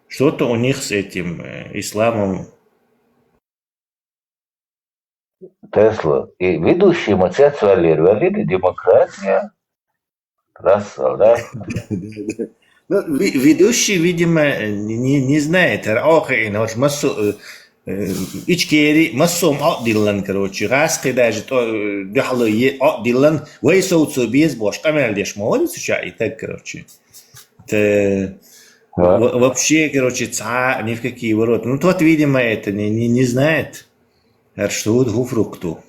Что-то у них с этим, э, исламом. Тесла, и ведущий ма цец ваьллера, ваьллера демократия, рассал, да? Ну, ви-, ведущий, видимо, не, не, не знает, ара охайна, вот массо, э, Э, Ичкери массо а Ӏодиллан, короче, гӀаскхи даже тӀо-, э, дуьхьало е-, Ӏодиллан, вай совцо беза бохуш, къамел деш ма вара цу чохь и таг, короче. Т-, ва-, вообще, короче, цхьа ни в какие ворота. Ну, тот, видимо, это не, не, не знает. ХӀара шу ду фрукту.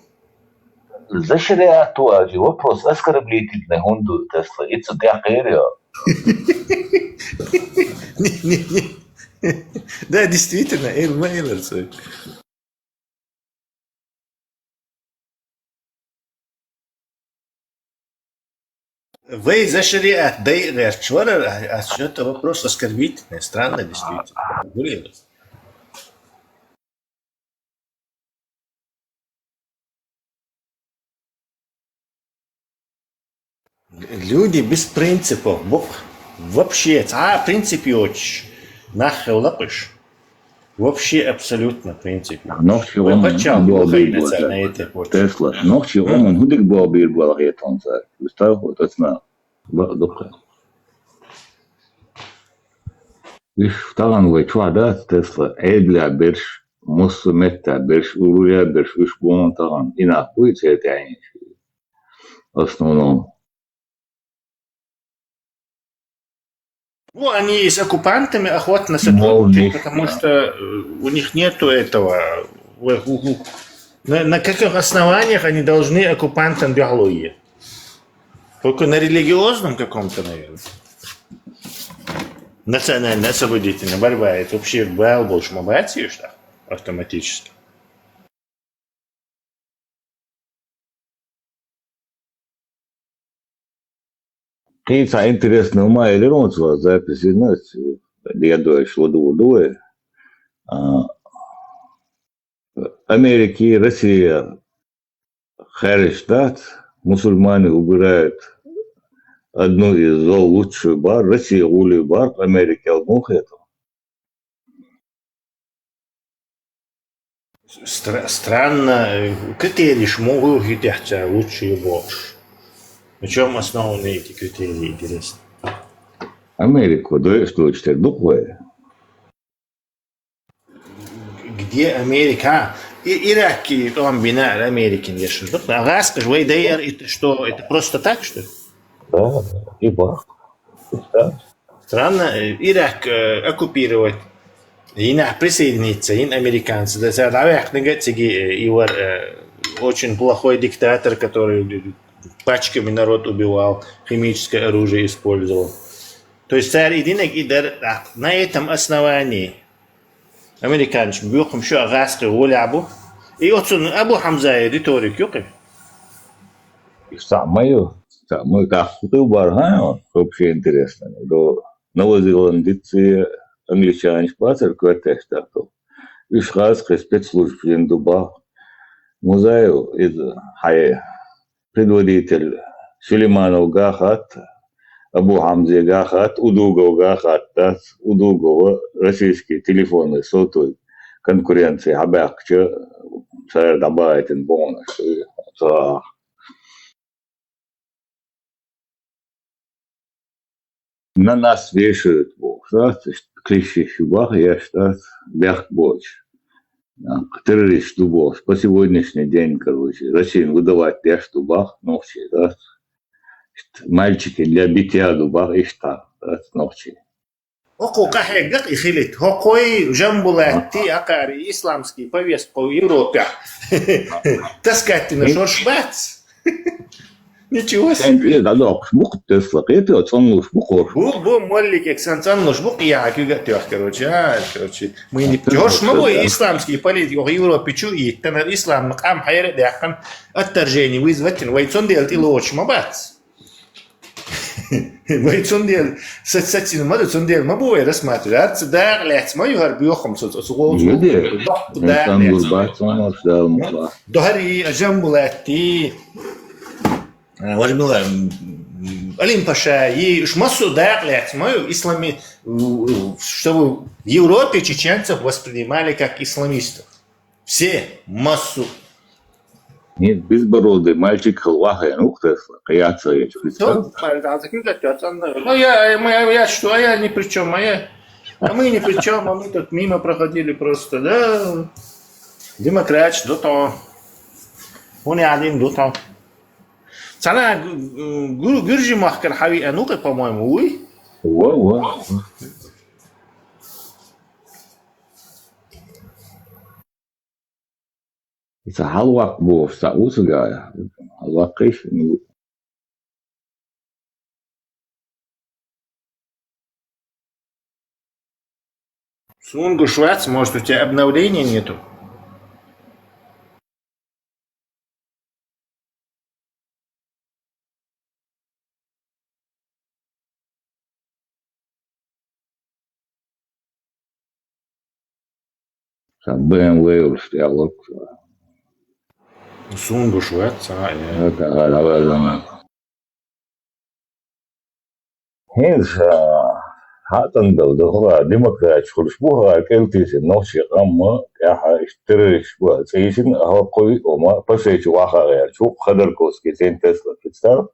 За шариат ду аьлча, вопрос оскорбительный хӀунда ду, Тесла? Ицца деккхийра йо? Не, не, не. Да, действительно, эл ма элар цо. Вай за шариат дай гӀерташ вара, а, а что это вопрос оскорбительный, странно, действительно. Блин. Люди без принципов, бу-, вообще, цхьа а принцип йоцуш нах хилла кхуьш. Вообще, абсолютно принцип йоцуш. Нохчи вай гӀоман паччахь хӀун боху бийр бу, на этой почве. Тесла, нохчи гӀоман хӀун дика боху бийр бу аьлла хета хьуна цара? Уьш тахана тӀаьхьа бакъ ду-кх. Уьш тахана вай чохь дац, Тесла, Ӏедалехь берш, массо а меттехь берш, урурехь берш, уьш бу хьуна тахана. И нах буй церан тӀаьхьенаш? В основном. Ну, они с оккупантами охотно сотрудничают, потому что, э, у них нету этого, э, у, у, на, на каких основаниях они должны оккупантам дуьхьало е? Только на религиозном каком-то, наверное. Национально-освободительная борьба, это вообще бал больше мобацию, что автоматически. Кхин цхьа интересный хӀума элира хьуна цо, запись йина, дедойш ладугӀур ду вай. А, Америки, Россия хаьржаш дац, мусульмане убирают одну из зол лучшую бар, Россия гӀоле бар, Америка ял муха хетал. Стра-, странно, э, критерийш муха ю хӀинца лучшие бохуш? На чём основаны эти критерии, интересно? Америку дойуш доцуш тера ду-кх вай. Где Америка? А, и-, Ираке тӀом бина Америкин дешар ду-кх. А гӀаскхаш вай дайар, это что, это просто так, что ли? Да, да, и бах. Да. Странно, э, Ирак, э, оккупировать, йинехь присоединиться йина американцы, да, цара дӀаваьккхинарг а цига, э, и вар, э, очень плохой диктатор, который пачками народ убивал, химическое оружие использовал. То есть цара и динарг и дар, а, на этом основании американцаш боькхам шу а гӀаскхи гӀолехь бу. И оцунна Абу Хьамзая риторика ю-кх. Цхьаъ ма ю, цхьаъ ма ю, тӀаккха хӀун хилла бара, хьан, вообще интересно. До Новозеландица англичанаш бацара коьртеш тӀаккха. Уьш гӀаскхи спецслужбаш йина ду боху. Музаев иза хьайн предводитель Сулеймановга а хатта, Абу Хьамзега а хатта, Удуговга а хатта дац, Удугова российский телефонный сотовый конкуренци хьабаьккхича, цара дӀабахийтина бу хьуна аш. На нас вешают бохуш дац, иштта кличкаш баха еш дац, бехк боцуш. Террорист ду бохуш, по сегодняшний день, короче, Россиян выдавать деш ду бах, нохчий, да? Мальчики для битья ду бах, иштта, да, нохчий. ХӀокхо къахьегга и хилит. ХӀокхой Жамбулатти, акъари, исламский повестка Европе. Таскать дина шорш бац. Ничего себе. Сен пӀе дӀадоккхуш бу-кх Тесла, кхетий, цӀанлуш бу-кх хӀорш. Бу, бу, молликег сан цӀанлуш бу-кх, я куьга тох, короче, а, короче. Мы не пьёшь, мы бу, исламский политик, ох, Европе чу и, тана исламна къам хьайра дяххан отторжение вызвать, вай цундел тӀе лоч ма бац. Вай цундел сац-, сацина ма ду, цундел ма бу вай рассматривать. Арца дагӀа лаьц ма ю хӀара бехам цо, цо, цо гӀолцу. Ю де. Дохку дагӀа лаьц. Дохари, а, Жамбулатти. А, Владимир, м, Алим Паша, и уж массо дакъа лаьцна ма ю ислами-, у, у, чтобы в Европе чеченцев воспринимали как исламистов. Все, массо. Нет, безбородый мальчик хилла ваха ян ву-кх Тесла, кхы яц а ечу, представь. Ну, я, я, я, я что, а я ни при чем, а я, а мы ни при чем, а мы тут мимо проходили просто, да. Демократш, ду тхо. ХӀуна яхьдин ду тхо. Цхьана гу-, гу-, гуьржи махкара хьавиъан ву-кх, по-моему, вуй? Во, во, во. Иза хьалваккха бохуш цхьаъ ву цигахь. Хьалваккхийша, ну. Суна гуш вац, может, у тебя обновления нету? Сан Б М В йолуш тӀехь локкхуш вара. Суна гуш вац, а, я. ХӀинца, а, хьаъ тӀанбелла ду хӀара демократиш хуьлуш бу хӀара кӀелтийсина нохчийн къам, тӀаьхьа иштта террористаш бу аьлла цӀийсина, хӀокхуьй хӀума пасечу вахар гӀерташ ву Ходорковский центр, представь.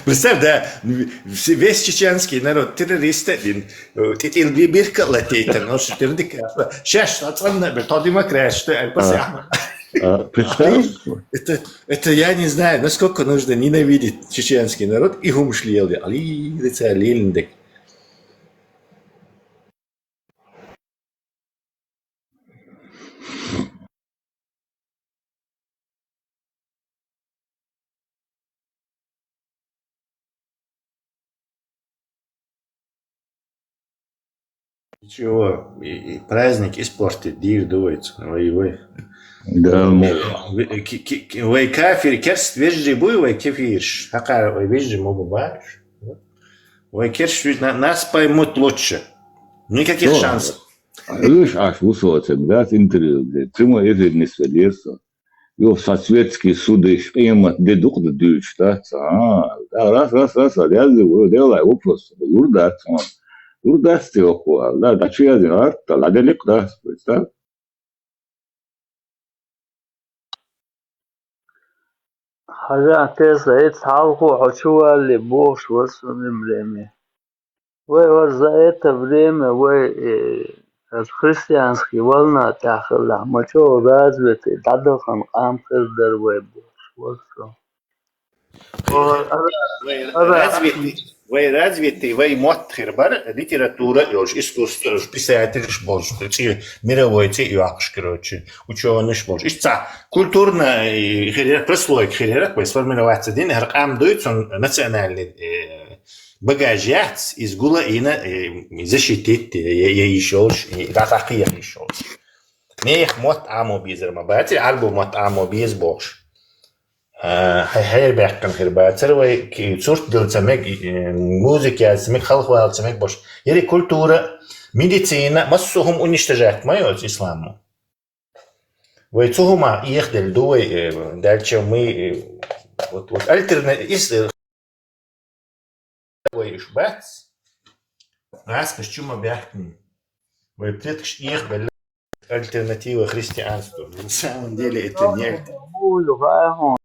Представь, да, весь чеченский народ террориста а дина, тӀе-тӀе би-, бирка а латийтина, ну, что ты, дика, шаьш цӀанна а бер, тхо демократаш ду аьлла, пасехь. А, представь. Это, это я не знаю, насколько нужно ненавидеть чеченский народ и хӀумаш лелде. Али, лица лелин дек. Чего? И, и праздник испортить дийр ду вайца, вай, вай. Да, мо. Вай, ки-, ки-, ки-, вай кафир, керст вежарий буй вай кефирш? Хьакхара вай вежарий ма бу баш. Вай керст виж-, на-, нас поймут лучше. Никаких шансов. Уьш Ӏаш ву со, цуьнга дац интервью де, прямой эфир нисвелира со. Юха сан светский судыш, къемат де дукха дан дуьйцуш дац. А, да, раз, раз, раз, а, язде ву, делай вопрос, лур дац хьуна. Лур дац те вокхо, а, да, да, чу язде, а, да, ладеликъ дац, представь. Хьажа, Тесла, эца хьалхо хьо чу валле бохуш вара суна и время. Вай вара за это время, вай, э, христианский волна тӀехь хилла, ма чӀогӀа развитый, дӀадахана къам хир дара вай бохуш вара со. Вай развитый, вай развитый, вай мотт хир бара, литература а йолуш, искусство а йолуш, писателаш болуш, цӀе, мировой цӀе а йоккхуш, короче, учёныш болуш. Иштта цхьа культурная, э, хир яра, прослойка хир яра, вай сформироваться дина, хӀара къам дуй, цунна национальный, э, багаж яц, иза гул а йина, э, защитить, э, я, я йиш йолуш, э, дӀа-, дӀакхеха йиш йолуш. Нехан мотт Ӏамо безар ма бац, Ӏаьрбийн мотт Ӏамо беза бохуш. А, хьай-, хьайра баьккхина хир бацара вай, ки-, сурт дила ца мега, э, музыка яз ца мега, халхавала ца мега бохуш. Яри культура, медицина, массо а хӀума уничтожать ма йоцу исламо. Вай цу хӀума эхаделла ду вай, э, дальше мы, э, вот, вот альтерна-, ис-, э, вай уьш бац. ГӀаскхаш чу ма баьхкина. Вай предкаш эхабелла альтернатива христианству. На самом деле это не альтернатива.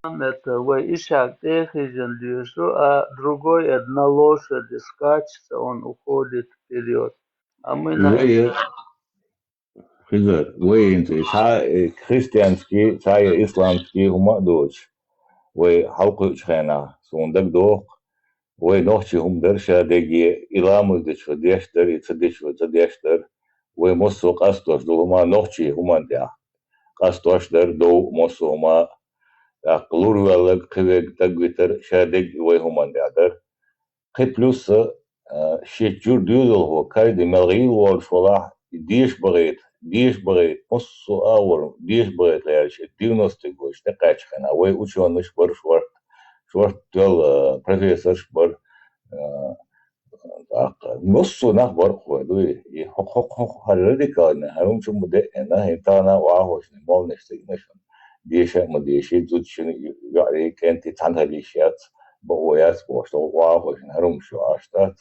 Это вай ишак тӀехийжина лоьшу, а другой это на лошади скачется, он уходит вперёд. Амма вай, хӀанз, вай хӀинца цхьа, э, христианский, цхьа я исламский хӀума а доцуш, вай хьалкхуьучу хенахь суна дагадоху, вай нохчийн хӀума дара ша дерриге, и ламаз дечо деш дара, и ца дечо ца деш дара. Вай массо а къастош долу хӀума нохчийн хӀуманна тӀехь къастош дара, дов а, массо а хӀума, тӀаккха лур воьлларг, кхин верг тӀагвитар, ша дерг вай хӀуманна тӀехь дара. Кхин плюс а, а, шен чуьра доьзалхо, каждый мел гӀийла волуш валахь, деша бахийта, деша бахийта, массо а агӀор деша бахийта гӀерташ, девяностые годаш тӀекхаьчча хенахь, вай учёныйш бара шорта, шорта тоьлла, а, профессорш бара, а, тӀаккха массо а нах бара кху вай, дуй, и хӀокху, хӀокху, хӀокху хӀара радикална, хӀара хӀума чу ма деъна, хӀинца тахана а охьахуьйсина, молнаш цига иштта, деша а ма деший, зудчун, йоӀарий, кӀентий цхьаьна хила йиш яц, бакъо яц бохуш, тхо охьахуьйсина, хӀара хӀума шу Ӏаш дац.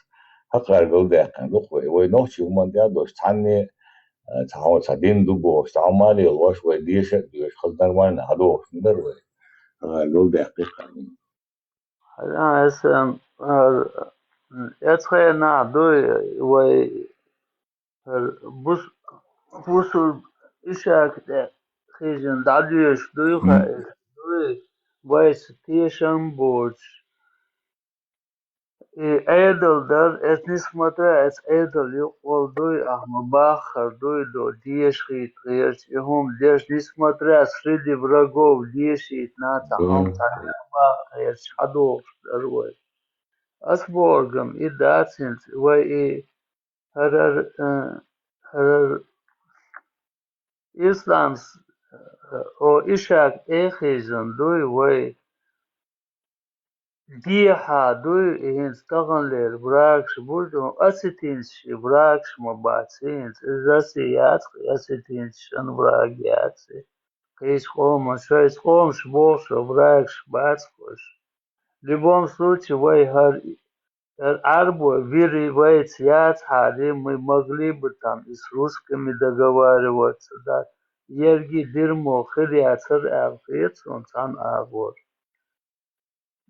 ХӀокхара галдаьккхина ду-кх вай. Вай нохчийн хӀуманна тӀехь а долуш, цхьанне, а, цхьа хьо-, цхьа дин ду бохуш, цхьа хьо ма лелош, вай деша а доьшуш, хаза нормально хьадохуш ма дара вай. ХӀокхара галдаьккхи-кх хӀара. Хьан аса, м, ар-, м, эцхьенахь дуй вай, ар-, бус-, бусург ишак тӀе хижина дӀадоьшуш дуй, м, хаьа, дуй, вайца тешам боцуш. И Ӏедал дар, эс несмотря, эс Ӏедал юкъа волу дуй, ахь ма баххара дуй, до деша хийта гӀерташ, и хӀума деш, несмотря, среди врагов дешийта нах цхьа хӀума цхьа бахха гӀерташ, хьадохуш дара вай. Ас бохургам и дац хӀинца, вай и хӀара, э, хӀара исламс, э, о ишак тӀе хижина дуй вай. Дехьа дуй, и хӀинца таханлера врагаш бу, осетинцаш и врагаш ма бац, и хӀинца и Россия яц, и осетинцаш шайн враг яц, и кхечу къоман шайца къомаш бохуш врагаш бац уьш. В любом случае, вай хӀара, хӀара Ӏарбой вири вайца яцахьара, мы могли бы там и с русскими договариваться, да, ерриге дермо хир яцара аьлла хета суна цхьана агӀор.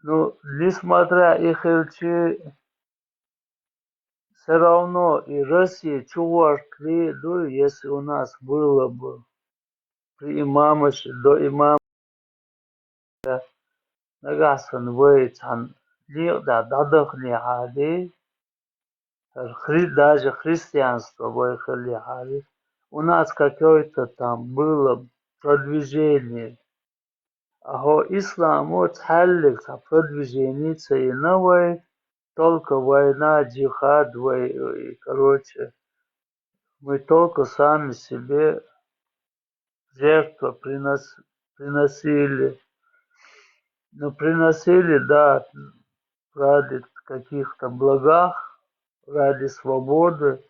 Ну, несмотря и хилчи, всё равно и Россия чугӀортале дуй, если у нас было бы при имамаше, до имама, нагахь санна вай цхьана некъа тӀехь дӀадаханехьара, хӀара хри-, даже христианство вай хиллехьара, у нас какое-то там было продвижение. А хӀо исламо цхьаьллиг цхьа продвижение ца йина вай, только война, джихад вай, и, короче, мы только сами себе жертва принос-, приносили. Ну, приносили, да, ради каких-то благах, ради свободы,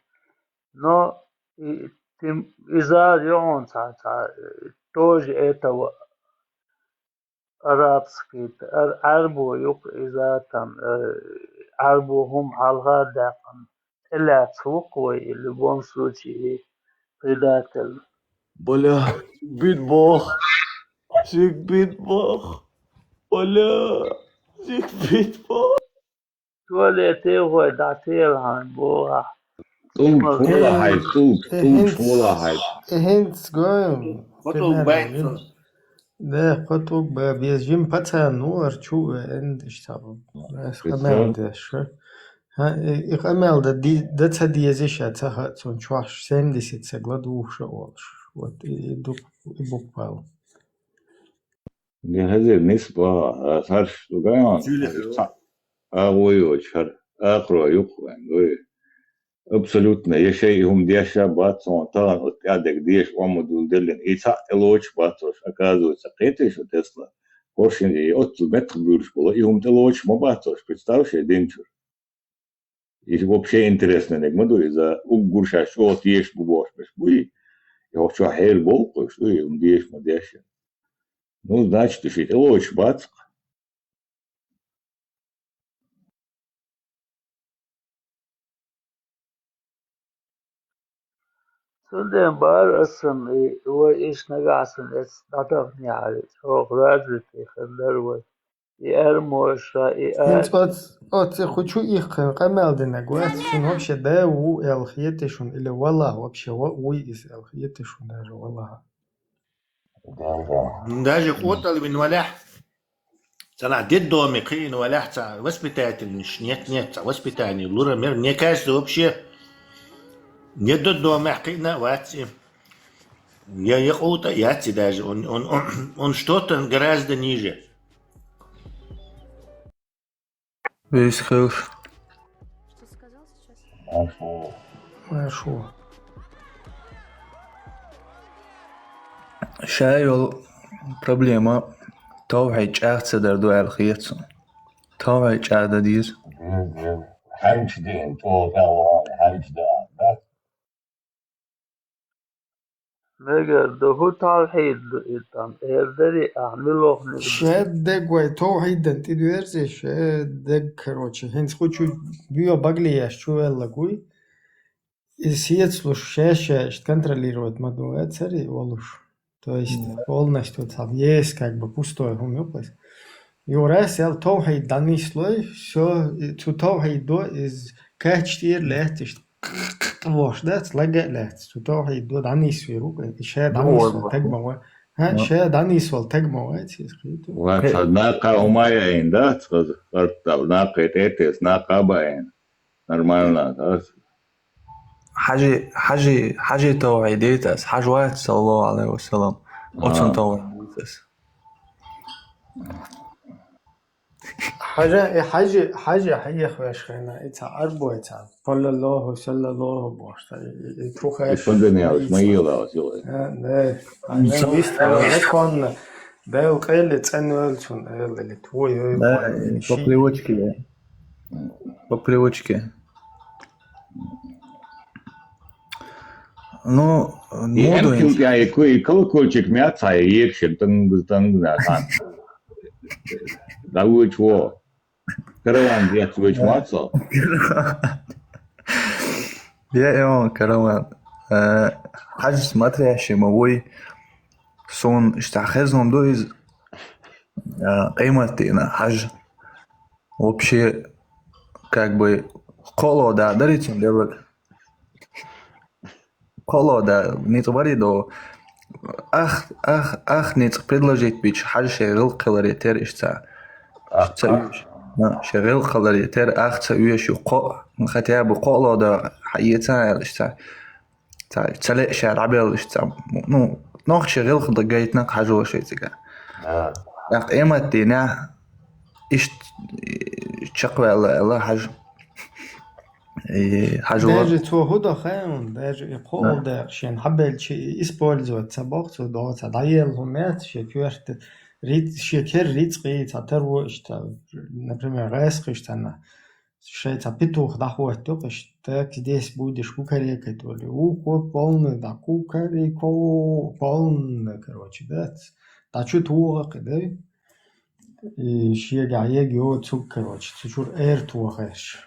но и, тем, иза юхьун ца, ца, тоже этого арабский, ар-, Ӏарбо юкъа иза там, э, Ӏарбо хӀума хьалха даьккхина, тӀелаьцна ву-кх вай, и в любом случае, и предатель. Бля, бит бох. Зиг бит бох. Бля, зиг бит бох. Туалете гӀой дӀателахьан бохахь. ТӀулг школа хьайба, тӀулг, тӀулг школа хьайба. ХӀинца гоем. Кхо тӀулг байца. Да, кхо тӀулг бан беза. Жим пацан ву ара чу а веана, иштта. Ас къамел деш. ХӀа, и, и къамел дан ди-, дан ца деза ша, ца хаьа цунна чохь семьдесят стаг ладугӀуш а волуш. Вот и, и ду-, и буквально. Де хезира нисба, а, царш дугайон, цхьа агӀо йоцуш хӀара, акхаро юккъа вайн, вай. Абсолютно, я шайн и хӀума деш а бац, хьуна тахана оцу тӀаьхьа дерг деша Ӏомма дуьлделлина. И цхьаъ тӀелоцуш бац уьш, оказывается, кхетий шу Тесла? ХӀоршин и оццул меттах буьйлуш болу, и хӀума тӀелоцуш ма бац уьш, представь шайн динчуьра. И вообще интересно дерг ма ду иза, уггар шаьш чӀогӀа тешаш бу бохуш берш буй? И хӀокху чохь хьерабовлу-кх уьш, дуй, и хӀума деша ма деш. Ну, значит, уьш и тӀелоцуш бац-кх. Цундела бара аса санна, и вай иштта нагахь санна эцна дӀадаханехьара, чӀогӀа развитый хир дара вай. и армоша, и а- ХӀинца оц-, оцци хучу ихкхин къамел динаг вац, шун вообще да ву эл хетишун, или валла вообще ва уй из эл хетишун даже, валла. Даже къотӀал вин валехь, цӀанахь детдоме кхиъна валехь, цхьа воспитательница, нет, нет, цхьа воспитание лура мер, мне кажется, вообще не детдомехь кхиъна а вац и. Я, я къотӀа яц и даже, он, он, он, он что-то гораздо ниже. Весь хилш. Что сказал сейчас? Маршо. Ша йола проблема тавхьид чӀагӀ ца дар ду аьлла хета суна. Тавхьид чӀагӀ дан деза. ХӀанча ден чӀогӀа ван, хӀанча ден, да? Мегар ду хӀу тавхьид ду и тӀам, эр дари ахь милохниг ду. Шед дег вай тавхьидан тӀедверзе, шед дег, короче, хӀинца хучу буьо багле еш чу веллаг вуй. И сецлуш шаьш-шаьш контролировать ма ду вецари волуш. То есть Мгм. полностью там есть как бы пустой хӀума юкъас. Юра сел тавхьид дӀанислой, всё, и цу тавхьид до из кач тӀера лаьтташ. Вош дац, лага а лаьц. Цу тавхьид до дӀанисвер ву, и ша Ну, дӀанисвал вот, таг вот. ма вай. Ха, Ну. ша дӀанисвал таг ма вай, цис хиту. Ва Хе- ца накъа умая ин, да? Ца хартал накъа тетес, накъа баин. Нормально, да? Хьажи, хьажи, хьажи тавхьид дитас, хьаж вац, саллаллаху алейхи ва саллям. Оцун А. тавхьид дитас. Хьажа, э, хьажи, хьажи, хьаех веш хена, и ца арбой ца. Саллаллаху, саллаллаху бошта. И, и, и тухаш. И пандемия, ма ела, ела. А, не. А, не, Сам- вист, законно. Дел къели ценвел цун, эл, или твой, ой, Да, твой, и по ши. привычке. По привычке. Ну, И моду МК ин- я, и ку-, и колокольчик мят, а и екшен, тынг, тынг, да, тынг. Да вы чего? Караван, я твой чмацал. Я, я, караван. Э, хьаж смотрящий ма вуй. Сон иштта хезнун ду из, э, къематдина хьаж. Вообще, как бы, кхоло да, дари цун деллаг. Кхоло да, ницкъ бари до. Ах, ах, ах, ницкъ предложить бича, хьажа ше гӀилкхиларе тера иштта. Ах, Ца ах. уьш. На, ше гӀилкхиларе тера, ах ца уьш ю кхо, хотя бы кхоло да, хьаеца аьлла иштта. Ца, ца ле ша дӀабелла иштта. Ну, нохча гӀилкх дан гайтина хьажо шайцига. Да. ТӀаккха къематдийнахь иштта, э, чекхваьлла аьлла хьажа. И хьажа вар- Даже цо хӀу до хаьун, даже и кхоал Да. дакъа шен хьабелчи и использовать ца боху, цо догӀу ца дӀаелла хӀу меца, шен коьрта риц-, шен кер рицкъи ца таро иштта, например, гӀаьскхиш царна. Шайца петух дӀахӀотту кхиш, так здесь будешь кукарекать, оли. Ухо полный, да, кукареко, полный, короче, да. Да чу тухакхи, да? И шега ег йо цуг, короче, цу чур эр тухаш.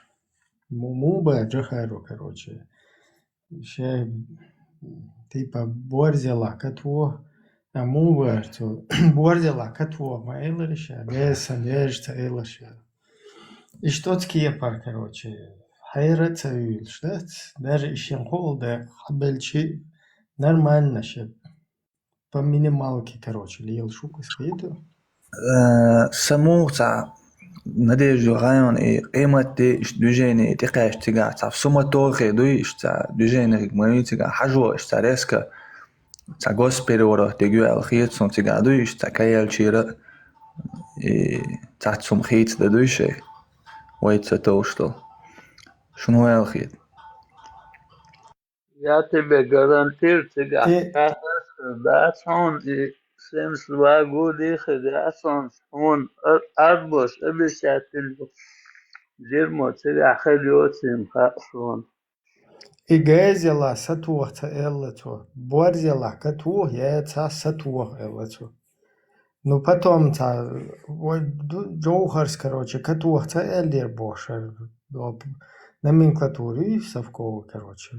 Му, му ба джахару, короче. Ше, типа, борзела катво, а му вар цо, борзела катво ма элар ша, беса, беж ца элар ша. И что ц кепар, короче, хьайра ца уьйлаш, да? Даже и шен холда хьабелчи нормально ше. По минималке, короче, лел шука схиду. Э, саму ца надежду гӀайон и къематде иш движение и тӀекхаьчча цигахь ца суматохе дуй, иш ца движение хиг ма вий цигахь хьажо, иш ца резко, ца госпереворот дегю аьлла хета сун цигахь дуй, иш ца каелчира и цац сум хийца да дуй шей, вай ца товш дол. Шун ваьл хета. Я тебе гарантирую, цигахь Э. кафас дац хьуна, и сенс вагу дихи дац хьуна, хьуна ар-, арбош обещательно дерьмо цигахь хир йоцийна хаьа суна. И гайзела сатух ца элла цо, борзела катух, я ца сатух элла цо. Ну, потом ца, вай ду-, Джоухарс, короче, катух ца эллера бохуш, ар, доп-, номенклатура ю совковый, короче.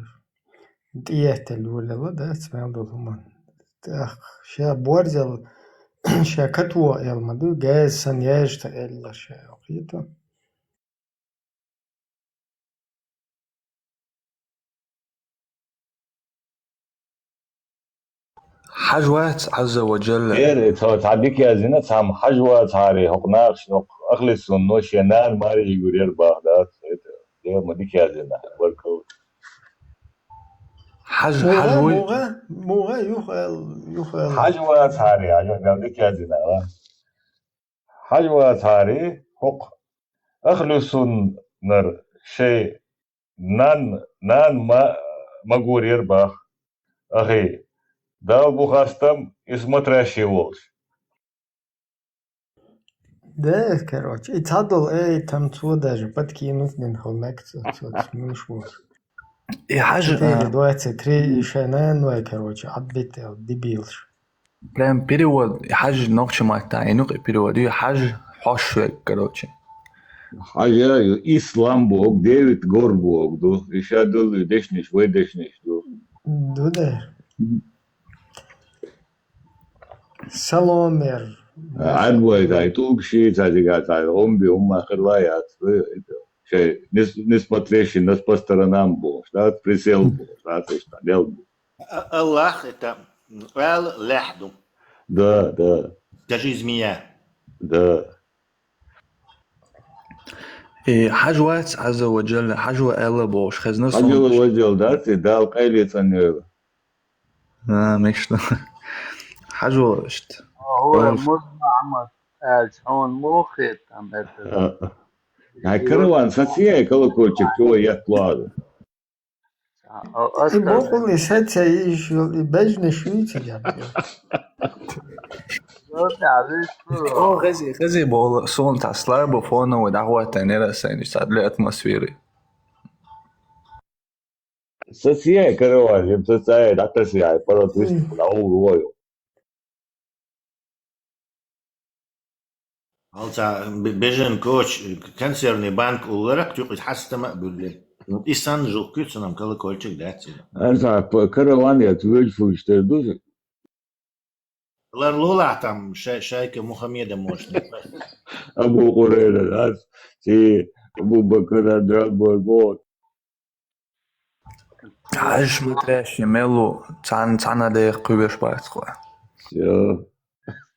ТӀехтелла йолаелла, да, ца мел долу хӀуман. ТӀаккха ша борзел, ша катво эл ма ду, газ сан яжта элла ша окхита. Хьажа вац, Ӏазза ва Джалла. Эр, цо цхьа дика яздина, цхьа хьажа вац хьари, хӀокху нахаш, хӀокху ахлисунно шен нана маре йигур яра бах дац. Это, я ма дика яздина, баркалла. Хьажа, муха, хьажа вуй? Муха, муха, юха эл, юха эл. Хьажа вац хьари, хьажа вац, дика яздина, а? Хьажа вац хьари, хӀокху ахлисуннара шен нан, нана ма, ма гур яра бах. Ахи, Дала бу хастам, и смотрящий волуш. Да, короче, и цхьадолу, эй, там цо даже подкинуть дина хьо мега ца, ца, ца, муьлш волуш. И хьажа, четыре, а, двадцать три, и шайн нана вай, короче, отбить, дебилш. Прям перевод, хьажа нохча матта, и нукъа перевод, и хьажа хьош вег, короче. Хьажа, ислам бог, Дэвид гор бог ду, и ша долу дешнаш, вай дешнаш ду. Ду да. Саломер. Ӏад вай дай, тулг ши, ца дига ца, омби, умма хир вай яц, шей, не с-, не смотрящий, нас по сторонам бу, да, присел бу, да, то есть, там, бел бу. А-, Аллах это, ала лехь ду. Да, да. Скажи, змея. Да. И хьажа вац, Ӏазза ва Джалла, хьажа ва аьлла бохуш, хезна сон. Хьажа ва Джалла дац, и Дала къайле цӀанйойла. А, мешна. Хьажа ва иштта. Ой, Муз Махьмад, аьлча, хьуна муха хета там это? А, а. Ай, караван, сацияй колокольчик, чего я плаваю? И бокъулни саца йиш йолу, и бежнаш юй ца герга. О, хези, хези болу, сон тас ларба фоновый дӀахӀоттайнера сайн, цхьа для атмосферы. Сацияй караван, им сацияй, дӀатасияй, парод вистхула, аур вою. Хьалца бе-, бежен коч, консервный банк улларах, тюкъи хьастама а буьлле. Ну, и сан жух куьцанам колокольчик дац. Арца п-, караван я, ту вежа фугаш тер ду. Лар лолахь там ша-, шайка Мухаммеда мощный. Абу Хурайра дац, ти Абу Бакара драбор бот. Хьажа ма теши, мел ву, цхьана, цхьана деха кхуьвеш бац кхо. Всё.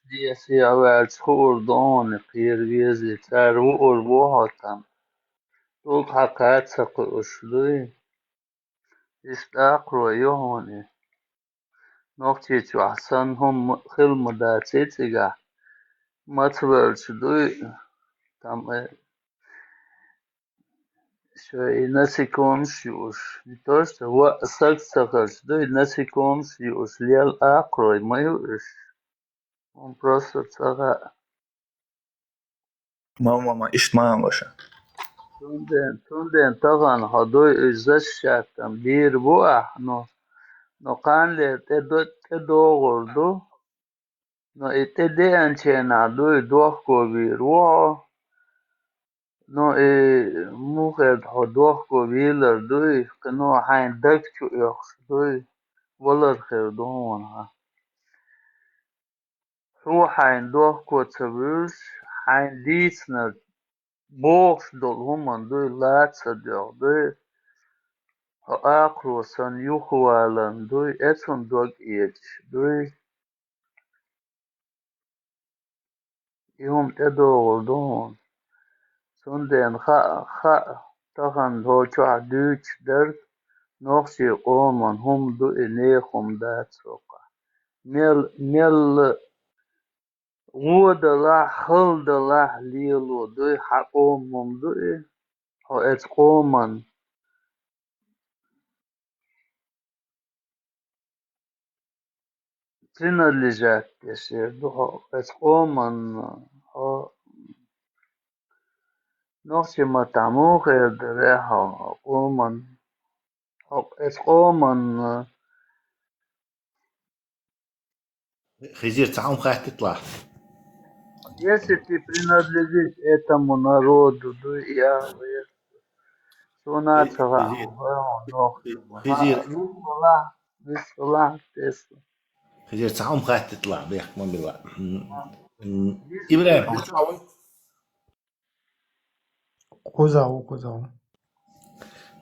Деси аваьллачу хуур дони кхера вези, цара вуур бу хьо там. Тулг хьан кхаьчца кхуьуш дуй? Иштта акхаро ю хьуна и. Нохчийчохь санна хӀума хила ма даций цигахь. Мацвелча дуй, там, э, шо и насекомыш юуш, не то что ва-, саг ца хилча дуй, насекомыш юуш, лел акхарой ма ю уьш. Он просто цӀа гӀа. Мама, мама, иштта ма ваша. Цунден, цунден тахана хьо дуй уьш защищать там дийр бу ахь, но, но кханлера тӀе до-, тӀедогӀур ду. Но и тӀедеанченахь дуй дохко вийр ву хьо. Но и мухӀед хьо дохко вийлар дуй, кхино хьайн даг чу оьхуш дуй, валар хир ду хьуна хьан. Хьо хьайн дохко ца вуьйлуш, хьайн дийцинарг бохуш долу хӀуманна дуй, ла ца доьгӀу дуй, хьо акхаро санна юхаваларна дуй, эцунна дог эцаш дуй. И хӀума тӀедогӀур ду хьуна. Цундела хаьа, хаьа, тахана хьо чохь дуьйцуш дерг нохчийн къоман хӀума ду и, нехан хӀума дац хӀокхахь. Мел, мелла гӀо далахь, хала далахь лело дуй, хьан къоман хӀума ду и, хьо эцу къоман принадлежать деш ер ду хьо, эцу къоман хьо. Нохчийн маттахь муха эр дара хьо, къоман? Хьо эцу къоман. Хизир, цхьа хӀума хаттитлахь. Если ты принадлежишь этому народу, дуй, я говорю, суна ца ваьхьа, Хизир. Хизир. Вуьшалахь, вуьшалахь, тесла. Хезер цхьа хӀума хаттийталахь, бехк ма билла. М, м, ИбрахӀим, хьо цхьа вуй? Кхузахь ву, кхузахь ву.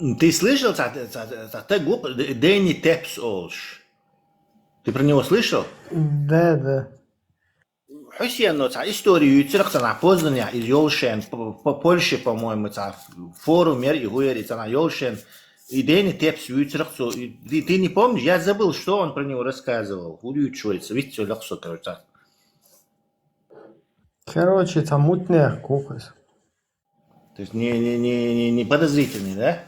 М, ты слышал, цхьа, цхьа, цхьа стаг ву, Д-, Дэнни Тепс олуш? Ты про него слышал? Да, да. Хьусено цхьа истори юьйцура-кх цхьа нах Познанехь, иза йолуш шен, по, по Польше, по-моему, цхьа форум яра и, хӀу яра и, цхьа нах йолуш шен, и Дэнни Тепс вуьйцура-кх цо. И, ты, ты не помнишь? Я забыл, что он про него рассказывал. ХӀу дуьйцуш вай, ца виц цо лекха со, короче, цхьа. Короче, цхьа мутнех кукас. То есть не, не, не, не, не подозрительный, да?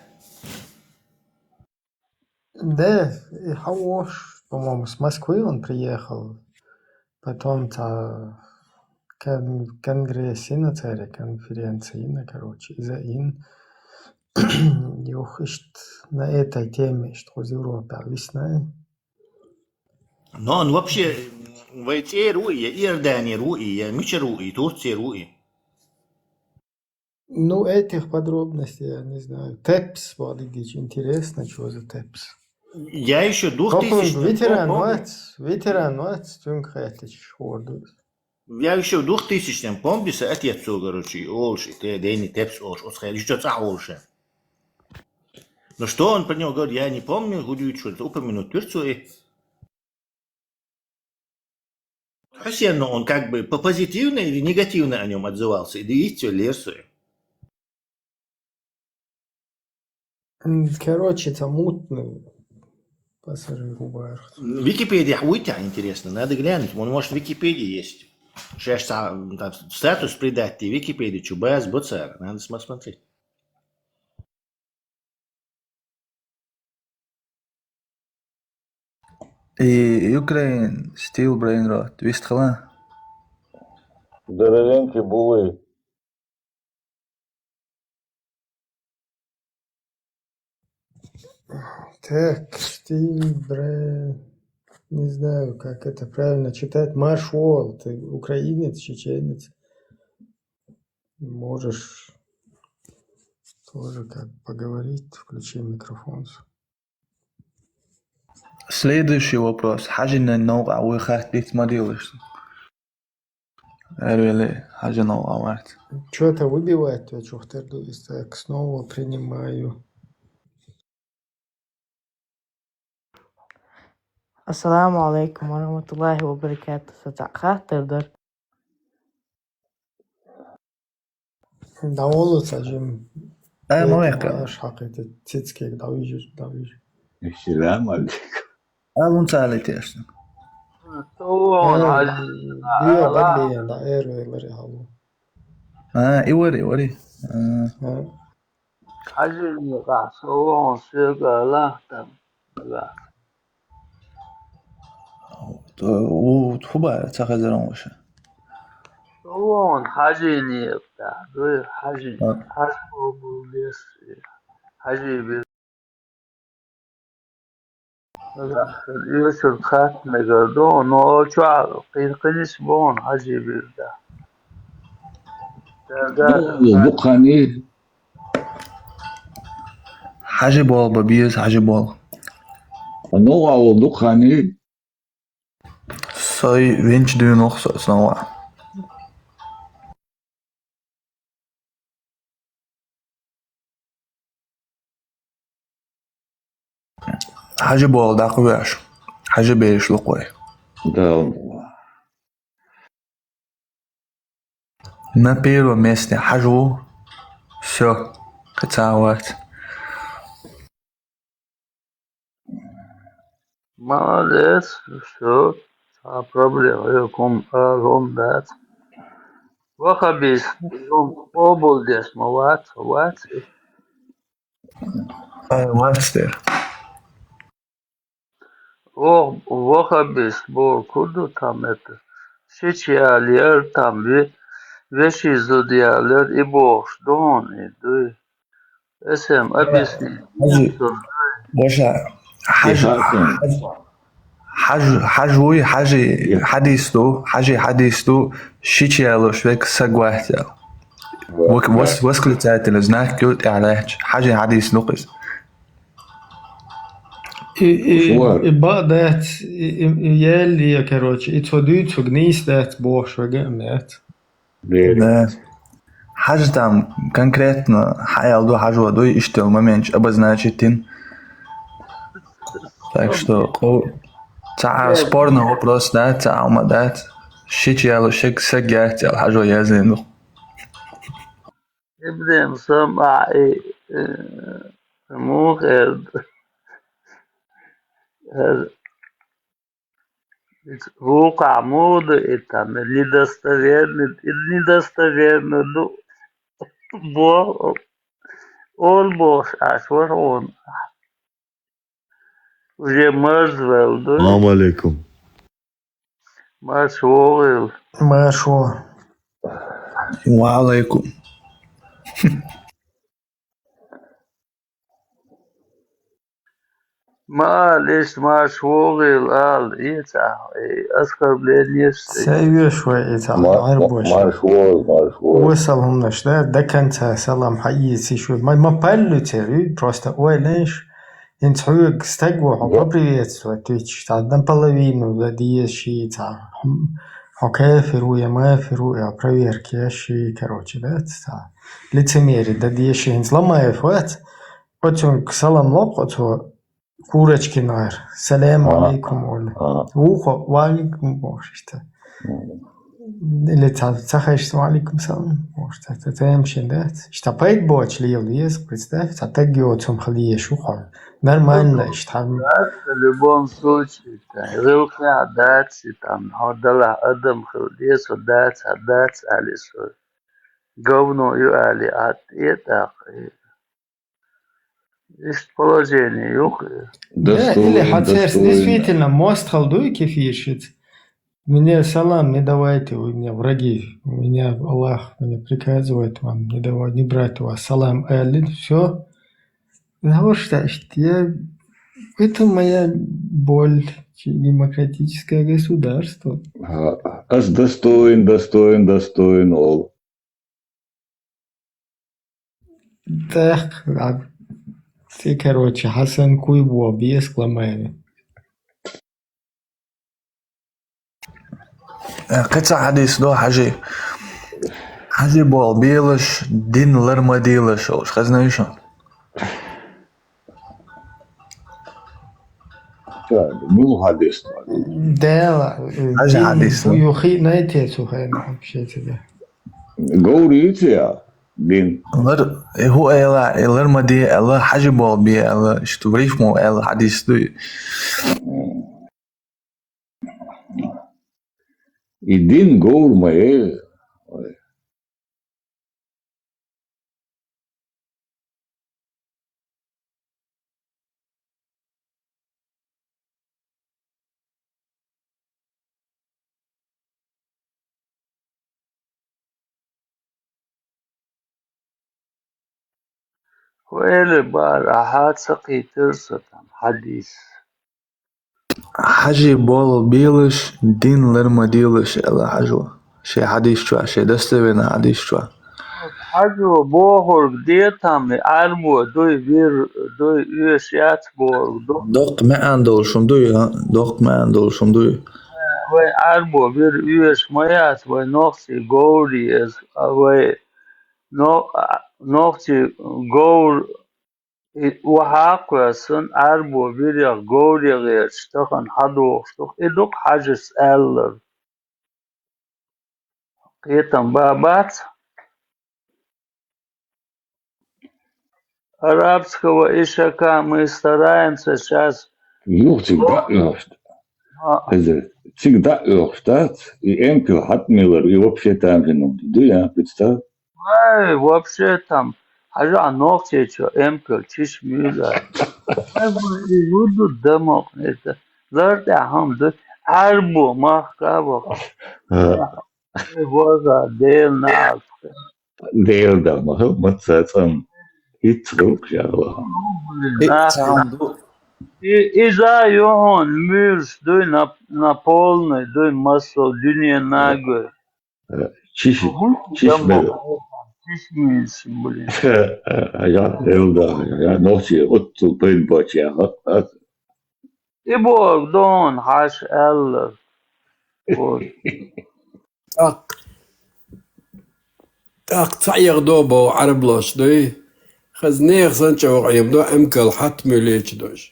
Да, и хьан вохуш, по-моему, с Москвы он приехал. Потом цхьа кон-, конгресс йина церан, конференция йина, короче, иза йина. Юха иштта на этой теме иштта кхуза Европехь висна. Но он вообще вай цӀера ву и, я Иорданера ву и, я мичара ву и, Турцера ву и? Ну, этих подробностей я не знаю. Тепс бадигича интересно, что за Тепс. Я ещё двухтысячный, ветеран вац, ветеран вац, цуьнга хеттачаш хӀора ду. Я ещё в двухтысячном, помню, со отец цо, короче, и олуш, и те, Дэнни Тепс олуш, оцу хенахь, ещё цӀахь олуш. Но что он про него говорит, я не помню, хӀу дуьйцуш вай, упомянуть туьра цо и. Хьусено, он как бы по-, позитивно или негативно о нём отзывался, и дийца лерсуй. М, короче, цхьа мутный пассажир ву боху. Википедия хьан вуй те, интересно, надо глянуть. Он, может, в Википедии есть. Сейчас там, там статус придать, ты Википедию, чу база бу цара, надо смо-, смотреть. И Ukraine Steel Brain Rot. Вистхила? Здоровенький булы. Так, Steel Brain. Не знаю, как это правильно читать. Марш Вол, ты украинец, чеченец. Можешь тоже как поговорить, включи микрофон. Следующий вопрос. Хьажина новкъа вуй хаттийта ма делаш. Эрвели, хьажа новкъа варц. Чё-то выбивает, я чухтер ду из так, снова принимаю. Ассаламу алейкум ва рахматуллахи ва баракатух. Со цхьа хаттар дара. ДӀаволлуца жим. Э, ма вехка. Аш хьакъите цицкег дӀавижир, дӀавижир. Ассаламу алейкум. Алун цале тешна. Салам. Э, био бадли, да, эр ве лари халу. А, и вари, вари. А. Э. Хьажийна къахь со вон соьга лахтам. Ва. У, хӀу бара ца хезар он ваша? Со вон хьажийна къахь, дуй хьажи. А. Хьажи бу дес. Хьажи бир. Ва. Юсур хат мегар ду, но чуа къин-, къинис бон хьажи бир да. Да, да. Бухани. Хьажи бол, ба беза, хьажи бол. Ногъа вол дукхани. Сай венч дуьйнах со снова. Хьажи бол дакъа веш. Хьажи беш лукъой. Да. На первом месте хьажа ву. Всё. Кхин цхьа вац. Молодец. Всё. Цхьа проблема. Э, ком, а, ком дац. Вахабис, ком, къобалдеш ма вац, вац. Ай, вац тера. Вох-, вахабис бохург ду там это. Шича ял яр там ве-, вешин зуда ял яр и бохуш ду хьуна и дуй. Эсэм объясни. Хьажи, баша, хьажи, хьажи, хьажи вуй, хьажи хьадис ду, хьажи хьадис ду, шича ялуш век саг вац ял. Вок-, вос-, восклицательный знак ю тӀехь лаьтташ. Хьажи хьадис ду кхиз. И, и, Шуар. И бакъ дац, и, и, и яьлла, короче, и цо дуьйцург нийса дац бохуш вега а ма яц. Вер. Да. Хьажа там конкретно хьаял ду, хьажо дуй, иштта йолу моменташ обозначить йина. Так что, къов-, цхьа а спорный вопрос дац, цхьа а хӀума дац. Шича ял, шег саг яц ял хьажо яздина ду. Ибрахим, сама и, э, муха эр ду? Эр, вукхахь муха ду и там, недостоверный, и недостоверный ду, бо-, олу бохуш Ӏаш вара хьуна. Уже марзвелла ду. Салам алейкум. Марш вогӀийла. Марш вогӀийла. Ва алейкум. Ма ала иштта, марш вогӀийла ала, и цхьа, и оскорбление. Сай веш вай и цхьа, ма-, марш вогӀийла, марш вогӀийла. Вай салам наш, да, до конца салам хьаийца иш вай. Ма, ма паллуьцер, просто ойланаш, хӀинца хьоьга стаг ву, хьо поприветствовать вича, цхьа наполовину дан деза ши, цхьа, хьо, хьо кафир ву я мафир ву, я проверка еш ши, короче, да, цхьа. Лицемерие дан деза ши, хӀинца Ламаев вац, оцунга салам локху, оцо Курочкин гӀайра. Салам алейкум, олу. Вукхо, ва алейкум, бохуш иштта. Или ца, ца хезча, ва алейкум салам, бохуш, ца, ца, ца ямашийна дац. Иштта пайда боцуш лела веза, представь, цхьа таг йоцург хила езаш ву хьо. Нормально иштта хьан. В любом случае, там, гӀиллакхехь дац, и там, хьо далахь адам хила деза, со дац, хьан дац, али со. Говно ю али, а тӀе тӀаккха. Иштта положение юкъа. Да, или достойно, хьан церс достойно. Действительно, мост хала дуй кефиршиц? Мне салам не давайте, вы мне враги. Меня Аллах, мне приказывает вам не давать, не брать у вас салам. Аьлла, всё. Потому что я, это моя боль, демократическое государство. А, ас достойно, достойно, достойно, ол. ТӀаккха, а, ци, короче, Хьасан куй бо бескламайна. Э, кхин цхьа хьадис ду, хьажи. Хьажи бо белаш, дин лар ма делаш, олуш. Хезна ю шуна? Ша, муьлха хьадис ду? Дела, э, хьажи дин хьадис ду. Ю хи най те цу хайна вообще тебе. Говр ю цу я? Дин. Лар, э, хӀу айла, э, лар ма де айла, хьажи бо бе айла, иштта в рифму айла хьадис ду. И дин говр ма е. Хьо элира бахьара, ахьа ца кхийтира со там хьадис. Хьажи болу белаш, дин лар ма делаш, аьлла хьажо. Шен хьадис чохь, шен достоверный хьадис чохь. Хьажо бохург де там, Ӏарбо дуй, вир дуй, оьшуш яц бохург ду. Доккха маьӀна долуш хӀума дуй, а? Доккха маьӀна долуш хӀума дуй. Вай Ӏарбо вир оьшуш ма яц, вай нохчий говр еза, а вай но-, а, нохчий говр И ваха а кхоьссина, Ӏарбо вирех говре гӀерташ тахана хьадохуш ду-кх, и ду-кх хьажас аьлларг. Кхетам бан бац? Арабского ишака мы стараемся щас. Юха цига дӀа а оьхуш. А. Хезар, цига дӀа а оьхуш дац, и эмкал хьатӀа мелар, и вообще там же ну, ду я, представь? Вай, вообще там, хьажа нохчийчо эмкал чиш муьйла. Вай, вай, и вуду дамо, это, лар тӀехь хӀума ду, Ӏарбо махка а ваха. А. Вай, вожа, Дела наӀалт. Дела да, ма хӀу, ма ца цӀам. Итт хӀу, шала. Блин, нах. И, иза юхьун муьйрш дуй на, на полный, дуй массо, дуьне нагой. Э, чиш, чиш мел. Чиш муьйрш, блин. Я, элда, я, нохчи, оттул пайн бача, я, ха, ха. И бохург ду хьуна хьаша аьллар. Вот. ТӀаккха, тӀаккха цхьа эгӀадо боху Ӏарбоша дуй. Хаза нехан санна чӀогӀа Ӏемадо, Ӏамкал хьатта муьлеча дожа.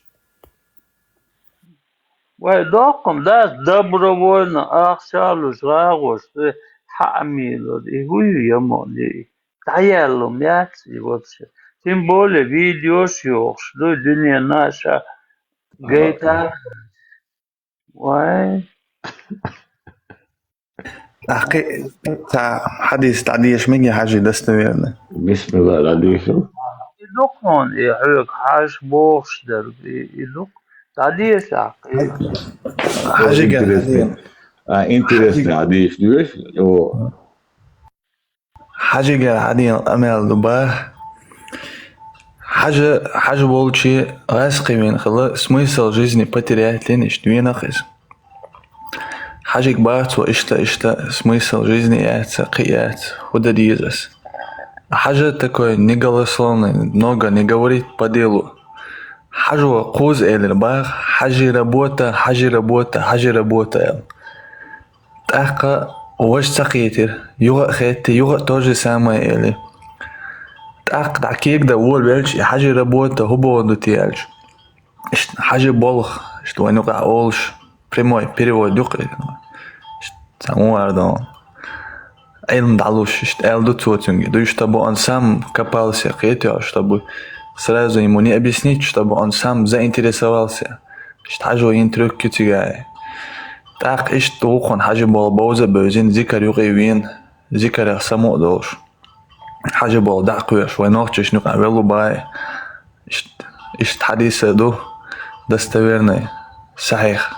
Вай доккхун дац, добровольно ахча а луш, гӀагӀош дуй, хьа а мийлур. И хӀу ю яму лиъ? ДӀаяьлла ма яц и вообще. Тем более видеош йохуш дуй, дуьненна ша гайтар. Вай. Ахьа кхин цхьа хьадис дӀадеша мега хьажий достоверно? Бисмилла, дӀадеша. И ду-кх хьуна, и хьоьга хьажа бохуш дерг, и, и ду-кх. ДӀадеша ахьа кхин. Хьажигара интересный. А, интересный хьадис дуьйш. О. Хьажигара хьадийна къамел ду баха. Хьажа, хьажа волчу гӀаскхи вина хила, смысл жизни потерять дина, иштта венах иза. Хьажиг баха цо, иштта, иштта, смысл жизни яц, кхин яц, хӀу дан деза ас. Хьажа такой неголословный, много не говорит, по делу. Хьажо кхуза элира баха, хьажи работа, хьажи работа, хьажи работа аьлла. ТӀаккха важа ца кхийтира, юха а хетти, юха а то же самое эли. ТӀаккха дӀа кегадан волавелча, и хьажи работа хӀу бохург ду те аьлча. Иштта хьажи болх, иштта вайн юкъахь олуш, прямой перевод ю-кх. Иштта цхьа муха аьлла ду. Ӏилма дӀалуш, иштта аьлла ду цо цуьнга. Дуй, чтобы он сам копался, кхетий, чтобы сразу ему не объяснить, чтобы он сам заинтересовался. Иштта хьажо йина трюк ю цигахь. ТӀаккха иштта вукхунна хьажа болу бовза а бевзина, зикар юкъе вена, зикарах самукъа долуш. Хьажа болу дӀа а кхоьруш, вайн нохчашна юкъахь велла баха. Иштта, иштта хьадис а ду, достоверный, сахьих.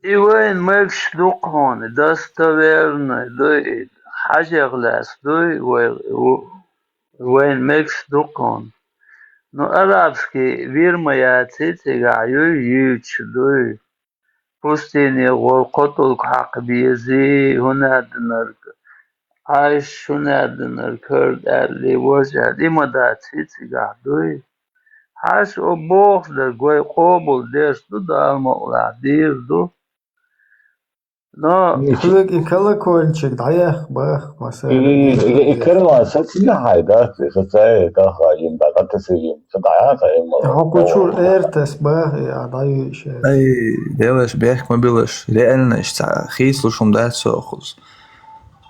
И вайн мегаш ду-кх хьуна, достоверный дуй и, хьажех лаьцна дуй, вай, вайн мегаш ду-кх хьуна. Ну, арабский вирма яций цигахь юй, юьйцуш дуй. Пустыне гӀолла кхо тӀулг хьакха безий, хӀун аьлла динарг, Ӏайша, хӀун аьлла динарг, хӀара аьллий, важа аьлла, и ма даций цигахь дуй. Хьаша, о, бохуш дерг вай къобал деш ду, Дала мукъалахь дийр ду. Но хьоьга и колокольчик дӀаяккха баха, масала. И, и, и, и карла сацина хьай дац, и сацай даха, им дӀа къатасийна, ца дӀаяха, им. Хьо кху чуьра эр таса баха, и а дӀаюьйш. Ай, делаш, бехк ма билаш, реально, иштта хийцалуш хӀума дац со кхуза.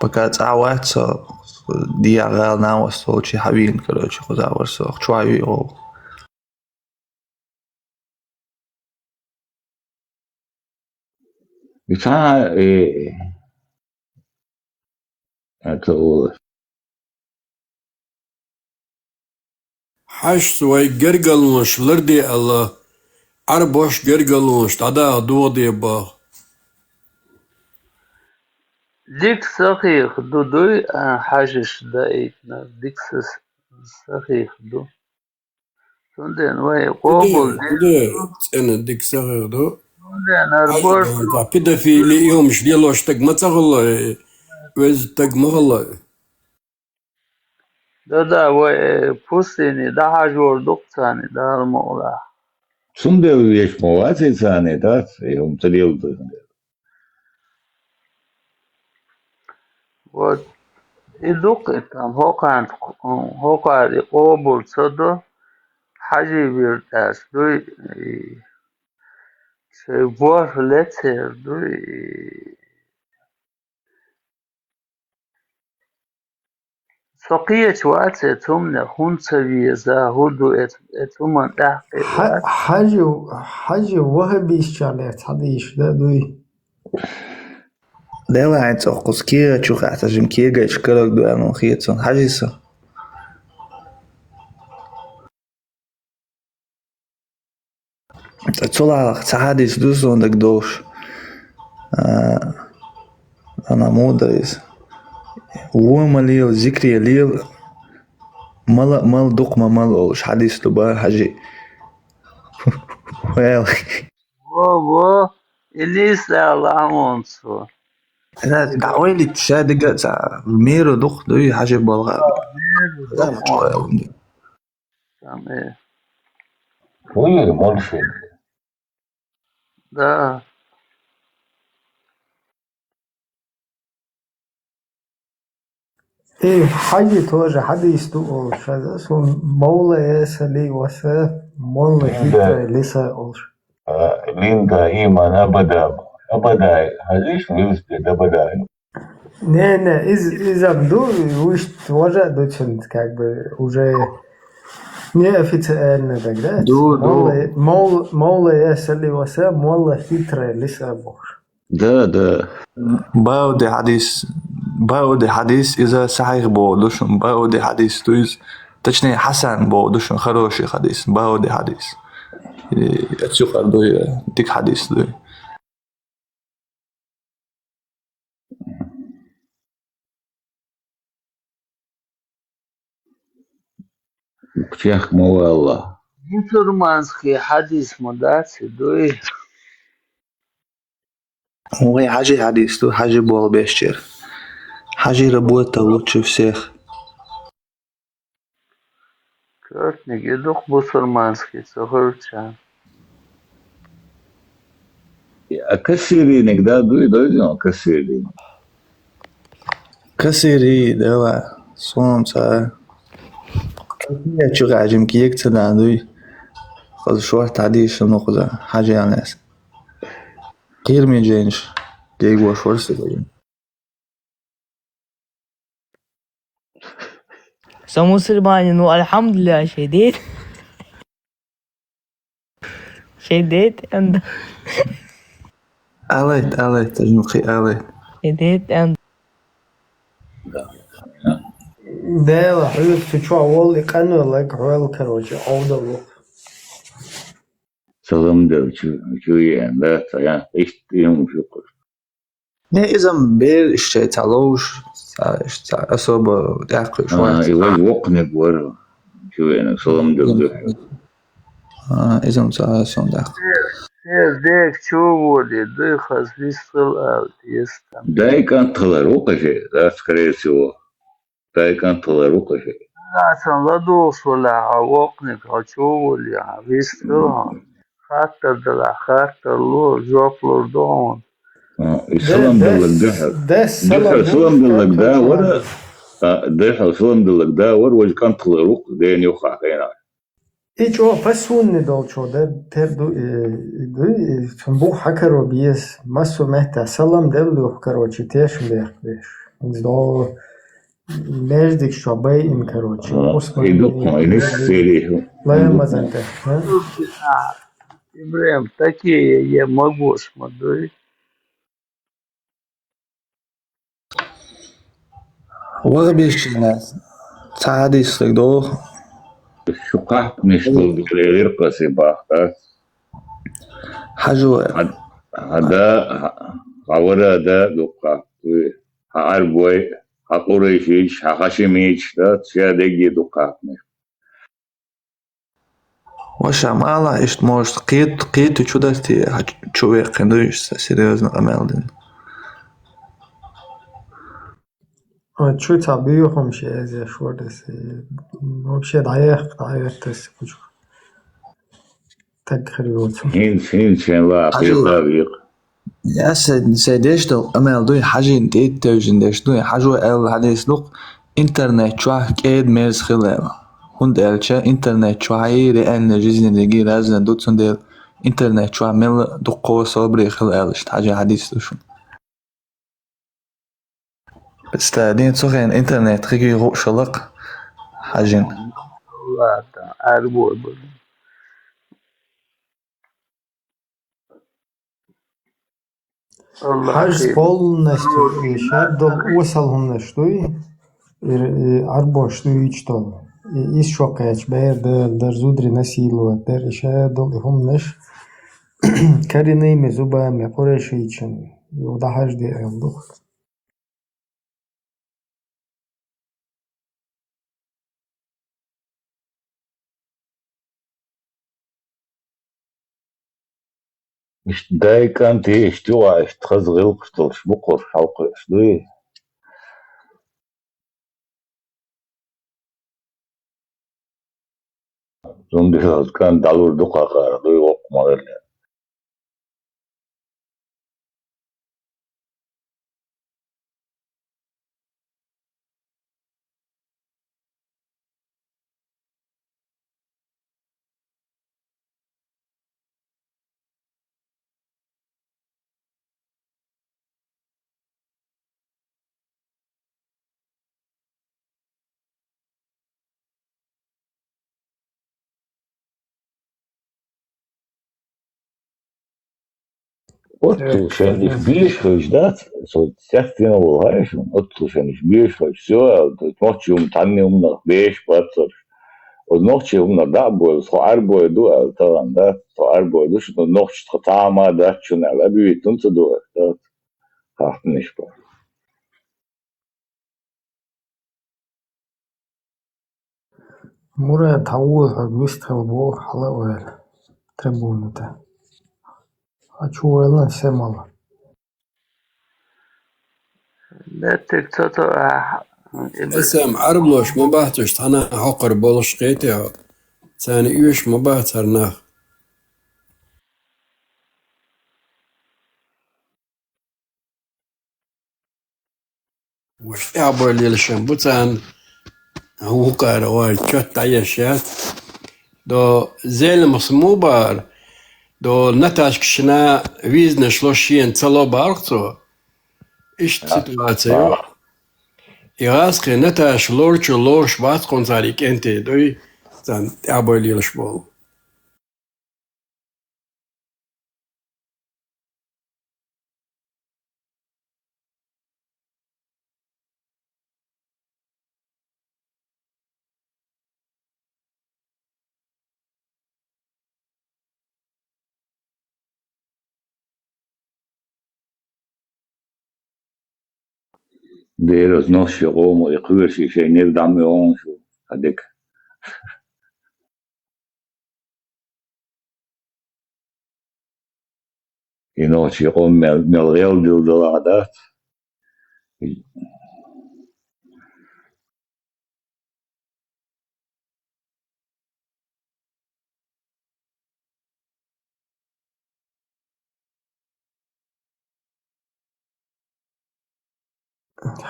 Пока цӀа а вац со, дехьа гӀала нахаца волчу хьавийна, короче, кхуза вара со, чу хьавийна вогӀу. Цхьа, э, это у- Хьаьжас вай гергарлонаш ларде аьлла, Ӏарбош гергарлонаш дӀадаха догӀа де баха. Дика сахьих ду дуй, а, хьаьжас даийтинарг, дика са-, сахьих ду. Цундела вай къобал де. ХӀун де, цӀена дика сахьих ду. Цундела хӀара хьаьжас борш ду. Педофили и хӀумаш лелош стаг ма ца хилла, веза стаг ма хилла. Да-да, вай, э, пустыне дӀахьажор ду-кх царна, Дала мукъалахь. Цундела веш ма вац и царна, дац, и хӀума ца леладо. Вот. И ду-кх и там, хӀокхарна, хӀокхара и къобал ца до, хьажий вирд ас дуй, и шайн борх лецер дуй, и Со кхеча вац эцу хӀуманех, хӀунда ца веза, хӀун ду эцу, эцу хӀуманна тӀаьхьа кхин а вац. Хьажи, хьажи ваххабистчарна цхьа дийша дан дуй. Делахь хьайн цӀоккхуз кегачу хатта жим кегачу караг ду аьлла хетсон. Хьажи со. Цул гӀалах цхьа хьадис ду суна дагадогӀуш. А, ана мудар иза. Вон ма лела, зикре лела, мала а мала, дукха ма мала олуш хьадис ду бара хьажи. Вел. Во, во, и нийса аьлла хьуна цо. ДӀа ойла йича ша дика а ца, меро дукха дуй хьажи балха. Меро дукха. Там, э, Хуй, молчи. Да. И хьаги тоже хьадис ду олуш, хаза, сун мовла эсали васа, молла Да. хитра лиса олуш. А, Линда, иман, абада, абада, хазиш, вилсте, абада. Не, не, из, изам ду, вуш тоже ду цунт, как бы, уже неофициально тогда. Ду, ду. Молла, мол-, молла эсали васа, молла хитра лиса олуш. Да, да. Бауди хьадис, бауди хьадис, иза сахьих бо душун, бауди хьадис, то есть, точнее, хасан бо душун, хороший хьадис, бауди хьадис. И отсюхар дуй, дик хьадис дуй. Чех мовалла. Мусульманский хьадис ма дац, дуй. Вай хьажи хьадис ду, хьажи бол бешчер. Хьажи работа лучше всех. Картник, и дух мусульманский, сохручан. А кассири иногда дуй, дойдём, кассири. Кассири, дела, солнца. Кассири чугажим киек цадан дуй. Хаз шорт хьадис, ну, хаза, хьажи анес. Кирми дженш, гейгуа шорт сидагин. Са мусульманин, ну, альхьамдулиллах, шедет. Шедет, анда. Алайт, алайт, тажмухи, алайт. Шедет, анда. Дела, хьуюр, цу чу вол и къанвелаг, хьуэл, короче, овдалу. Салам дел чу, чу ян, да, цая, ишт юм шукур. Не, изам бер ишче ца лоуш, ца, ца особо дякуй А, шуан. И вай вокхнег вар, чу ян, салам дел духу. А, изам ца сон дякуй. Сер дег чу воли, дый хаз вистыл ал, естам. Дай кантхалар вокхаже, да, скорее всего. Дай кантхалар ву кхуьше. Асан ладугӀуш валахь, хьо воккханиг хьо чу а волий, хьан вист хила хьуна. Хаттар далахь, хаттар ло, жоп лур ду хьуна. А, и салам даллаг дахьал. Дехар салам даллаг да вара. А, дехар салам даллаг да вара, важа кантхалар ву кху ден юххахь хенахь. И чӀо пасунни долчо де-, тер ду, и, и ду, и цун бух хьакаро беза, массо а меттехь салам делла юха, короче, тешам бехк беш. Иза до междик шо байин, короче, Ага, Усман и ду, и и нис сери. Лая мазан тӀе, а? Ибрахим, такие я могу, смотри. Вагабийшина цхьа хьадис стаг догӀу. Шу кхаьпнаш долу дерриг кхаси бахтац. Хьажо. Хьада, хьавара да дукха. Хьа арбой, хьа къурайшич, хьа хашимич да, ша деги дукха. Ваша, ма ала иштта, может, кхет-, кхету чу дасте, хьа чу веккхина ду иштта, серьёзно къамел дина. А чу ца буьйху хӀума ше эзе шура десе. Вообще дӀаехка, дӀаехка десе кучу. Таг хир йоцу. ХӀинца, хӀинца шен ла хьехавийкъа. Аса сайн деш долу къамел дуй, хьажийна тӀе тевжина деш дуй, хьажо аьлла хьадис ду-кх, интернет чохь кӀеда мерза хила аьлла. ХӀунда аьлча интернет чохь и реальная жизнь диги разная ду, цундела интернет чохь мелла дуккхо собаре хила аьлла, иштта хьажа хьадис ду шуна. Представь, дин цу хенахь интернет хиги гӀуъ шалакъ хьажина. Ладно, арбой буду. Хьажа полностью и шаддал осал хӀуманаш дуй, и, и арбош дуьйцуш долу. И исс шо кхаьчча бер дала дара, зударий насиловать дара, и шаддал и хӀуманаш кариний ме зубами къурайшичун, ю дӀахьажде аьлла ду. Иштта дай кӀанте, иштта юкъа, иштта хаза гӀиллакхаш долуш бу кхуьш хьалкхуьуш дуй? Цундела кӀант дӀалур ду кхакхара, дуй воккха ма-, Отталушан уж бешахой дац, со цецдина волу хьаьжча, отталушан уж бешахой, всё, аьлла, нохчийн хӀума, цхьанне хӀуманах беш бацара. Оцу нохчийн хӀуманах дӀа а бойла, тхо Ӏаьрбой ду аьлла, тахана дац, тхо Ӏаьрбой ду, шуна нохчашца тхан там а дац шуна аьлла, объявить хӀунда ца до аша, дац? Хаттанаш бара. Мурад, хьавола хьо, вистхила боху, хьала а ваьлла трибуна тӀе. Хьо чу ваьлла, сема ла. Меттиг ца тоьа. Эсам Ӏаьрбош ма бац уьш, цхьана хьокхур болуш кхетий хьо? Царна оьшуш ма бац хӀара нах. Уьш тӀаьхьабойла лелаш бу царна, вукхара вай чот дӀаеш яц. До Зеламхас муха бахара, до Наташка шина визанаш ло шена ца ло бахара цо. Иштта ситуация ю. И гӀазкхи Наташа лоручу лоруш бац кхунцара и кӀентий дуй, царна тӀаьхьабойла лелаш болу. Дера, оцу нохчийн къоман и кхоьруш шайн ниг дӀа ма йогӀу шу, хьан дика. И нохчийн къоман мел, мел гӀел дилла далахь дац.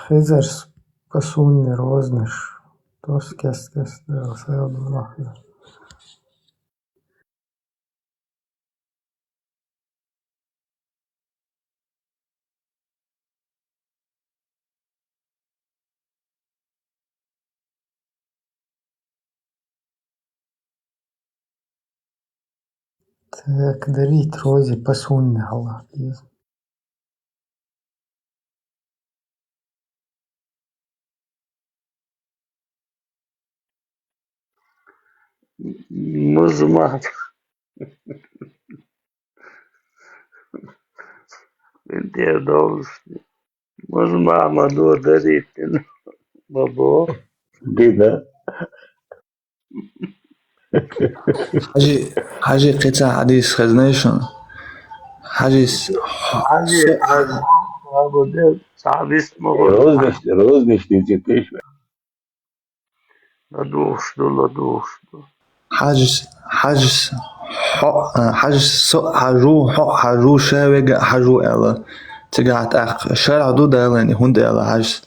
Хезар спасунный рознаш. Тос кест-кест дала сайлдала хезар. Так, дарить Розе посудный халат есть. Музмат. Бинтер долуш. Музмат ма ду дарить дина. Бабо. Дина. Хьажи, хьажи кхин цхьа хьадис хезнай шуна? Хьажис, Хьажи, со- хьажи, хьажи, цхьа вист ма гӀо. Рознаш, рознаш дийцитеш вай. ЛадугӀуш ду, ладугӀуш ду. Хьажис, хьажис, хьо, а, хьажис, со хьажу, хьо хьажу, ша вега хьажу аьлла. Цигахь тӀаккха шархь ду далайна, хӀунда аьлла хьажис?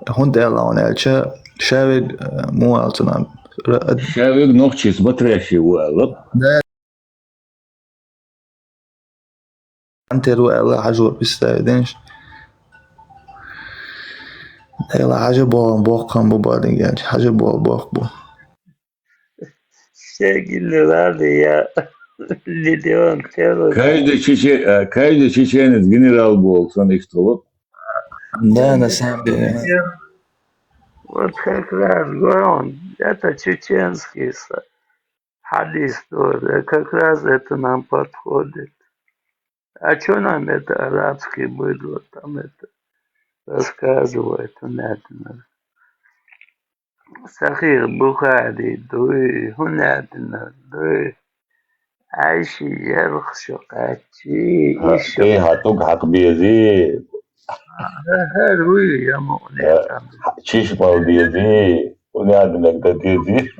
ХӀунда аьлла хьуна аьлча, ша вег, э, муха аьлла цунах? Ра-, ша вег нохчийн смотрящий ву аьлла. Да. Антер ву аьлла, хьажо представить деш. Дела хьажа болу боккха бу бадига аьлча, хьажа болу боккха бу. Шегили рады я миллион целых. Каждый чечен, э, каждый чеченец генерал был, сон их столоп. Да, на самом деле. Вот как раз говорю, это чеченский са-, хьадис тоже, как раз это нам подходит. А чё нам это арабский быдло там это рассказывает, хӀунда аьлла? Сахих Бухари дуй, хӀунда аьлла дуй. Ӏайши ярх шу кхаччи, ишо. Э, хьан туг хьакха безий? ХӀа-, хӀара вуй, я мукъне. Э, чиш бал безий? ХӀунда аьлла дагадезий?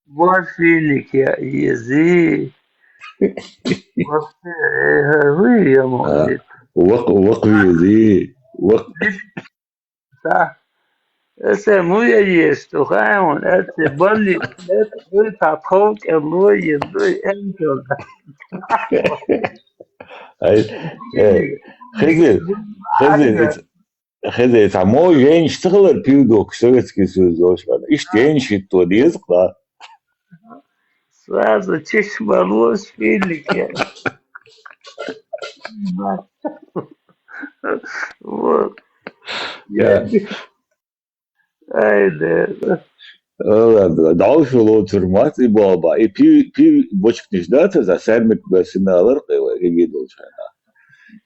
Ваш финик я ези. Ваш, э, вы я А, молодец. Вакъ, вакъ вези. Вакъ. Са. Эсе му я ес, ту хайван, эсе бали, эсе вы та тховк, э, лу, е, лу, э, эн, чё, да. Ай, э, хези, хези, Хеза, ца мо женщина ца хилар пивдок Советский Союз йолча хана. Иштта женщина хӀитто деза-кх, да? Сразу чешма лоз финик я. Вот. Я. Ай, да. Э, ладно, дӀа шу лоцур мац и болба. И пи-, пи-, бочкнаш дац, за сармик басина алар къайла, гиги долча хана.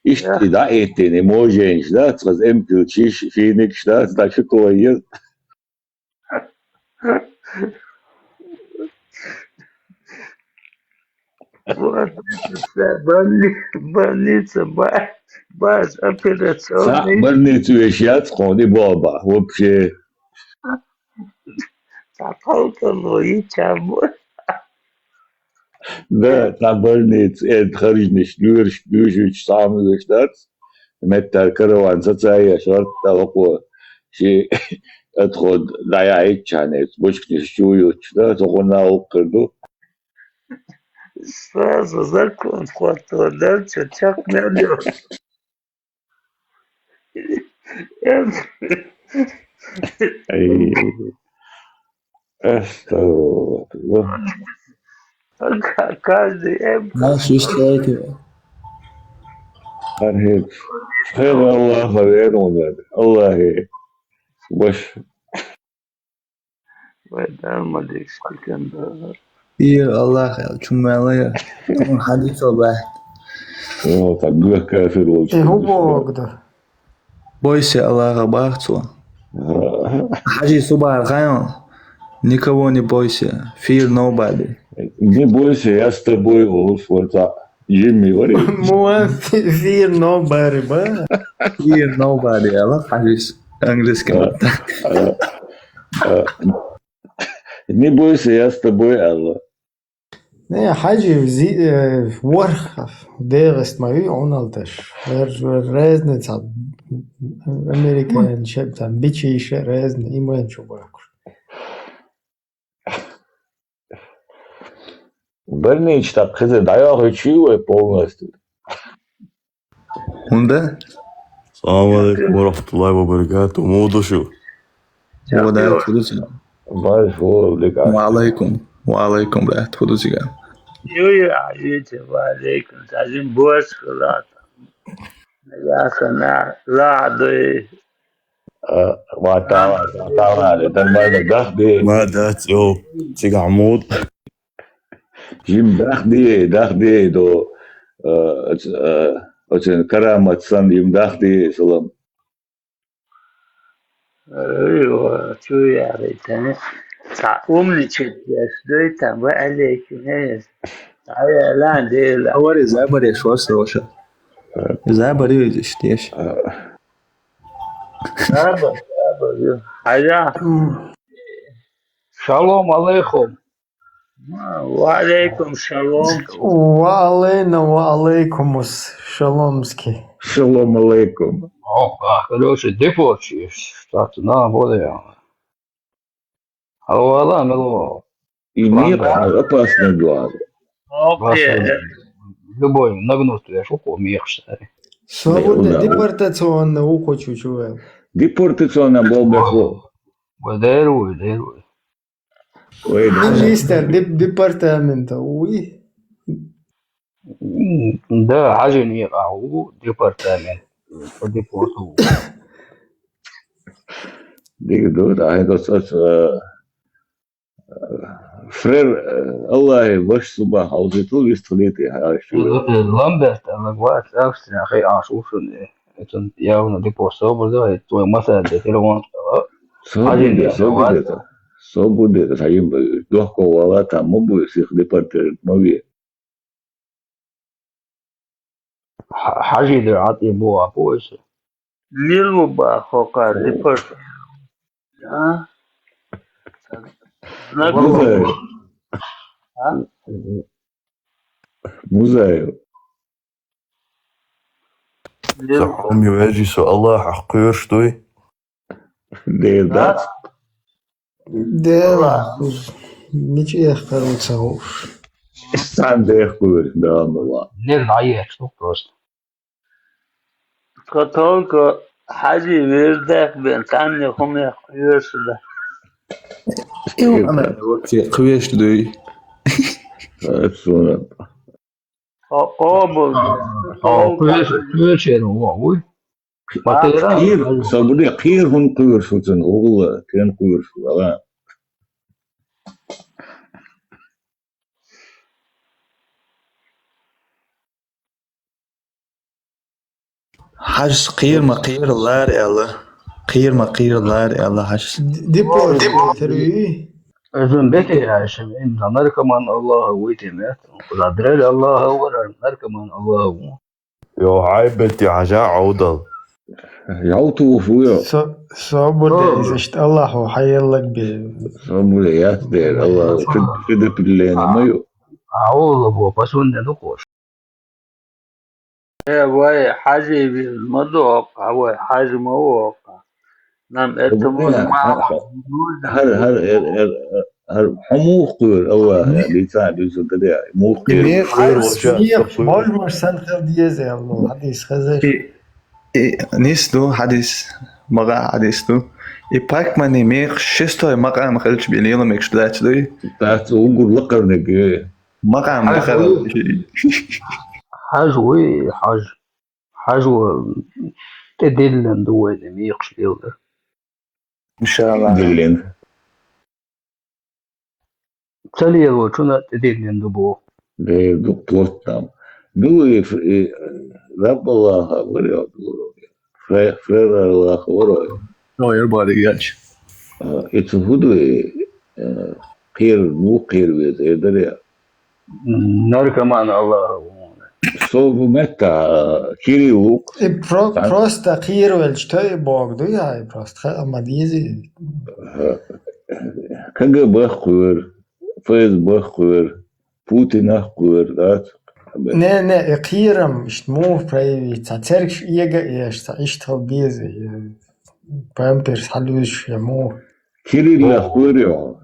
Иштта Да. и дӀа эттина, мо женщина дац, хаз эмпилчиш, финикш дац, да шу кой ез. Вот, больни-, больница, ба-, баш Цхьа операционный. Больница веш яц кхони болба, вообще. Цхьа толкало и чам. Да, цхьа больница, э, харжнаш, дуьрш, дуьрш вич, цхьа ма веш дац. Меттар караван сацая, шорт, да, вакъо. Ши отход дӀаяхьийча хана, бочкнаш чу юча, да, цу гӀунна уккхар ду. Сразу закон хӀотто дар, ча чакх мел йо. Ай. Астагфируллах. Ка-, каждый эм. Наш ишттайки. Архет. Хер Аллаха верунер. Аллахе. Баш. Вай, дар ма деш, кикан дар. Ир Аллах, чум мелая. Туман хадис алба. О, так гух кафир волча. Э, хӀу боху дар? Бойся Аллаха, бах цо. Ага. Хьажи субар хайон. Никого не бойся. Fear nobody. Не бойся, я с тобой, о, сворца. Джимми, говори. Муан фи-, fear nobody, ба? Fear nobody, ала, хьажис. Английский. А, а, а. Не бойся, я с тобой, ала. Не, хьажи, зи-, э, ворх, дегӀаст ма ви, Ӏуналдаш. Вер-, вер-, разница. Американ шеб там, бичи ше разни, иман чу бакуш. Больнича тӀаккха хеза дӀайохуьйтуш ю вай полностью? ХӀунда? Салам алейкум ва рахматуллахи ва баракатух. Муха ду шу? Ва да, хӀу ду цига? Бай, фу, лика. Ва алейкум. Ва алейкум, брат, хӀу ду цига? Ю, ю, а, ю, те, ва алейкум. Тазим борщ хилата. Я хана, ладой. А, ва тала, ва тала, нормально, дахди. Ма дац, йо, цига Хьмуд. Жим дахди, дахди, до, э, э, оцен карамат сан, жим дахди, салам. Ой, чу яри тани. Ца умничать деш, дой там, ва алейкум, э. Ай, алан, дела. Авари забари шо сроша. Забари видишь, теш. Саба, саба, ё. Ая. Шалом алейхум. Ва алейкум шалом. Ва алейна ва алейкумус. Шаломский. Шалом алейкум. О, а, короче, депорт есть. Так, на, вот я. Алло, алло, алло. И мир опасный дуар. Окей. Любой нагнуть я шуку мир. Свободно, да, депортационно ухочу чувел. Депортационно болбеху. Деру, деру. Ой, да. Министр деп-, департамента, уй. М, да, хьажи никъа у департамент. По депорту. Дик ду, да, это с-, с-, э, фрер, э, Аллахи, ваш суба, хьалзитул вистхлити, хьаш. Ламберт, Аллах, ваш, Австрия, хай, аш, ушун, э, это явно депорт, собор, да, твой масса, да, телефон, а? Хьажи, собуде, да, собуде, ваш. Собуде, да, хьажи, дохко вала, там, мобу, сих депортировать, мови. Хьа-, хьажи дер гӀатӀи буа пояса. Мила ву баха хӀокхар дипарт? А? Знакомый. Музаев. Со хьоме вежарий, со Аллахьах кхоьруш дуй? Дера дац? Дела, мича эхкар ву ца хууш. Сан дех кхоьруш, да, ну ладно. Нер дӀаехаш ду просто. Тхо только Хьажи вежарий бен, царна хӀумех кхоьруш да. Ил ана вообще кхоьруш дуй? Хо-, хо-, кхоьруш, кхоьруш эр ву, вуй? Ма кхера, кхера, со буде кхера хӀунда кхоьруш ву цунна, угла, кхера кхоьруш ву, ала? Хьажас кхера ма кхера лара аьлла. Кхера ма кхера лара аьлла Хьажас. Д-, дипо, дипо. Терви? Иза бекхе яьшим, имза наркоман Аллахьа вуй те мет. Кхуза дрель Аллахьа вара, наркоман Аллахьа ву. Йо, хьай бетти хьажа Ӏовдал. Яв туфу йо. Со-, собур де, иза ишта Аллахьо хьаеллаг бе. Собур де, яц дер, Аллахьо, ши-, ши дапиллена ма ю. Ӏовла бо, пасунне ду кхош. Э, вай, Хьажи вил ма доккха, вай, Хьажи ма воккха. Нам это можно. Хьар, хьар, эр, эр, эр, хьар хьо муха кхоьру Аллахьа, дийца, дийца, да, муха кхоьру? Мех, мех, болмаш сан хила деза, Алло, хьадис хазар. И, и, нис ду, хьадис, мага хьадис ду. И пакмани мех шестой макъам хилча бе лела мекаш дац дуй? Дац, угур лакхарниг. Макъам Хьаж лакхар. Вуй. Хьаж вуй, Хьаж. Хьажо тӀедиллина ду вайна мекхаш леладар. Иншаллах. Диллина. Ца лелочунна тӀедиллина ду боху. Дер ду плотно. Ну и ф-, и, э, Раббаллаха вара, фре-, фрераллаха вара. Ну, я бадигач. А, и цу хӀу ду, э, кхер, ну, кхер веза, э, дарья. Наркоман Аллахьа ву. Со бу метта, а, кири ву. И про-, Сан- просто кхер велча той бог ду я, и просто ха-, ма дизи. Ага. КГБ-х кхоьру, ФСБ-х кхоьру, Путинах кхоьру, дац? Не, не, и кхерам, ишт муха проявить, ца цергаш эга эш, ца ишт хал беза, э, памперс хьалюзуш, я муха. Кириллах кхоьру йо?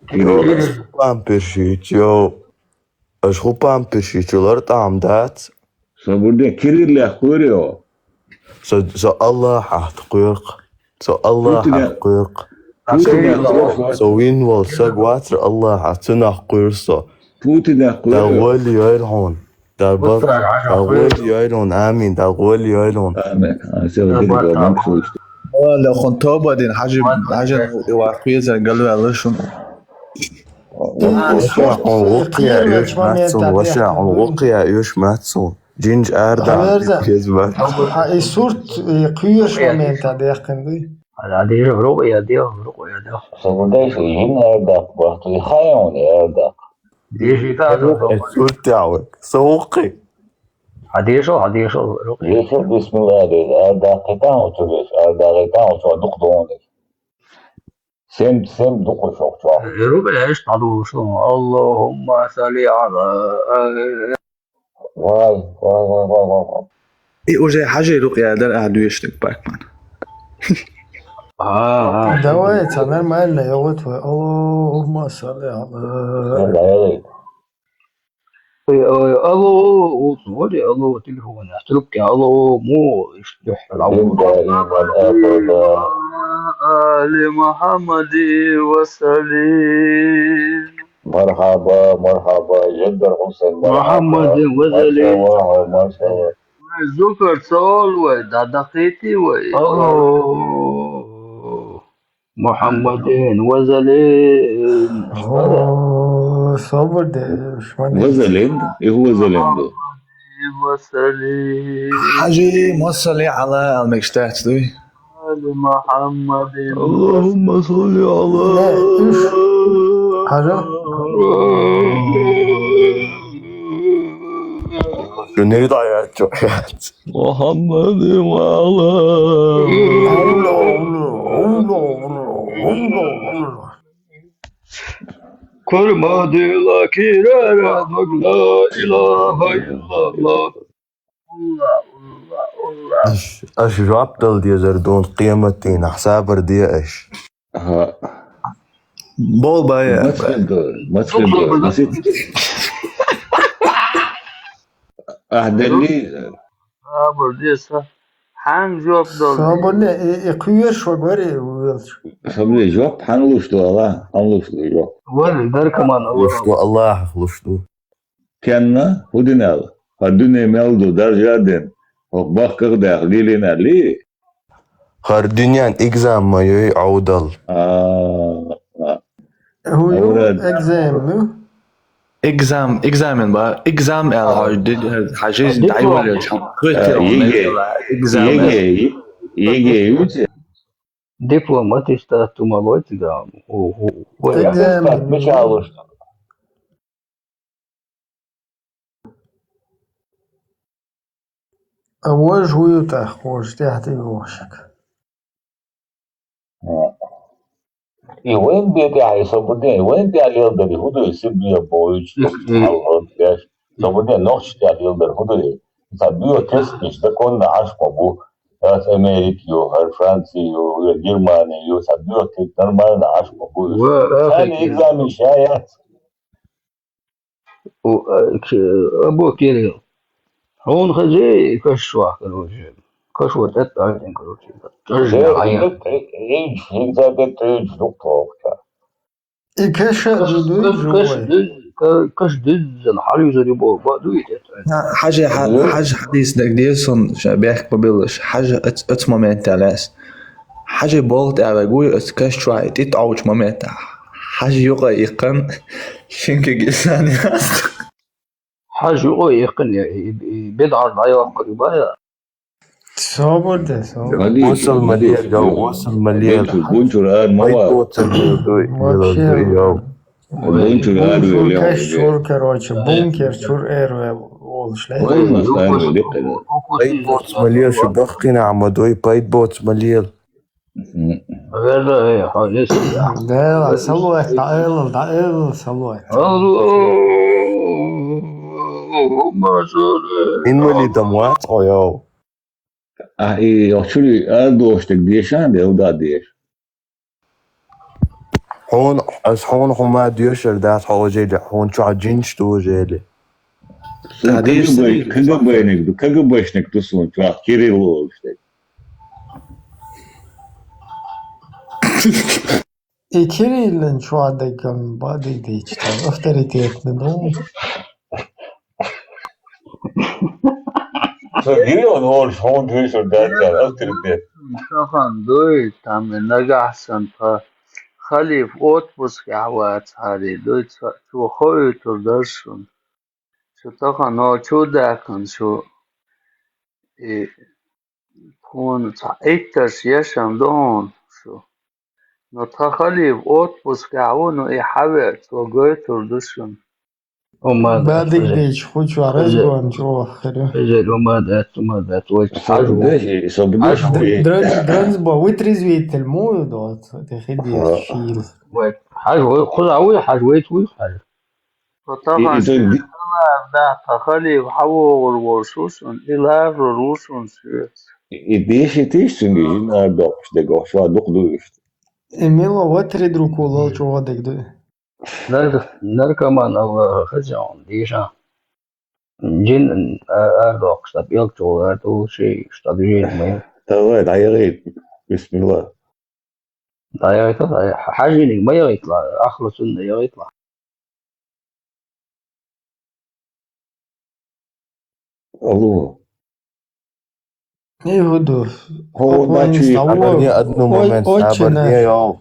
Кирилл. Памперс йича, йо. Аша хӀу памперс йича лар тӀам дац? Со бурде кириллах кхоьру йо? Со, со Аллахьах кхоьру. Со Аллахьах кхоьру. Со вин вал саг вацар Аллахьах, цунах кхоьру со. Путинах кхоьру. Да вали йойр хьун. Да бар. Да вали йойр хьун. Амин. Да вали йойр хьун. Амин. А, сел дин го муксуш. Вала хун тоба дин, хьажи, хьажи, ва хвеза галвала шун. Ваша, хьун гӀуккхия оьш мац суна, ваша, хьун гӀуккхия оьш мац суна. Жинж арда хезва. А и сурт, и кхуьйш момента дехкан дуй. Ала дежа рукъя дел, рукъя дел. Сагудайш жин арда бахту, и хайон арда. Дежа да, э, сурт явы. Сохи. Хьадешал, хьадешал, рукъя. Дешал, бисмилла, дежа арда кхетан учулеш, арда кхетан учу дух донеш. Сем, сем дукха шух чохь. Рубелеш дӀадугӀуш ду. Аллахумма салли Ӏала. Вай, вай, вай, вай, вай, вай. И уже хьажи рукъя дар а дуьйш даг пакман. А, а. Давай, ца нормально, я вот твой. Аллахумма салли Ӏала. Давай. Ой, ой, алло, вот, вот, алло, телефон, трубки, алло, мо, иштта, алло. دائما أبدا. آل محمد وسلم. مرحبا، مرحبا، جد الحسين، مرحبا. محمد وسلم. مرحبا، مرحبا. Зукар цол вай, да дакъити вай. Алло. محمد وسلم. О, собар де, шман. وسلم, и هو سلم ду. وسلم. Хьажи, ма салли Ӏала, алмекш дац дуй. آل محمد. اللهم صل على. Не, уьш. Хьажа. Шу не даят чо. محمد وعلى. Кура ма дила кирара дог, ла илаха иллаллах. Аллах, Аллах, Аллах. Аш, аш жоп дала дезар дуна къематдийнахь, сабар де аш. Аха. Бол бая. Мацхин до, мацхин до, мацхин. Ахь делли. Сабар де са. Хьан жоп дала? Сабарне, и, и кхуьерш ваг вари велча. Сабарне жоп хьан луш ду, ала? Хьан луш ду жоп? Вари, наркоман, луш ду, Аллахьах луш ду. Кенна, хӀу динал? ХӀара дуьне мел ду, даржа а дина, хӀокху бахках а даьхна, лелийна аьллий? ХӀара дуьненан экзамен ма йой, Ӏовдал. А, а. ХӀу ю, Мурад. Экзамен ю? Экзам-, экзамен ба, экзам аьлла, хьо ди-, хьан жизнь дӀайолаелча, хьан кхетар, ЕГЭ. Экзамен. ЕГЭ, ЕГЭ ю те? Диплом, аттестат ту ма лой цигахь. У, у, у. Экзамен. Аттестат мича луш ду? А вож вуй тӀаккха, вож тӀехь тӀе вохшиг. И вайн бен тӀехь, и со бу де, и вайн тӀехь леладари хӀу ду, и Сибре бохуьйтуш, Мгм. Хьалха деш. Со бу де, нохчий тӀехь леладари хӀу ду, и? Ца био тесташ законно Ӏаш ма бу. Яц Америка ю, хӀара Франция ю, я Германия ю, ца био тест нормально Ӏаш ма бу. Ва, Царна Африка. Экзамен ша яц. У, э, к-, Абу Кирилл. Хьуна хезий каш чохь, короче. Каш вара тӀе а тӀаьхьина, короче. ТӀаьхьина. Э, хӀинца тӀе тӀуьйдуш ду кхоча. И каш а каш, ду, каш, ду, каш вай. Дуьз-, ка-, каш дуьззина хьалюзур ю боху, бакъ ду и тӀе а тӀаьхьина. На, хьажа, хьа-, хьажа хьадийс дагадеа суна, ша бехк ма биллаш. Хьажа оц-, оцу моментехь лаьцна. Хьажа болх тӀехь вега вуй оцу каш чохь и тӀе тӀовчу моментехь. Хьажа юкъа иккхина, шинкиг иссан яста. Хьажа юкъа иккхина, и, и, и бедарш дӀайоккхур ю бая. Собар де, собар. Вали, Осал вали, малер, йо, вали. Осал малер. Бунчур, бунчур ар ма ва. Вообще. Вообще. Бунчур ар вел, бунчур, каш чур, короче, бункер чур эр вел волуш ле. Ой, ма стар вел дикка. Пайд боц малер, шу бахкина ма дой, пайд боц малер. Мгм. Верда, э, хьо леса. Да, салой, да, эл, да, эл, салой. Алло. Инвалидам вац, ой, йо. А, и, охчули, а, дош дерг деша, де, да, деш. Хьуна, ас хьуна хӀума доьшур дац хьо, Ожели, хьуна чохь жинаш ду, Ожели. Сан Ка деш сан КГБ, КГБ-ник ду, КГБ-шник ду суна чохь, Кирилл олуш дерг. И Кириллан чохь дагам бадигдича, там авторитетный, ну. Со гирён олуш хьуна дуьйцур дац цара авторитет. Тахана дуй, там и нагахь санна тхан халифа отпускехь вацахьара дуй, цо, цо хоуьйтур дара шуна. Шу тахана хьо чу даьккхина шу, и тхуна цхьа иттарш ешан ду хьуна шу. Но тхан халифа отпускехь ву, но и хьавеа, цо гойтур ду шуна. Бадигдича хучу разгон чӀогӀа хир ю. Хезер, ума дац, ума дац, вай хьажа ву. Хьажа ву. Дранз-, дранзбо, вытрезвитель муй доц, те хидиес шийла. Вай хьажа ву, кхуза вуй, хьажа вайта вуй, хьажа. Тахана да, тхан халифа хьавогӀур волуш ву шуна, и ларрор ву шуна соьца. И деши тийш цуьнга жин ардоккхуш дерг, охьа дукха ду иштта. И мила ватри друг волал чӀогӀа дерг ду. Нар-, наркоман Аллаха хаза хьуна дийша. Жин а-, ардоккхуш, сан пӀелг чӀогӀа ара тӀулуш, ши, ста дужийна ма ю. Давай, дӀаяхийта. Бисмилла. ДӀаяхийта, дӀая-, хьажийниг ма яхийтала, ахлу сунна яхийтала. Алло. И хӀу ду. ХӀо, хӀо, начи, хӀо, хӀо, одну момент, очень сабар, наш-, йо.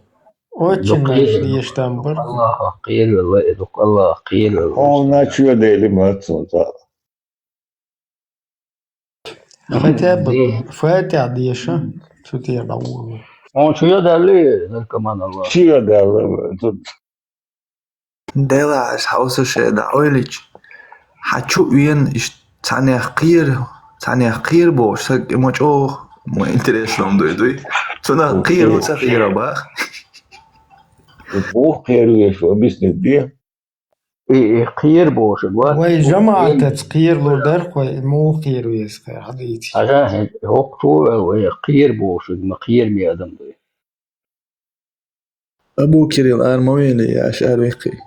Очень наш деш там бар. Аллахах кхервелла, и дукха Аллахах кхервелла. ХӀо, начи, дели мацун ца. Хотя бы Фатихь деша, цу тӀера дӀаволла. Он чу йо далли, наркоман Аллах. Чу йо далли, тут. Дела ас хьовса ше дӀа ойлича, хьан чу вен иш цхьанех кхера, цхьанех кхера бохуш, саг и ма чӀогӀа, ма интересно дуй, дуй. Цунах кхера, ца кхера бах. Муха кхера веза объяснить де? И, и кхера бохург вац. Вай жамаӀатаца кхералур дара-кх вай, муха кхера веза хӀара хьадийцича. Хьажа, хӀокху чу а вай кхера бохург ма кхераме адам ду. Абу Кирилл, ара ма вели, аш ара веккхий.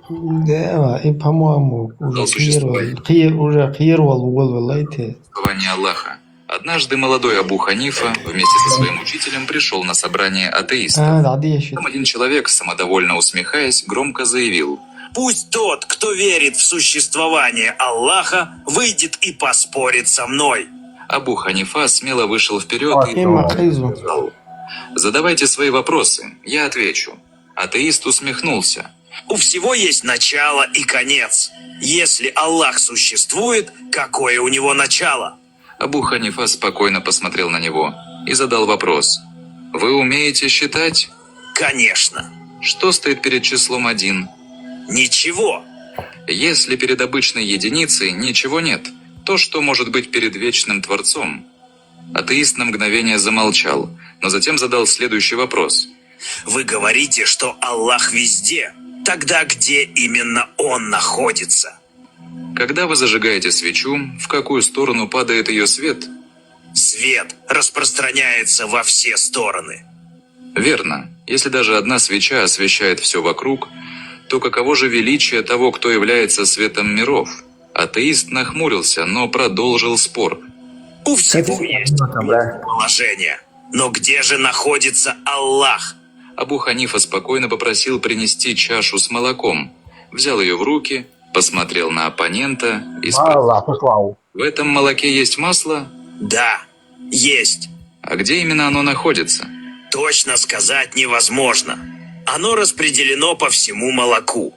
Да, и, по-моему, уже кхера, кхе-, уже кхера вала ву вала валай те. Существование Аллаха. Однажды молодой Абу Ханифа вместе со своим учителем пришёл на собрание атеистов. А, да, да, я щас. Там один человек, самодовольно усмехаясь, громко заявил: «Пусть тот, кто верит в существование Аллаха, выйдет и поспорит со мной». Абу Ханифа смело вышел вперёд и сказал: «Задавайте свои вопросы, я отвечу». Атеист усмехнулся. «У всего есть начало и конец. Если Аллах существует, какое у него начало?» Абу Ханифа спокойно посмотрел на него и задал вопрос: «Вы умеете считать?» «Конечно». «Что стоит перед числом один?» «Ничего». «Если перед обычной единицей ничего нет, то что может быть перед вечным Творцом?» Атеист на мгновение замолчал, но затем задал следующий вопрос. «Вы говорите, что Аллах везде. Тогда где именно Он находится?» Когда вы зажигаете свечу, в какую сторону падает её свет? Свет распространяется во все стороны. Верно. Если даже одна свеча освещает всё вокруг, то каково же величие того, кто является светом миров? Атеист нахмурился, но продолжил спор. У всего есть местоположение. Но где же находится Аллах? Абу Ханифа спокойно попросил принести чашу с молоком, взял её в руки, посмотрел на оппонента и спросил: «В этом молоке есть масло?» «Да, есть». «А где именно оно находится?» «Точно сказать невозможно. Оно распределено по всему молоку».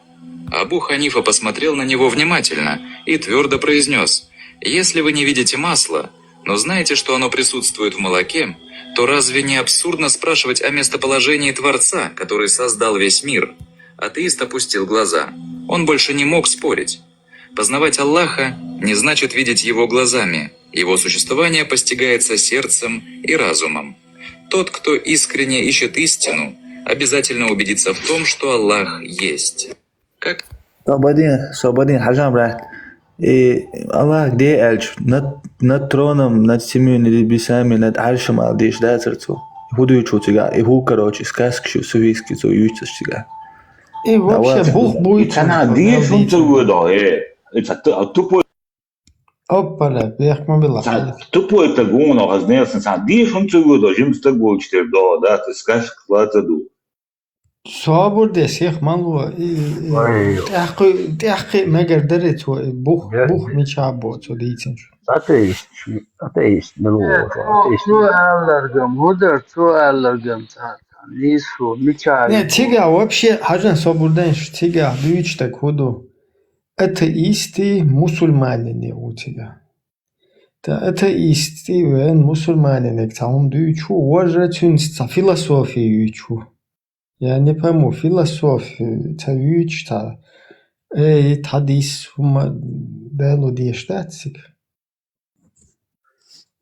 Абу Ханифа посмотрел на него внимательно и твёрдо произнёс: «Если вы не видите масла, но знаете, что оно присутствует в молоке, то разве не абсурдно спрашивать о местоположении Творца, который создал весь мир?» Атеист опустил глаза. Он больше не мог спорить. Познавать Аллаха не значит видеть Его глазами. Его существование постигается сердцем и разумом. Тот, кто искренне ищет истину, обязательно убедится в том, что Аллах есть. Как? Собадин, собадин, хьажам рахт. И Аллах де аьлча, над, над троном, над семью небесами, над Ӏаршем аьлла деш дацар цо. ХӀун дуьйцу цигахь? И хӀу, короче, сказкаш ю, суфийский цо юьйцуш цигахь. И вообще бух буй. Цхьана дешун ца воьдо, э, и цхьа ту-, тупой. Оппала, бехк ма билла. Цхьа тупой стаг вуно, хаза несан, цхьана дешун ца воьдо, жима стаг волчу тера догӀу дац, и сказкаш лаца ду. Собар де, сих ма ло, и, и, тӀаьххи-, тӀаьххи мегар даре цо, и бух, бух мича бо цо дийцинчу. Атеист, атеист мила ву, цо, атеист. Цо аьлларгам, хӀун дара цо аьлларгам царна? Нийсо, мича. Не, цига вообще, хьажан собар дайна шу, цига дуьйцу стаг хӀун ду? Атеисты мусульманин ву цига. Та атеисты вен мусульманинег цхьа хӀума дуьйцу, важа цуьнца цхьа философия юьйцу. Я не пойму, философия ца юьйцу цхьа. Эй, тхьадис хӀума Дала деш дац цига.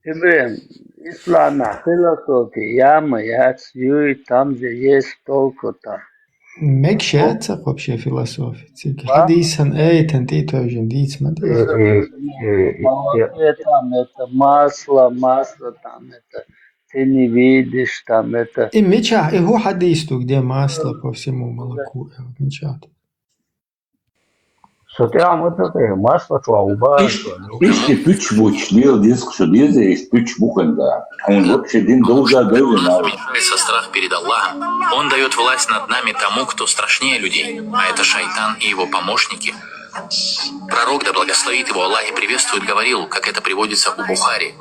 Ибрахим, исламехь философия яма яц, юй, там же есть толку-то. Мегаш яц-кх вообще философия цига. Хьадийсан, аятан тӀе а тевжина дийца ма деза. Молоко там это, масло, масло там это, ты не видишь там это. И мичахь, и хӀун хьадийс ду, где масло по всему молоку? Мичахь? Со тӀехь ма ца тӀе, масло чохь ву бахьа. Иштта, иштта пуьчаш бучу, лела деза-кх шу деза, иштта пуьчаш бу хьуна да. Хьуна вообще дин довза довза нах. Со страх перед Аллахом. Он даёт власть над нами тому, кто страшнее людей, а это шайтан и его помощники. Пророк, да благословит его Аллах и приветствует, говорил, как это приводится у Бухари: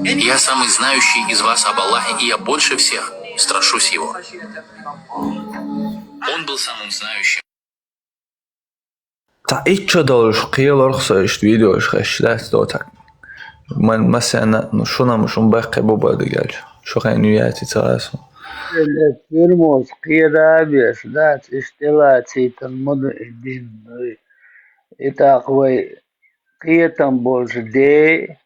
«Я самый знающий из вас об Аллахе, и я больше всех страшусь его». Он был самым знающим. Цхьа итт шо долуш кхелорх со иштта видеош хезаш дац доцург. Ма-, масенна, ну, шуна-м шун баккхий бу бадигалча. Шу хайн ю яций ца гӀасу. Тюрьмус кхера а беш дац, иштта тӀелацийтан ма ду и дин дуй. И тӀаккха вай кхетам болчу дей,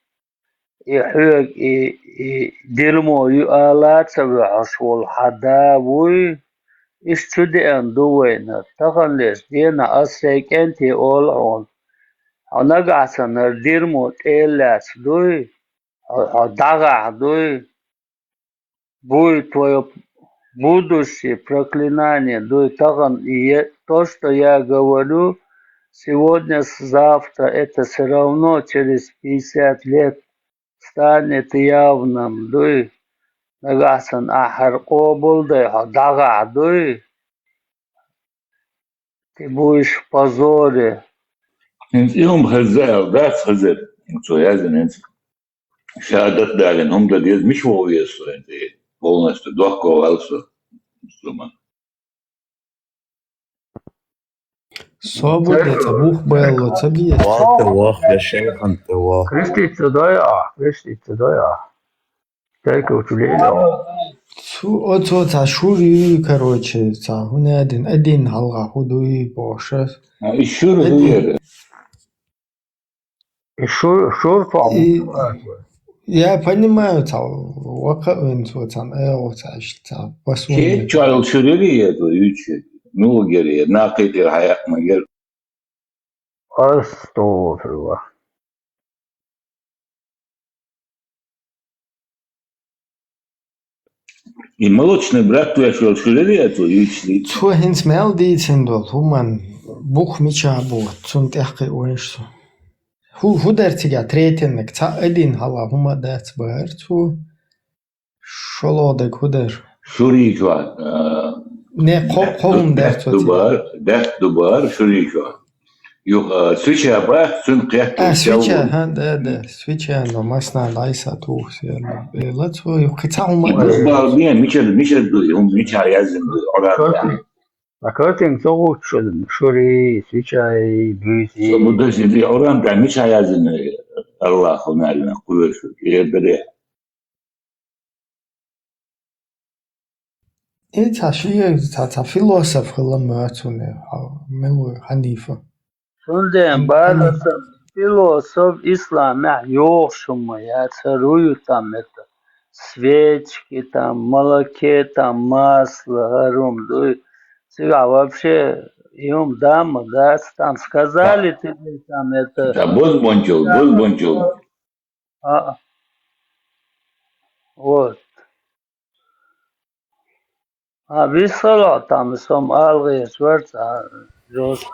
и хьоьга и, и дермо ю ала ца ваьхьаш волу хьан да вуй, Иштта чу деана ду вайна. Таханлерча дийнахь ас шайн кӀентий олу хьуна: хьо нагахь санна хӀара дирмо тӀера лаьцна дуй, хьо, хьо дӀагӀахь дуй, будет твоё будущее проклинание дуй, тахана и е-, то, что я говорю, сегодня, с-, завтра, это всё равно через пятьдесят лет станет явным дуй, нагахь санна ахь хӀара къобал дай, хьо дӀагӀахь дуй, ты будешь в позоре. ХӀинца и хӀума хезна аьлла дац хезар, хӀинца цо яздина, хӀинца шадат далийна хӀума дан деза, мича вогӀу веза со хӀинца, полностью дохко ваьлла со, со ма. Собар де, цхьа бух баьлла ца беза. Вахта вах, я шайхан тӀе вах. Креститься дай ахь, креститься дай ахь. Церковь чу лело. Цу, оцо цхьа шура ю, короче, цхьа хӀуна а дина, а дин хьалха хӀу дуй бохуша. А, и шура хӀу яра? И шу-, шура тхо И, я понимаю, цхьа вакха а вина цо цхьана эгӀо цхьа иштта цхьа басо. Кеччо йолу шура яра и, это, юьйцу, муьлхагара яра, накхетера хьаяккха ма яра. Астагфируллах. И молочный брат веш волчу хиларе а цо юьйцуш? Цо хӀинца мел дийцина долу хӀуманна бух мичахь бу, цунна тӀехкхиъ вайша со. ХӀу-, хӀу дара цигахь третенниг, цхьа а дина хьалха хӀума а дац бахара цо. ШолгӀа дерг хӀу дара? Шурийчохь, а, не, кхо-, кхо хӀума дара цо даьтта ду бахара, даьтта ду бахара шурийчохь. Юха, а, свеча бац, цуьнан кхетта. А, свеча, ха, да, да, свеча, но масна дӀайса туху сел. Эла цо, юха кхин цхьа хӀума а дара. Бал бен, мичара, мичара ду, хӀума мичахь яздина ду, Къуръан тӀехь. А картинка ца гӀуттуш, шури, свечай, буьйси. Со бу даши, Къуръан тӀехь мичахь яздина, Аллаху наьллина, кхоьруш, э, бере. И цхьа ши, цхьа, цхьа философ хила моьтту суна, хьо, мила ву, Хьанифа? Цундела бала сан философ исламехь йохуш хӀума яц, хӀара ю там, это, свечки там, молоке там, масло, хӀара хӀума дуй. Цигахь вообще и хӀума дама дац, там сказали тебе, там, это. Да, бозбунчал, бозбунчал. А. Вот. А, висхала там сом алгъеш варца жёстко.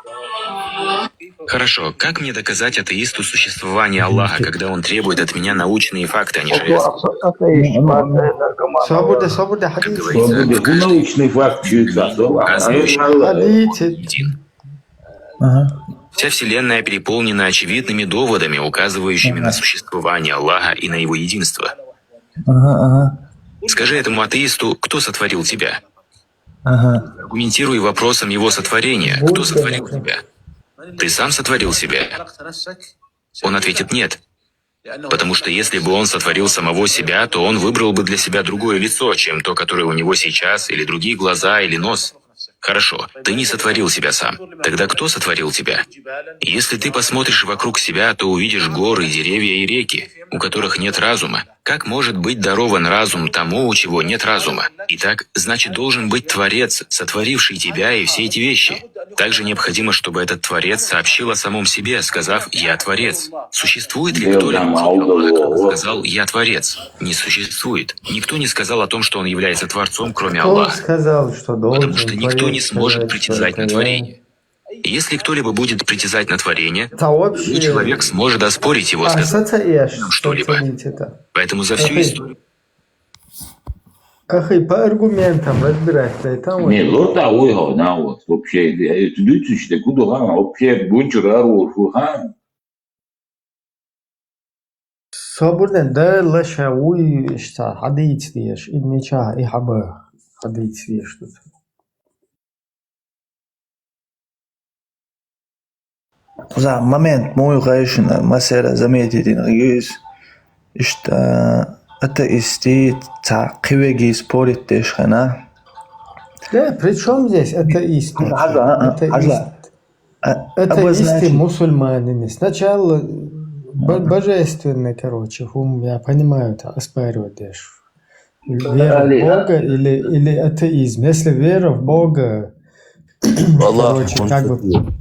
Хорошо, как мне доказать атеисту существование Аллаха, когда он требует от меня научные факты, а не железные? Собур де, собур де, хьадис. Как говорится, в каждой... Научный факт, указывающий... Хьадис. Ага. Вся Вселенная переполнена очевидными доводами, указывающими на существование Аллаха и на его единство. Ага, ага. Скажи этому атеисту, кто сотворил тебя? Ага. Аргументируй вопросом его сотворения. Кто сотворил тебя? Ты сам сотворил себя? Он ответит: «Нет». Потому что если бы он сотворил самого себя, то он выбрал бы для себя другое лицо, чем то, которое у него сейчас, или другие глаза, или нос. Хорошо, ты не сотворил себя сам. Тогда кто сотворил тебя? Если ты посмотришь вокруг себя, то увидишь горы, деревья и реки, у которых нет разума. Как может быть дарован разум тому, у чего нет разума? Итак, значит, должен быть Творец, сотворивший тебя и все эти вещи. Также необходимо, чтобы этот Творец сообщил о самом себе, сказав: «Я Творец». Существует ли кто-либо, кроме Аллаха, кто сказал: «Я Творец»? Не существует. Никто не сказал о том, что он является Творцом, кроме Аллаха. Кто сказал, что должен Творец сказать, что это я? Потому что никто не сможет притязать на творение. Если кто-либо будет притязать на творение, то любой человек сможет оспорить его, сказав что-либо. Поэтому за всю историю... Ахи, по аргументам разбирать дай там. Не, лорта уйхо, на вот, вообще, это дутиште, куда хан, вообще, бунчур, арвур, хан. Собур де, да, лаша, уй, иштта, хьадийца деш, и мича, и хьаба, хьадийца деш тут. За момент муй гӀайшина масера заметить дина гиз, иштта атеисти ца кхивеги спорить деш хана. Да, при чём здесь атеисты? Хаза, а, а, хаза. Атеисты мусульманины. Сначала бо-, божественный, короче, хум, я понимаю, это оспаривать деш. Вера в Бога или, или атеизм? Если вера в Бога, короче, как бы,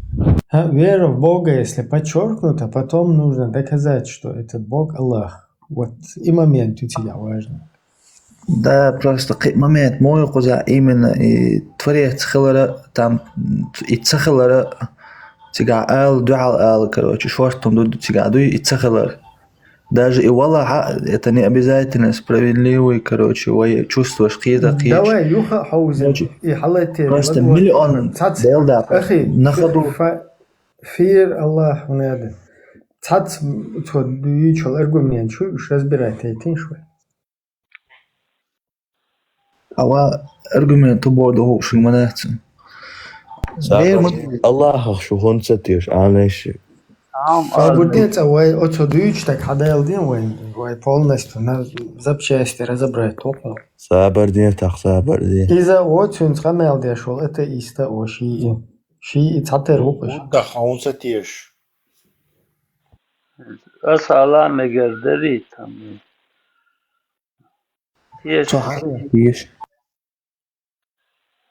а, вера в Бога, если подчеркнута, потом нужно доказать, что этот Бог Аллах. Вот и момент у тебя важный. Да, просто кхы момент мо ю кхузахь именно и творец хилара, там и ца хилара, цигахь ала, дуьхьал ала, короче, шортта ду цигахь дуй и ца хилара. Даже и валахь а, это не обязательно справедливый, короче, вай чувстваш кхета кхеча. Давай, юха а хьовзина, короче, и хьалайтера, просто миллион цац-, Дела дакъа, ахи, нах а ду. Фа-, фир Аллах, надо. Цац цо дуьйчул аргумент шу, уж разбирать ай тин шу. Ава аргумент бо доху шуна ма дац. Бер ма Аллахах шу хӀунда ца теша, Ӏанайши? Ам, Сабурдин, цӀа вай оцо дуьйчу так хьадаьлла дин вайн, вай полностью на запчасти разобрать тоху. Сабар дин, тах сабар дин. Иза оцуьнца къамел деш волу атеиста о шиъ. Шиъ цхьатера ву кхуш. Удда хьовза теша. Аса Алла мегар дарий там. Теша. Цо хьан теша?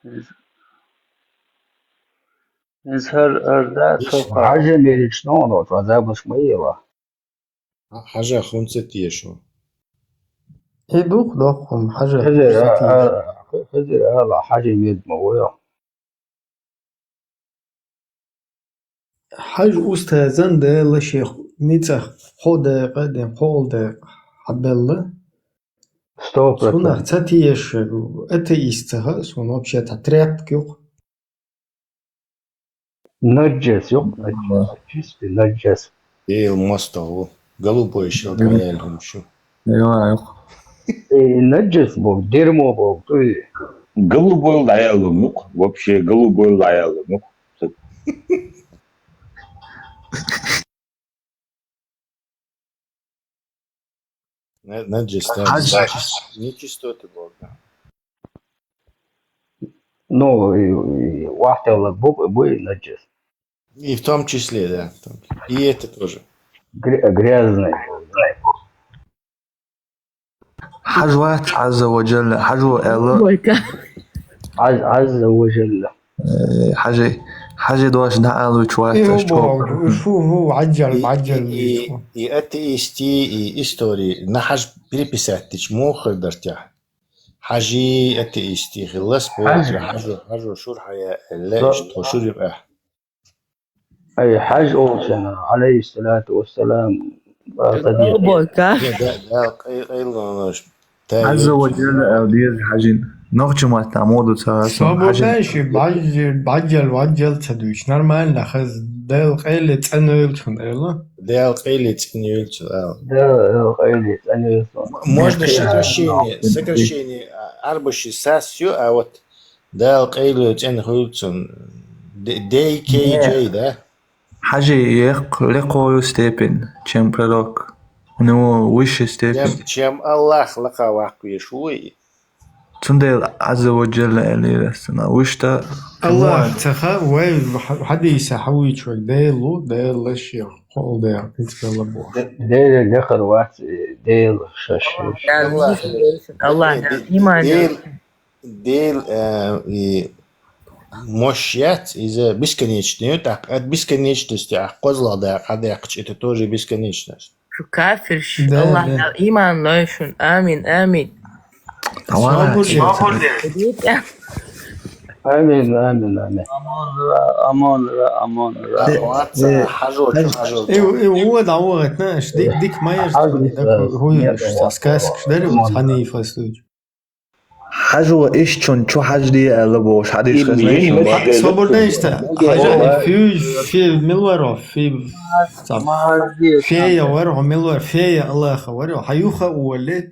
Иза, иза хӀара, хӀара да, цо хьан. Хьажа мериш нохчо, цо забаш ма ела. Хьажа хӀунца теша. И дух дохкум, хьажа. Хазир, хӀунца а, теша. А, хазир ала, хьажа мед ма войо. Хьажа устазан Дала шех ницкъах кхо дакъа, ден кхоал дакъа хьабелла. Сто процентов. Сунах ца теша, атеист ца хаьа, суна вообще-то тряпка юкъа. Наджас юкъа, наджас, чистый наджас. Эл мостагӀа ву. Голубой шел, Мгм. Каял хӀума шу. Эл а юкъа. Э, наджас бу, дерьмо бу, то есть. Голубой дӀаял хӀума юкъа. Вообще, голубой дӀаял хӀума юкъа. На-, наджас, да, Хьажа. Нечистоты Бога. Ну, и, и вахтелла бу-, бу и наджас. И в том числе, да. В том числе. И это тоже. Гря-, грязный. Хьажа вац Ӏазза ва Джалла, хьажа ву аьлла. Ой, ка. Ӏаз-, Ӏазза ва Джалла. Э, хьажа, хьажа дош дӀаалучу вац И аша хӀу чохь. Боху, уж хӀу, хӀу, Ӏаджал, И, Ӏаджал и, и, вичу. И атеисти, и истори, на хьажа переписать дича, муха хир дара техьа? Хьажи атеисти хилла спорт, Хьажа. Хьажо, хьажо шура хьая, элла Со- иштта тхо шура юкъа. Ай, Хьажа олучунна, алейхиссалату вассалам, а, тадир. Обойка. Не, да, да, къай-, къайлонаш, та Азза ва Джалла эл деза хьажин. Нохча матта моду ца Собо хьажин. Дайши, баджи-, баджал, ваджал ца дуйш. Нормально, хаз, Дел къайле цӀанойл цун эла. Дел къайле цӀанойл цун эла. Дел, Дел къайле цӀанойл цун. Можно сокращение, сокращение, а, арбаши сас ю, а вот Дала къайле цӀена хуьлу цунна. Д-, Д К J, да? Хьажи, яккха лекхо ю степень, чем пророк. У него высшая степень. Чем, чем Аллах лакха ваккха веш ву и? Цундела Азза ва Джалла элира сана. Вуьшта Аллах ца ха, вай ха-, хьадийса хьавуьйчу вай Делу, Дела шех, кхол Дела, кицкала бу. Де-, Дела лехар вац, Дела шаш. Аллах, Аллах, Дела, иман. Дела, э, и мощь яц, иза бесконечный ю, так, от бесконечности, а кхозлагӀа дакъа хьадаьккхача, это тоже бесконечность. Шу кафирш, да, Аллах, да. Иман лой шун. Амин, амин. Давай. Собур де. Собур де. Амин, амин, амин. Амонра, амонра, амонра. Э, вац, э, хьажо, хьажо. Э, э, вот, а вот, знаешь, дик, дик майер, хьажо, да, да, хуй, нет, хуй, нет, сказка, нет, что ли, нет, вот, нет. Ханифа стоит. Хьажо ишчун чу хьажде аьлла бохуш хьадис хезна шуна. Собар дайшта, хьажа, фи, фи, милваро, фи, фея варо, милвар, фея Аллаха варо, хьаюха уолли,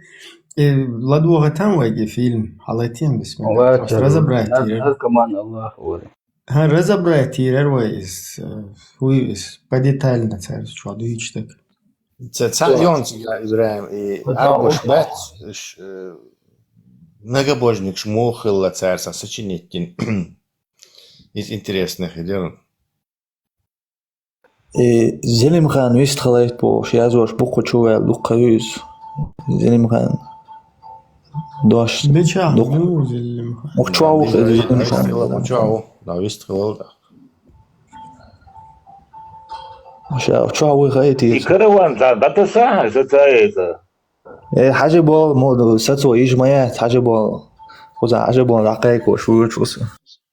и ладугӀа там вайги фильм, хьалайтин, бисмилла. Просто разобрать, наркоман Аллаха варо. Ха, разобрать йирар вай иза, э, хӀуй иза, подетально цаьрца чохь дуьйцу дага. Ца-, цхьаъ йоцу, я Ибрахим, и арбаш бац, ш-, э, многобожникаш муха хилла цара сан сочинить дина. Иза интересно хилира. И Зелимхан вистхалайт бохуш, язваш буккха чу ваьлла дуккха ю иза. Зелимхан. Дош. Бича, дук. Ну, зиллим. Ох, чуа ух, э, зиллим шуан. Ох, чуа ух. Да, вист хилал да. Ша, чуа ух, ай, ти. И караван, да, да, ты са, за это. Э, хажи бол, мо, сацо, ижмая, хажи бол. Куза, хажи бол, ракай, ко, шу, шу, шу.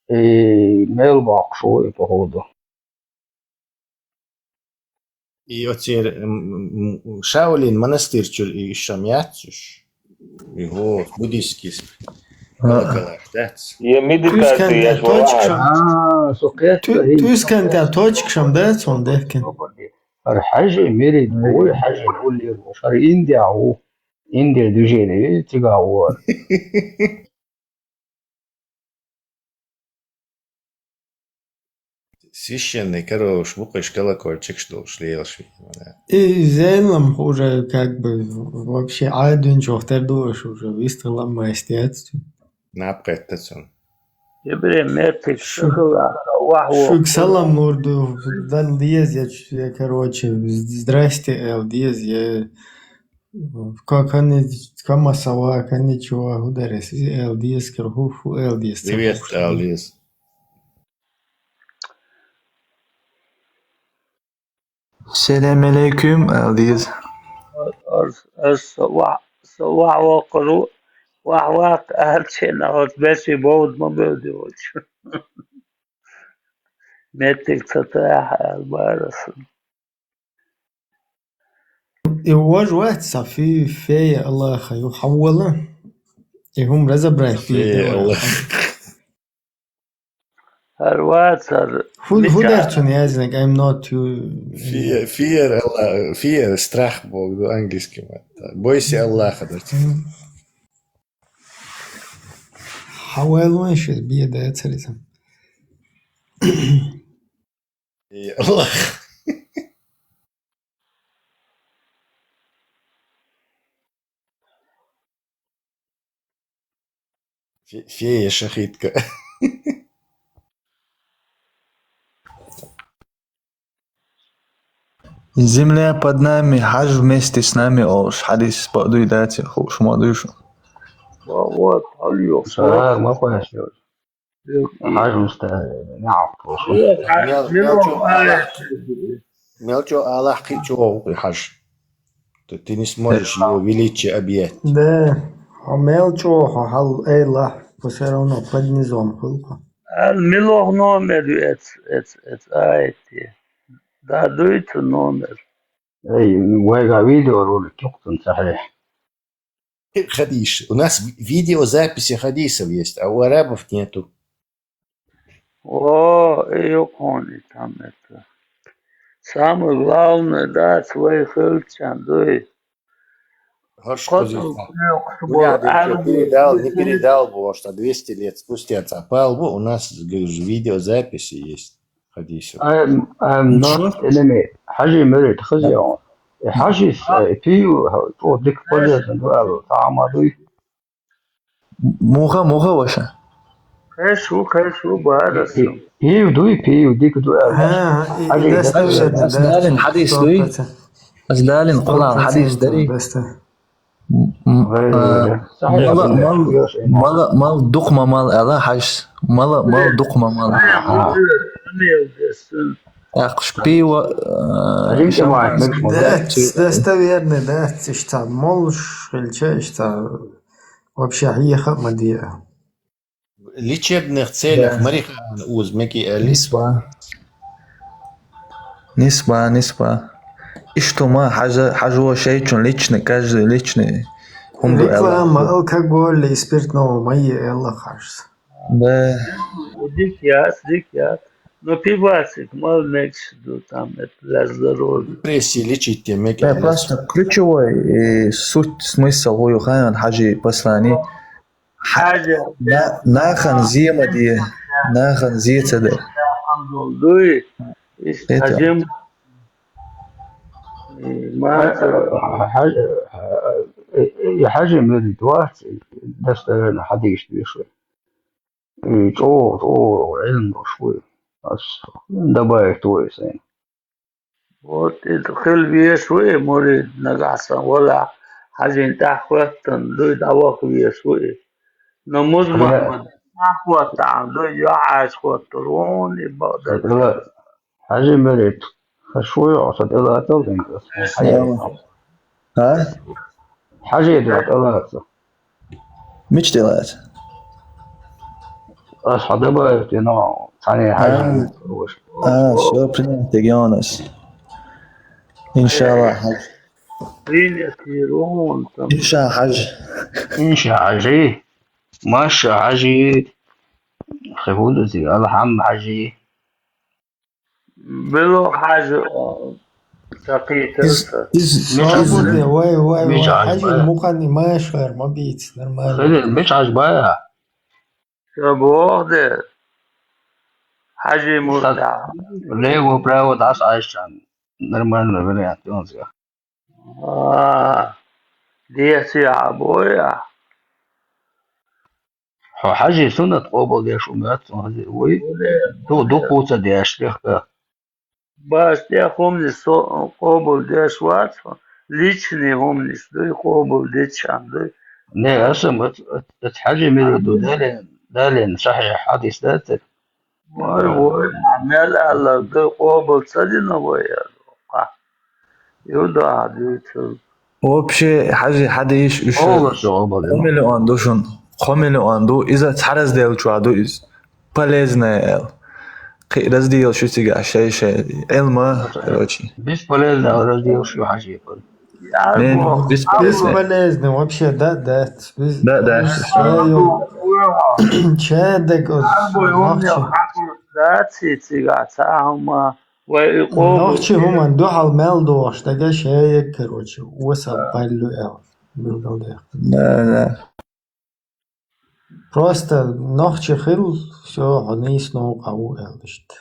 Э, мел бак, шу, и походу. И оцер, м, м, Шаолин монастырь чур и шамьяцуш. И вот, буддийский с-, А. колокола, да? Я медитацию, я Тусканта точка шла. Шам. А, сухе Ту-, стоит. Тусканта точка шам, да, сон дехкен. Ар хажи мери, ой, хажи улир, ар Индия, о. Индия движение, видите, га, о. Священный коровуш, букваш колокольчикш долуш лелаш витимана. И зелам уже как бы вообще айдун чохтер душ уже висталам маистец. Напкъеттацун. Ибре метик Шу-, шукала, вах, вах. Шук салам нурду, дан диез я, я, короче, здрасте, эл диез я. Ко-, кани-, кама сава, кани чува, хударес, эл диез, кер ху, ху, эл диез, Привет, эл диез. Селам алейкум, алдиз. Ар, ар, сава, сава вакъру, вах, вах, арчена, от беси бовд ма бевди воч. Метик цата, албарас. И вож вац са фи, фея Аллаха, ю хаввала. И хум разобрать Фея пи, Аллах. Ар вацар. Ху-, ху Мича. Дарчун язник, I'm not you. Fear, fear Allah, fear, страх Бог, ну, английский мат. Бойся Аллаха, дарчун. Мгм. Хавайлон ши бие да царизм. И Аллах. Фе-, фея шахидка. Земля под нами, хаж вместе с нами, олуш хадис бадуй дати, ху шума дуй шу. Ва-, вот, алё, Сара, ма поясню. Хаж муста, нахуй. Мел-, мелчо Аллах. Мелчо Аллах кичо хаж. Ты, ты не сможешь его величие объять. Да. А мелчо хал, эй, Аллах, всё равно под низом хулку. А милох номер эц, эц, эц, айти. Да, дуй ту номер. Эй, вайга видео ролик юктун сахе. Хадис. У нас ви-, видеозаписи хадисов есть, а у арабов нету. О, и юкъони там это. Самое главное, да, свои хылчан, дуй. Хорошо, Коту хадис, да. Куйок субо, Бля, да, арму. Передал, не передал бы, что двести лет спустя цапал бы, у нас, говорю, видеозаписи есть. Хадисов. I'm, I'm Ну not чё? Enemy. Хажи мери тхазион. Хажи с, э, пиу, о, дик полезен, дуал, тама дуй. Муха, муха ваша. Кайшу, кайшу, барас. Пиу дуй, пиу дик дуал. Ха, и, Хажи и да. Достоверно, да. Аздалин хадис дуй. Сто процентов. Аздалин Куран хадис дари. Сто процентов, да. М, м, Вай, а, вай, вай. Мала, мал, мала, мал дукъма мал ала хаж. Мала, мал дукъма мал. Ага. Ахш пиво, а, Рим шампанское. Кемай, мекшмо, да? Да, достоверно, да, ишта, мол, шилча, ишта, вообще, хьеха мадия. Лечебных целях Да. Марихан уз меки алис. Нисба. Нисба, нисба. Иштума хажа, хажуо шейчун личный, каждый личный. Хунду Реклама алкоголя и спиртного мае эла хажс. Да. Дик яс, дик яс. Но пивасик, мал мекс ду там, это для здоровья. Депрессии лечить те меки Да, алис. Просто ключевой, э, суть, смысл, хую хайван, хажи послание. Хьажа. На-, нахан зема де, нахан зеца де. Дуй, иш Это. Хажим. Ма-, ха-, ха-, э, э, хажим мери дуац, достоверно хадиш дешуй. Э, чо, чо, илм шуй. Ас, добавить твой сын. Вот, это хил веш ве, мори нагасан, вала, Хьажин тӀехь хӀоттан дуй, дӀаваха веш ву и. Но музмах Ла- ма тӀехь хӀоттан дуй, йоӀ Хьажа хӀоттар вон и бакъда. Ла- Хьажи мерит, ха шу йоӀ, ца тӀелатал хӀинца. Хьажи. А? Хьажи ду тӀелатал. Мича тӀелаца? Ас хьо добавить, но цхьана А. Хьажи. А, всё, принято, Геонас. Иншаллах, Хьажи. Принято, Рон, там. Инша Хьажи. Инша Хьажи. Маша Хьажи. Хевудузи, Алхам Хьажи. Било Хьажа, о, сакхетар Из, са. из, Мича из, Хьажа? Вай, вай, вай, Мича Хьажа Хьажа? Бая? Мукъани машар, ма бийц, нормально. Хеле, Мича Хьажа бая? Ша бохде. Хьажи мурда. Лево, право, дас айшан. Нормально вариант, он зя. А, дехси а боя. Хьо Хьажи суннат къобалдеш у моьтту хьазир вуй? Ду, ду кхуца деш, легка. Баш тӀе хӀуманаш со къобалдеш вац, личный хӀуманаш дуй, къобалдечан дуй. Не, аса ма ц-, ц-, ц-, Хьажи мира ду, дален, дален, сахьихь хьадис дац. Вай, вай, мел аьлла, дуй, къобал ца дина вай, аьлла. Ю да, дуй, цу. Вообще, Хьажи, хьадийш, уьш Олар со къобал дина. Кхо миллион ду шун, кхо миллион ду, иза цхьа разделчу а ду иза. Полезная эл. Кхи разделаш ю цига, шай, шай, Элма, короче. Бесполезная разделаш ю Хьажи. Не, не, бесполезная. Бесполезный вообще, да, да. Без-, Да, да. без-, Чай даг оц, Арбой он нахчи. Хьакур дац, цига, цахума. Вай, и къобал Нохчи хӀуман дуьхьал мел дохуш дага шея, короче, васа баллу эл. Билгалдех. Да, да. Просто нохчи хил, всё, хьо нийса новкъа ву эл иштта.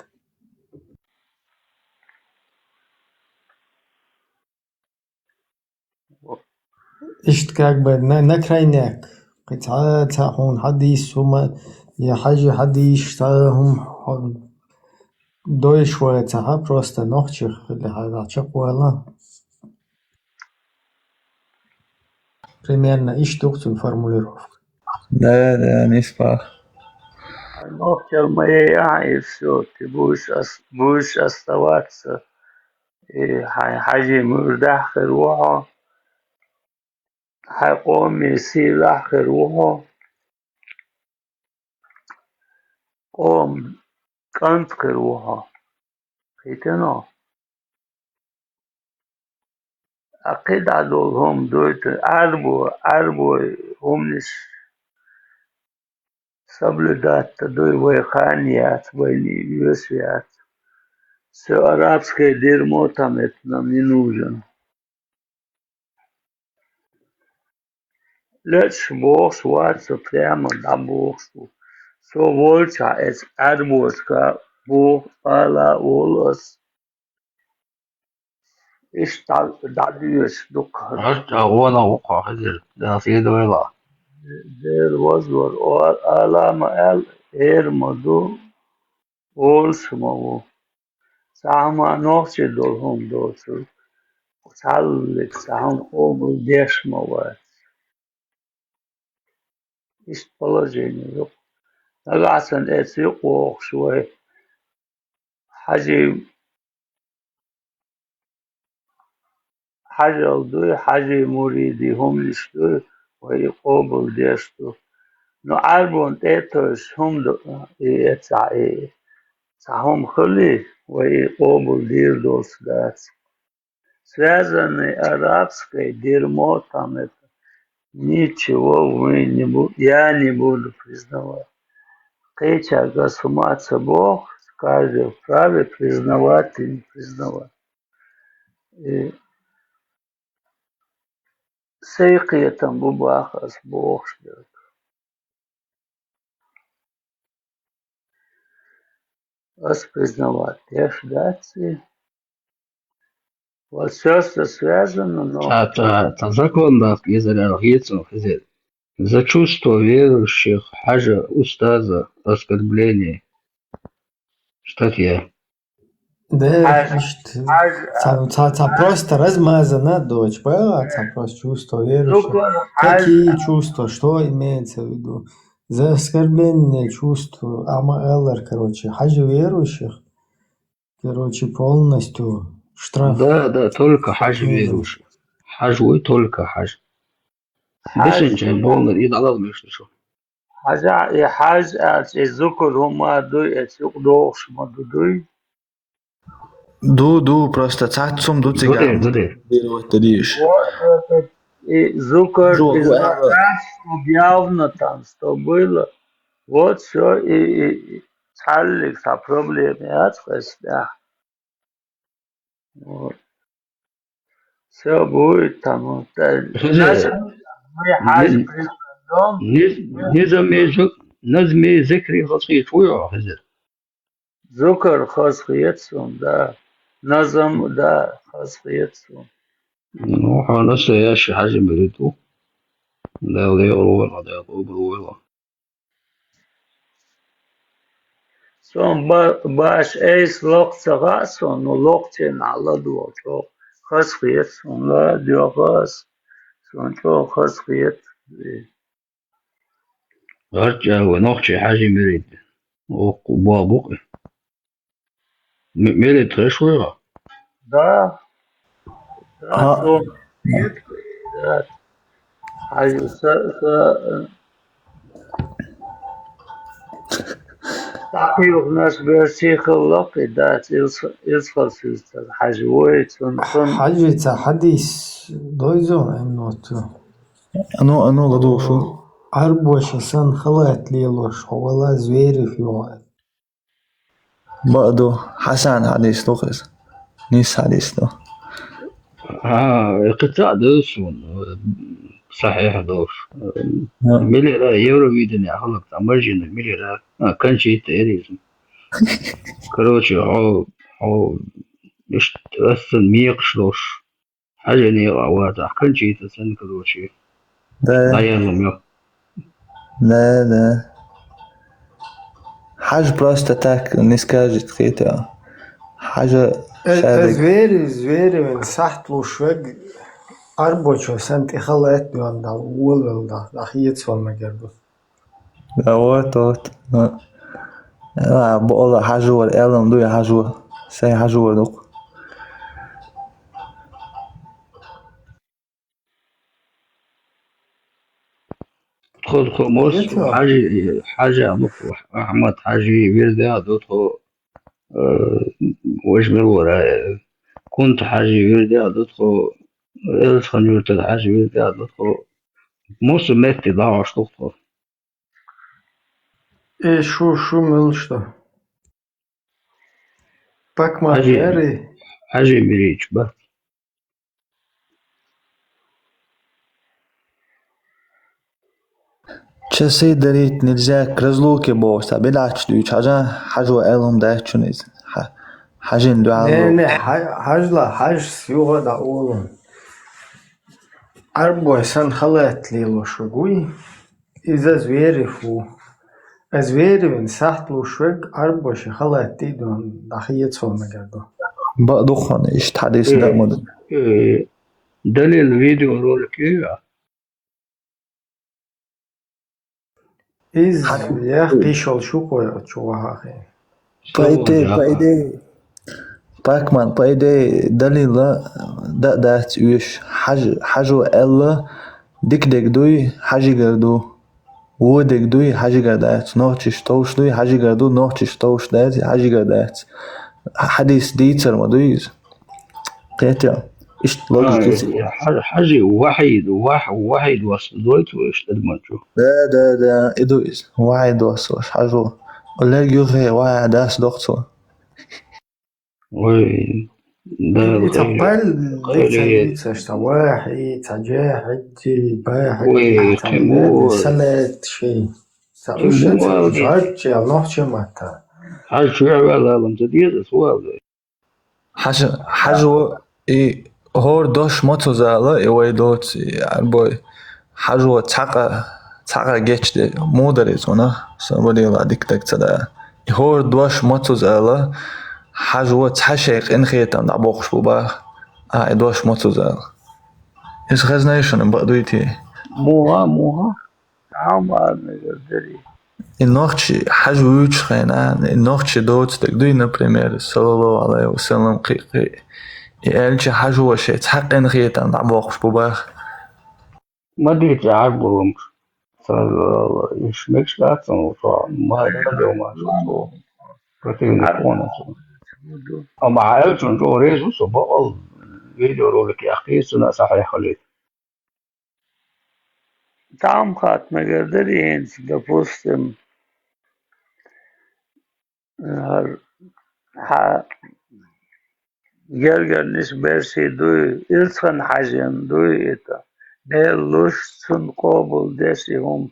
Иштта как бы на, на крайняк. Кхин цхьа, цхьа хьуна хьадийс хӀума, я Хьажи хьадийш цхьа хӀума хьо-, дойш вай цхьа хьа, просто нохчи хили хьа, чакхвала. Примерно иштта ду цун формулировка. Да, да, не спах. Нохчал ма е, а, и всё, ты будешь ос-, будешь оставаться. Э, хьайн хьажи мурдахь хир ву хьо, хьайн къоме сийлахь хир ву хьо, къом кӀант хир ву хьо. Кхетино? Ткъа кхидӀа долу хӀума дуьйту, Ӏарбо, Ӏарбой хӀуманаш соблюдать дан дуй, вай хан яц, вайна вес яц. Всё арабское дерьмо там, это нам не нужен. Лечаш бохуш вац со, прямо дӀабохуш ву. Со волчохь эцу Ӏаьрбошка боху ала а волу ас. Иштта дӀа-, дӀадоьшуш дукха. Аш а гӀо а ву кхо хезира, Дала сийдойла. Дела вазвар, о, ала ма аьлла, эр ма ду, олуш а ма ву. Цхьа хӀума нохчий долу хӀума доцург, цхьаллиг цхьа хӀума къомал деш ма вац. Иштта положение ю. Нагахь санна эца юкъа вогӀуш вай хьажий, хьажал дуй, хьажий муридий хӀуманаш дуй, вай и къобал деш ду. Но Ӏаьрбон тӀе а тевжаш хӀума ду, и эцахь, и цхьа хӀума хили, вай и къобал дийр долуш дац. Связанный арабской дерьмо там это. Ничего вы не бу-, я не буду признавать. Кхеча государство бог, каждый вправе признавать и не признавать. И сей кхетам бу баха ас бохуш дерг. Ас признавать деш дац и. Вот всё, что связано, но Цхьа, цхьа, цхьа закон дац, иза аьлла, хецун хезира. За чувство верующих хьажа устаза оскорбление. Статья. Да, хьаж, иштта. Хьаж, ца, ца, ца просто размазано, дочь, ба, ца просто чувство верующих. Зукар, хьаж. Какие чувства, что имеется в виду? За оскорбленное чувство, ама эллар, короче, хьажа верующих, короче, полностью штраф. Да, да, только хьажа верующих. Хьажа вуй только хьажа. Хьаж. Бисинчен болнар, и далал мешта шу. Хьажа, и хьаж аьлча, и зукар хӀума дуй, и юкъ дохуш ма ду дуй. Ду, ду, просто цхьацца хӀума ду цигахь. Ду дер, ду дер. Дер вот деш. Вот, вот, и зукар, и зукар, чтобы явно там, что было. Вот всё, и, и, и цхьаллиг цхьа проблема яц хӀаьта. Вот. Всё будет там, вот, э, Хизир, значит, мы хьаж ни-, признаём. Ни-, низами зук-, назми зикри хазхийт вуй хьо, Хизир? Зукар хазхийт сун, да. Назам, да, хазхийт сун. Ну, хьо настоящий хьажа мурид ву. Дала декъал войла, Дала къобал войла. Сона ба-, баш айса лакха ца хаьа сона, но лакхаченна ладогӀа чӀогӀа хазахета сона, ладоьгӀа ас, сона чӀогӀа хазахета. ГӀарчӀа вай нохчий хьажий мурид. Оккха боху бу-кх. М-, мурид хезаш вуй хьо? Да. Да, а. Со, да. Хьажа, са, са, дӀакхелхинарш берций хилла-кх и дац, илс-, илсхалсуьйцар хьажа вой, цун, цун. Хьажица хьадис дойзу, Ӏимноту? Ану, ану, ладугӀуш ву. Ӏарбоша санна халат лелош, хьо вала зверев йогӀу. Бакъду, Хьасан хьадис ду-кх иза. Нийса хьадис ду. А, кхин цхьаъ ду суна, сахьихь долуш. А. Милира Евровидение хиларх цхьа машина, милира, а, Кончита эр иза. Короче, хьо, хьо, иштта аса мекхаш долуш. Хьажа некъа вацахь, Кончита санна, короче. Да. ДӀаелла мел. Да, да. Хьажа просто так не скажет, хета. Хьажа, э, шадерг. Э, звери, звери вен сахьт луш вег, Ӏарбочо санна тӀе халат доьгӀна дӀа, волавелла дӀа, дӀахецван мегар ду. Да, вот, вот. А, бакъала хьажа вара, аьлла ма ду и хьажа вара. Сайн хьажа вара ду-кх. Тхо, тхо, мос, хьажа, хьажа, ну, Ахьмад хьажий вирда а ду тхо, э, важа мел вара, э, Кунта хьажий вирда а ду тхо, Элсхан-Юьртара хьажий вирда а ду тхо. Мос метте дӀагӀош ду тхо. Э, шу, шу мел ду. Пакман хьажий, яри? Хьажий мирич ба. Часы дарить нельзя к разлуке бохуш, цхьа бидӀаташ дуьйцу хьажа, хьажо аьлла хӀума дац чун иза. Хьа-, хьажин дуьхьал. Не, не, хьа-, хьажла, хьажас юха а дӀа олу. Ӏарбой санна халат лелош вег вуй, иза звери ву. Звери вен сахьт луш вег, Ӏарбой ши халат тӀе а доьгӀна, дӀахецван мегар ду. Бакъ ду хьуна, иштта хьадис да ма ду. Э, далил видеоролик ю? Иза хьан-, я кхийшолчу кхой оцу чу вахахи. По идее, по идее, Пакман, по идее, далила да а дац уьш. Хьаж-, хьажо аьлла, дика дерг дуй, хьажигара ду. Вон дерг дуй, хьажигара дац. Нохчаш товш дуй, хьажигара ду, нохчаш товш дац, хьажигара дац. Хьадис дийцар ма дуй иза. Кхетий? Иштта логика. А, хьаж-, хьажи вахьид, вахь-, вахьид вас дойту иштта адаман чу. Да, да, да, и ду иза. Вахьид вас ваш хьажо. Лерг юххе вахьа дас дохцо. Ой, да, и ца пал, ца вахьид, ца джахьид, ца бахьид, ой, ца кхин мо, салат ши. Ца кхин мо уьш алги. Хьаж чу ваьлла алам ца деза, ца ваьлла. Хьажа, хьажа ву, и хӀора дош ма цу зала, и вай доцу, и Ӏарбой. Хьажа ву цхьакъа, цхьакъа гечде, мудар иза вуна, сан вадийла дика даг ца да. И хӀора дош ма цу зала, хьажа вон цхьа шай къинхетам дӀабоккхуш бу бах, а, и дош ма цу зала. Иза хезна шуна, бакъ дуй те? Муха, муха? Хьама арнагар дари. И нохчи хьажа вуьйчу хенахь, и нохчи доцу дерг дуй, например, саллаллаху алейхи ва саллям, кхи-, кхи-, и аьлча хьажа вон шай цхьа къинхетам дӀабоккхуш бу бах. Ма дийца хьажа бу хӀумаш. Ца-, иш мегаш дац, ма хьажа ма шу, противник вон ацу. Амма хьаьлчун чӀогӀа реза ву со, бакъал видеоролик яхкийса, цунна сахьихь хилийта. Там хатта мегар дарий хӀинца, допустим, хӀара хьан гергарниш берший дуй, Илсхан хьаьжин дуй, ита, мел луш, цунна къобалдеш и хӀума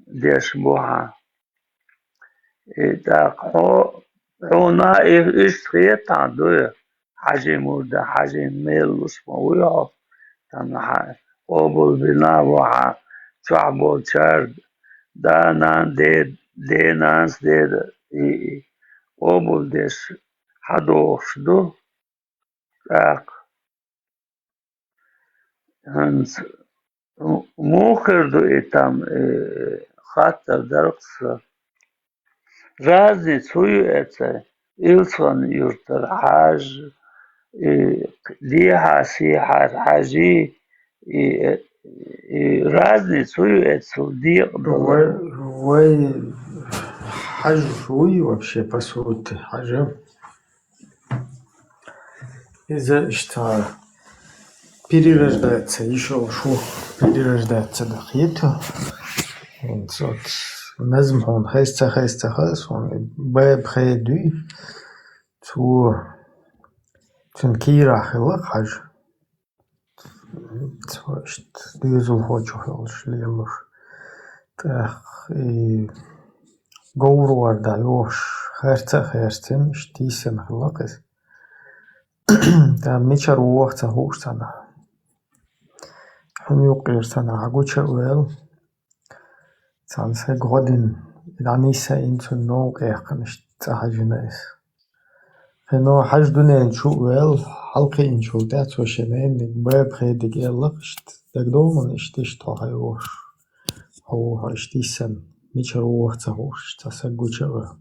деш бу хьан. И тӀаккха хьо-, хьуна и-, иштта хета хьан дуй? Хьаьжин мурда, хьаьжин мел луш ма вуй хьо, тахана хьан къобалбина ву хьан, чохь болчара, да-нана, де-, де-нанас, деда, и, и, къобалдеш хьан дохуш ду, тӀаккха. ХӀинца м-, муха хир ду и там, э, хаттар дара-кх сан. Разница хӀун ю эцу Илсхан-Юьртара хьажа, и дехьа-сехьара хьажий, и, э, и разница хӀун ю эцу декъа долу? Вай, вай хьажа вуй вообще, по сути, хьажа? Иза иштта перерождается, ещё шу перерождается дан хета. Вот, вот, назма хьуна хеза ца хеза ца хаьа, суна и баба хедуй, цо, цуьнан кийрахь хилла хьажа. Цо иштта доьзалхочух йолуш лелош. ТӀаккха и говр вар дӀайохуш, харца а харцина, иштта йиссина хилла-кх иза. ТӀаккха мичара вогӀу ца хууш цхьанхьа. Хьуна юккъера цхьанхьа гуча а ваьлла. Цхьана саг гӀо дина, и дӀанисса йина цунна новкъа яьккхина, иштта цӀа хьаьжина иза. Кхин хьажа дуьнен чу а ваьлла, хьалакхиъначул тӀаьхьа цо шен ненниг баба хедиг аьлла-кх иштта, дагадогӀу хьуна, иштта, иштта хьо хьайохуш, хьо ву хьо иштта йиссина, мичара вогӀу ца хууш, цхьа саг гуча а ваьлла.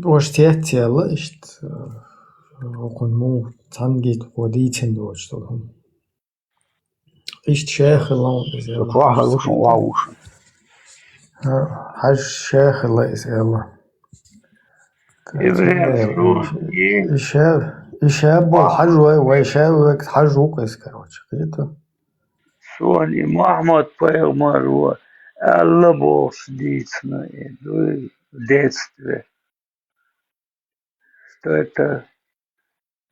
Ош цец яьлла иштта, хӀокхунна муха цхьаьнгге тхо дийцина доцуш долу хӀума. Иштта ша хилла иза аьлла. Со чохь хилла шун, охьа ву шун. А, хьажа ша хилла иза аьлла. Ибрахим, цундела суна и, и ша, и ша болу хьажа вай, вай ша вайга хьажа ву-кх иза, короче, кхета. Суна и Мухьаммад-пайхамаро аьлла бохуш дийцина и дуй, в детстве. Что это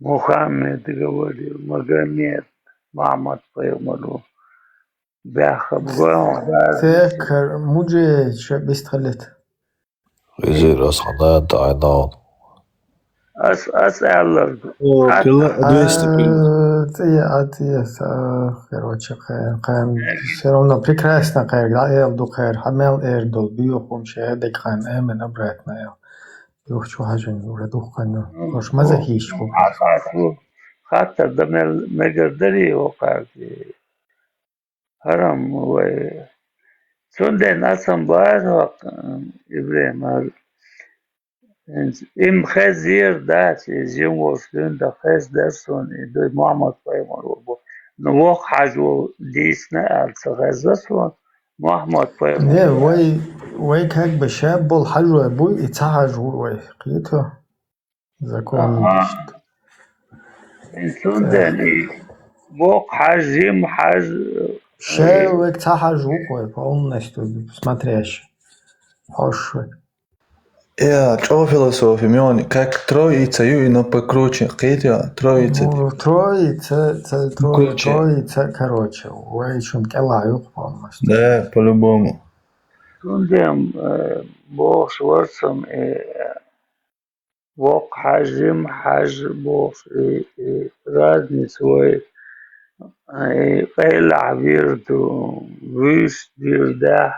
Мухаммед говорил, Магомед, Мухьаммад-пайхамаро баьхна бу. Теккар мужича бистхалет. Иза аса хьанан тӀе Ӏайнал. Ас, ас аьлларг. О, Ас килла, а, двести килла. Тия, а, тия, са, короче, кхайна, кхайна, всё равно прекрасно, кхайна, да, эл ду, кхайна, хьа мел эр дол, биохум, ше, дек, кхайна, эмин, обратно, эл. Юхчу хьажин, уже дух, кхайна, Ну, хош маза ну, хийш, ну, ху. Ас, ас, ну, хаттар да мел, мегар дарий, о, кхайна. Хьарам вай. Цундела аса бара хӀокху, м, Ибрахим, хӀара. ХӀинца им хезира дац, иза жима волуш дуьйна дан хезна дара суна, и дуй Мухьаммад-пайхамар ву бу. Ну, вокху хьажа ву дийцина аьлла ца хезна суна, Мухьаммад-пайхамар Не, ву. Вай, вай как бы ша болу хьажа вай буй, и ца хьажа ву вай, кхета? Закон Аха. Иштта. Цундела и вокху хьажа, жима хьажа, Ша э, вайга ца хьажа ву-кх вай полностью, смотрящий. Хьош вай. Я, чӀогӀа философия, мёни, как троица ю, но покруче, кхета, троица. Ну, троица, ца, тро-, Круче. Троица, короче, вай шун кӀелахь ю-кх полностью. Да, по-любому. Цундела, э, бохуш вара со, э, вокху хьажа, жима хьажа бохуш, и, и разница вай, и къайлахь вирду, вуьйш вирдахь,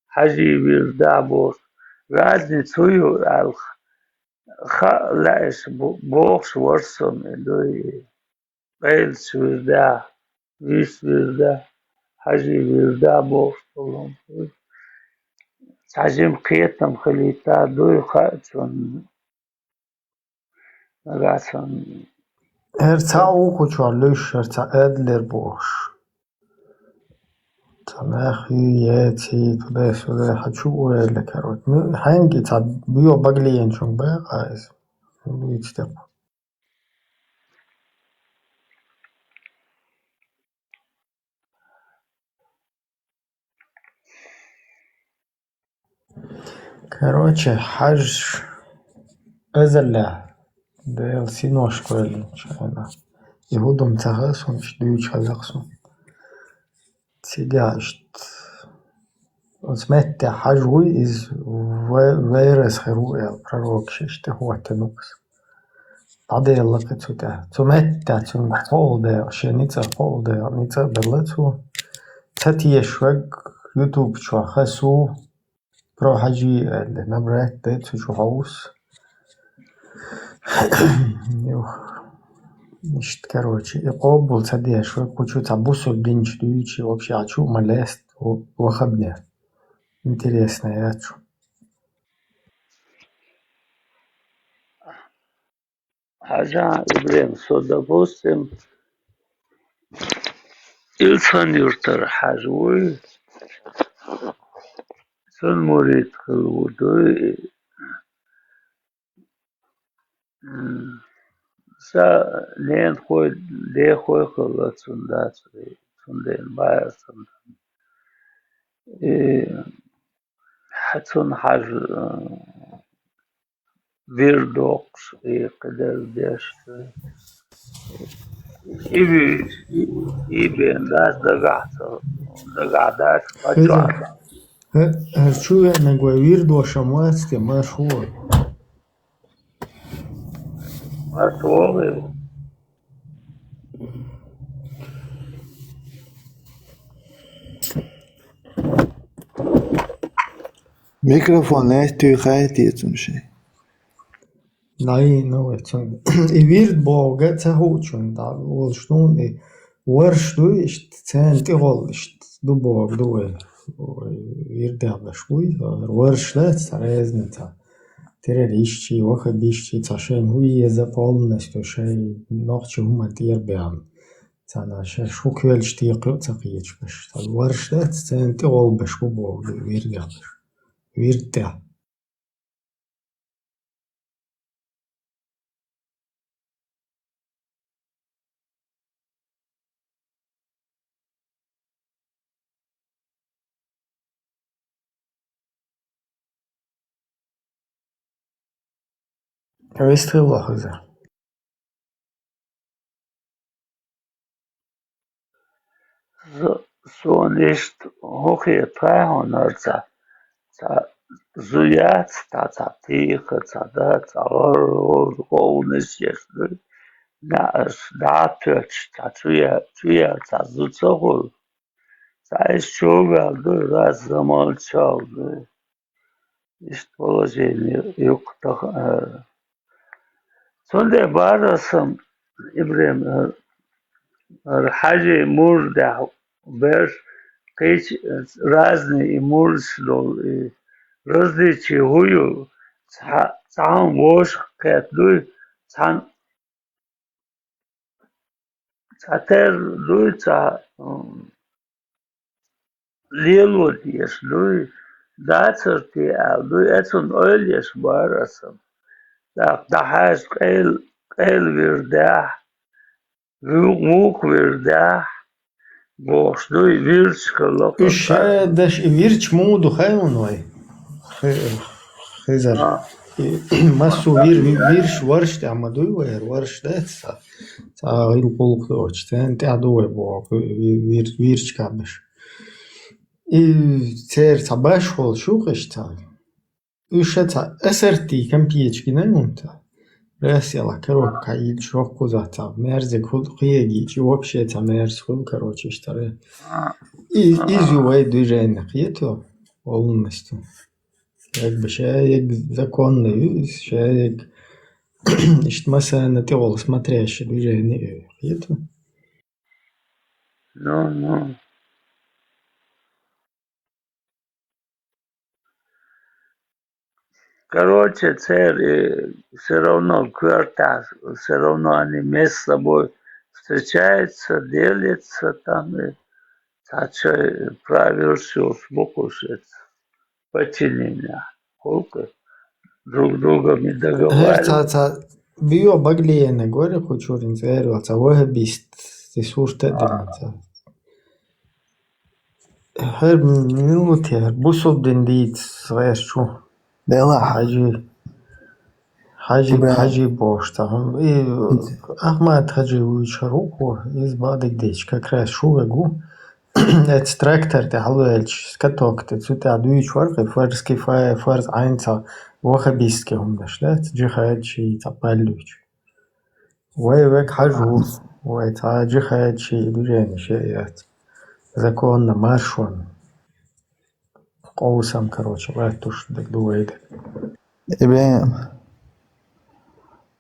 хьажий вирдахь бохуш. Разница хӀун ю аьлла? хаа лаьаш бу-, бохуш вара со, ма дуй, Ӏелас вирдехь, вис вирдехь, хьажий вирдехь бохуш болу. Цхьа жима кхетам хилийта дуй, хаьа цунна, нагахь санна. ХӀара цхьа а ву кху чохь луьйш, хӀара цхьа Адлер бохуш. Цхьа нах ю, е ций, туда-сюда, хьан чу ву аьлла, короче. Ну, хьаьнга цхьа буьйху баглиенчунга бакъа иза. Вуьйцу тӀаккха. Короче, хьажа эзаллехь, Делан синош кхоьллинчу хенахь. И хӀун ду-м ца хаьа суна, иштта дуьйцуш хеза-кх суна. Цигахь иштта оцу меттехь хьажа вуй иза, вай-, вайрас хир ву аьлла, пророкаша иштта хӀоттина ву иза. ДӀаделла-кх цу тӀе. Цу меттехь цуьнга кхоалгӀа дакъа, шен ницкъах кхоалгӀа дакъа, ницкъ а белла цо. Ца тешаш верг ютуб чохь хасу, про хьажий аьлла, набрать дай, цу чу хьовса. Юх. Иштта, короче, и къобал ца деш верг, кху чу цхьа бусург гинчу дуьйцу, вообще а чу а ма леста, вахабне. Интересно яц шу. Хьажа, Ибрем, со, допустим, Илцхан-Юьртара хьажа вуй, цуьнан мурид хилла ву дуй. М, сан ненахой, дехой хилла цуьнан дацара, цундела бара цуьнан. И хьан цунна хьажа, э, вирд доккхуш, и кхидерг деш. И ви-, и, и бен дац дагахь ца, дагахь дац, Хеза, хӀа-, хӀара чу веанарг вай вирдош-м вац те, марш вогӀий. Марш вогӀий. Микрофон лаьттий, хаьттий цунна шен? Най, ну, вай цунна. И вирд бохург ца хуучунна, дӀа волуш дуна, и варш дуй, иштта церан тӀехула иштта ду бохург ду вай. Вай вирдех беш буй, варш дац цхьа разница. Террористчий, ваххабистчий, цхьа шайна хӀун еза полностью, шайн нохчийн хӀуманна тӀера баьхна. Царна шаьш хӀун кхоьллуш текхайо а ца кхеташ беш. Цхьа варш дац, церан тӀехула беш бу бохург ду вирдех беш. Вирд тӀехь. Вистхила, Хеза. Со-, суна иштта хӀун хета хаьий хьуна, цхьа, цхьа зу яц, цхьа, цхьа пхьегӀа, цхьа да, цхьа гӀор, гӀовгӀанаш еш ду, неӀарш дӀа а тоьттуш, цхьа чу я-, чу яьлла цхьа зу ца хуьлу. Цхьа иштта чу а ваьлла ду, раз заманчалла ду. Иштта положение юккъе тахана. Цундела бара аса, Ибрем, э, хьажий мурдехь берш кхечу, э, разный и мурдаш долу, и различие хӀун ю? Цхьа, цхьа хӀума вовшах кхетта дуй, цхьана цхьатерра дуй, цхьа, м, лело дезаш дуй, дацара те аьлла дуй, эцунна ойла еш бара аса. ТӀаккха дӀахьаьжча къел-, къел вирдехь, ву-, вукху вирдехь, бохуш дуй, вирдаш хилла. Уьш ша даш и вирдаш муха ду хаьий хьуна вай? Хи-, Хезар. А. И, массо вир-, вир-, вирш, варш тӀехь ма дуй вай, варш дац цхьа. Цхьа гӀиллакх-гӀуллакх доцуш, церан тӀехь ду вай боху, ви-, вир-, вирдаш кхаьбнаш. И церан цхьа баш волуш ву-кх иштта цхьа. Уьш ша цхьа ассорти конфеташ гина хьуна цхьа. Рассела коробка йича, хӀокхузахь цхьа мерзиг хуьлу кхиягича, вообще цхьа мерза хуьлу, короче, иштта. И, иза ю вай движение кхету, полностью. Как бы ша яг законный ю иза, ша яг Иштта массанена тӀехула смотрящий движение. Хету? Ну, ну. Короче, церкви все равно квартал, все равно они между собой встречаются, делятся там, и так что правил все слухаешь, подчинения. Сколько друг другом не договариваются. Ца, ца, био баглиена горе, хочу рин церкви, ца вахабист, ты сурта дымца. ХӀара минуте, хӀара бусулба дин дийца гӀертачу. Делахь. Хьажи. Хьажи, Ибрахим. Хьажи бохуш цхьа хӀума. И Ахмат-Хьажи вуьйцуш хӀара ву кху, иза бакъдерг дийцича, как раз шуьга гу. Эцу трактор тӀе хьалаваьлча, скоток тӀе, цу тӀехь дуьйцуш вара кхин фарз кифая, фарз Ӏайн цхьа вахабистский хӀуманаш, да? Цхьа джихад ши, цхьа паллуьйчу. Вай век хьажа ву, вай цхьа джихад ши, движение ши яц. Законно, маршонно. Къовсам, короче, латтуш дерг ду вайда. Ибрахим,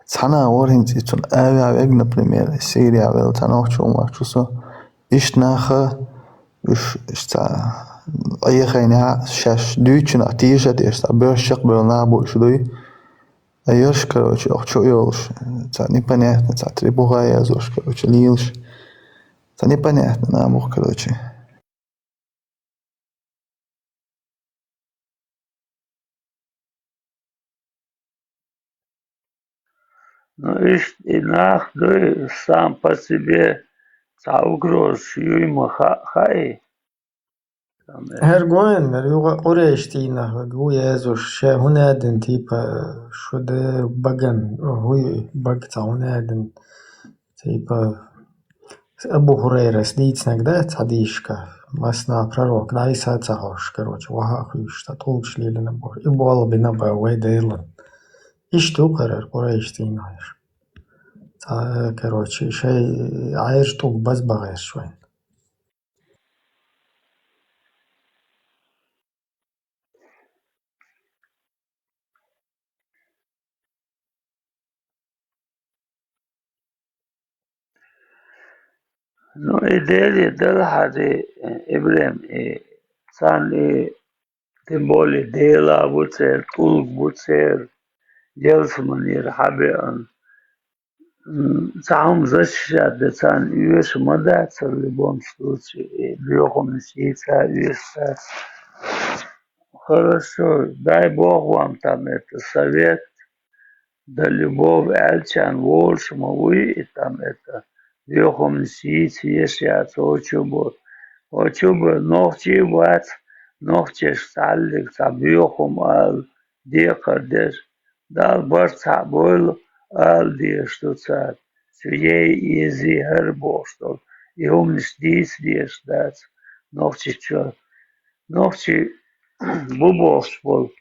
цхьана вара хӀинца и цунна авиа вег, например, Сирия вел, цхьана вахчу хӀума вахчу со. Иштта наха, уьш, иштта цхьа, Ӏехайна, шаьш дуьйцучу нах тийша а тешаш, цхьа боьрша чекхбевлла нах бу уьш дуй. А йорш, короче, охьа чу а йолуш, цхьа непонятно, цхьа требуха язош, короче, лелаш. Цхьа непонятно набух, короче. Ну, иштта и нах дуй сам по себе цхьа угрозаш юй ма ха-, хаьий? ХӀара гоьн, хӀара юха къурайш дийнахь вега ву езуш, ша хӀун аьлла, типа, шу де баган, хӀуй бага цхьа хӀун аьлла, типа, Абу Хурайрас дийцинарг дац хьадисашка, массанхьа пророк дӀасса ца хьош, короче, ваха а хуьйш, цхьа тӀулгаш лелина бохуш, и болх бина бан вай Делан. Иштта ву кхара хӀара къурайш дийнахь. Цхьа, короче, шайн Ӏаьржа тӀулг база бахарш вайн. Ну, и Деле дала хьади, Ибрем, и царна и тем более Дела бу церан, тӀулг бу церан, ялсаманера хьабеана. М, цхьа хӀума защищать дан царна оьшу ма дац, в любом случае, и боьхамаш йийца оьшу дац. Хорошо, дай Бог вам там это совет, да любовь аьлчан волуш ма вуй и там это, боьхамаш йийца еш яц, о чу бу, о чу бу, нохчий бац, нохчеш цхьаллиг цхьа боьхам ала, декхар деш, Далла барт цхьаъ бойла ала дезаш ду цара, цу яй эзи хӀара бохуш долу, и хӀуманаш дийца дезаш дац. Нохчичо, нохчий бу бохуш болу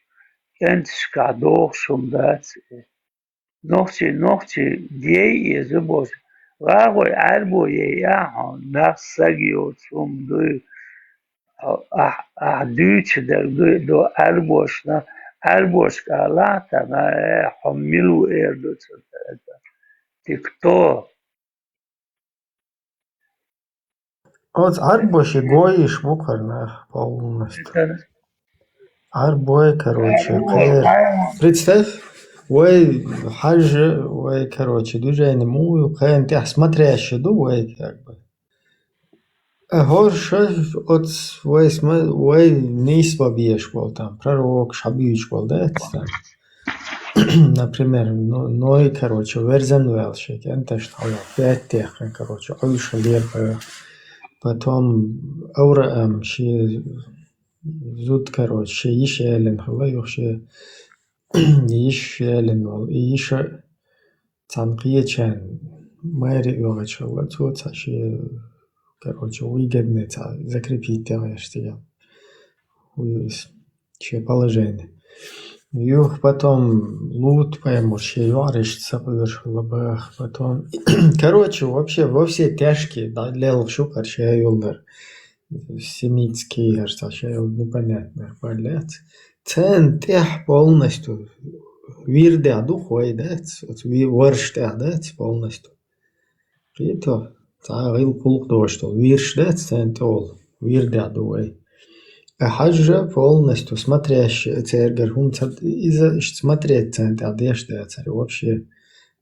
кӀенташкахь дохуш хӀума дац и. Нохчий, нохчий яй эзи бохуш, гӀагӀой Ӏаьрбо яй ахьа, нах саг йоцу хӀума дуй. Ахь, ахь дуьйцуш дерг ду, ду Ӏаьрбошна, Ӏаьрбошка алахьа тана, э, хьо мила ву эр ду цунна, это, ты кто? Оцу Ӏаьрбоши гойиш бу кхара нах полностью. Итана. Ӏаьрбой, короче, кхера. Представь, вай хьажа, вай, короче, движение муха ю, кхеран тӀехь смотрящий ду вай, как бы. А хӀорша оцу вай сма-, вай нийсбан беш болу там, пророкаш хьабуьйцуш болу, да, там. Например, ну, Ной, короче, верзан ваьлла шен кӀенташна хьалха, пять техна, короче, Ӏуьйша лерхӀа. Потом Авраам, шен зуда, короче, шен йиша ялина хилла, юха шен йиша ялина волу. И йиша цхьана кхечарна маьре оьгӀачхьалла, цо цхьа шен, короче, выгодный цхьа закрепить дегӀеш цига. Шен положение. Юха потом Лут-пайхамар шен йоӀарашца сакъоьруш хилла баха. Потом, короче, вообще во все тяжкие, да, лелхаш ю кхара шен юллар. Семитский, кажется, шен юллар непонятно, баллац. Царна тӀехь полностью вирдехь ду вай, дац? Оцу ви-, варш тӀехь дац полностью? Кхета, цхьа гӀиллакх-гӀуллакх доцуш долу вирш дац царна тӀехула? Вирдехь ду вай. А хьажжа полностью смотрящий, цаьргара хӀума ца, иза иштта смотреть царна тӀехь деш дацара вообще.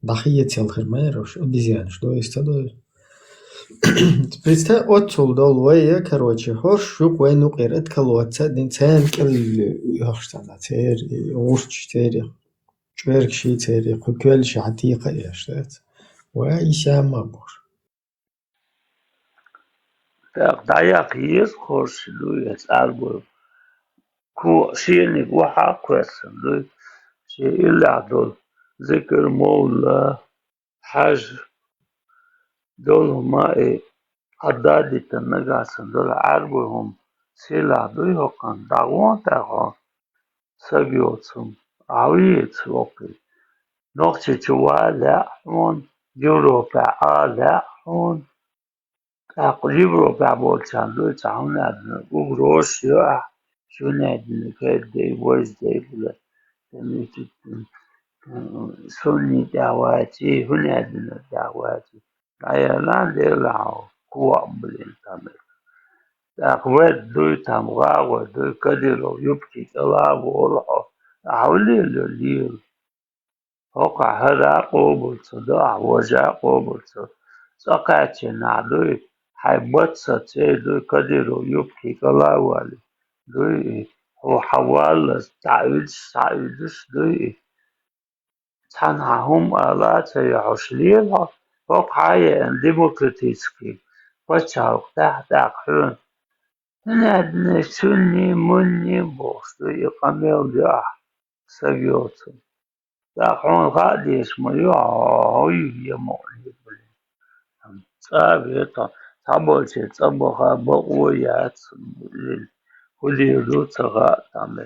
ДӀахецал хир ма яра уьш, обезьянаш ду иза, ца ду иза? Представь, оццул долу вай, я, короче, хӀорш юкъа вайн юкъера отколоться а дина, царна кӀел йоьхуш цхьана, церан гӀурташ, церан чӀоьргаш, церан кху коьллаш хьан тӀе кхаъеш дац. Ва и сяма бохуш. ТӀаккха дӀаяккха еза хӀорш дуй, эс арбой. Кху шениг вахьа а кхоьссина дуй, шен иллехь долу зикр, мовла, хьажа, долу хӀума и хьаддадитан нагахь санна долу Ӏаьрбой хӀума сийлахь дуй хӀокхунна, дӀагӀо тӀаккха хьо, саг йоцу хӀума, Ӏавица воккхий. Нохчийчу ван лаьа хьуна, Европехь а лаьа хьуна. ТӀаккха Европехь болчарна дуй цхьа хӀума аьлла, угрозаш йо ахь, шуна аьлла, кхел дай, вайза дай, бла, тан ю чу, сунний тӀехь ваьчий, хӀуна аьлла тӀехь ваьчий. ДӀаяла Дела хьо, кху ваъ, блин, там. ТӀаккха вед дуй там, гӀагӀор дуй, Кадыров юбки кӀела а волу хьо, ахьа лела, лела. ХӀокхахь хӀара а къобал ца до ахь, важа а къобал ца. Цкъа кхаьчча нах дуй, хьайн бац ца цей дуй, Кадыров юбки кӀела а вали. Дуй и, хьо хьан валлалц дӀа уьдуш, схьа уьдуш дуй и. Цхьанхьа хӀума ала а ца йо хьуш лела хьо, хӀокху хьан еана демократический пачхьалкх тӀехь тӀаккха хьоьна. ХӀун аьлла, сунний, мунний бохуш дуй и къамел де ахь, саг йоцу. ТӀаккха хьуна хаа дезаш ма ю, хьо, хьо ю е мукъане, блин. ЦӀа а ве тхо, цхьаболче цӀа баха бакъо яц, блин. ХӀун дийр ду ца хаьа там,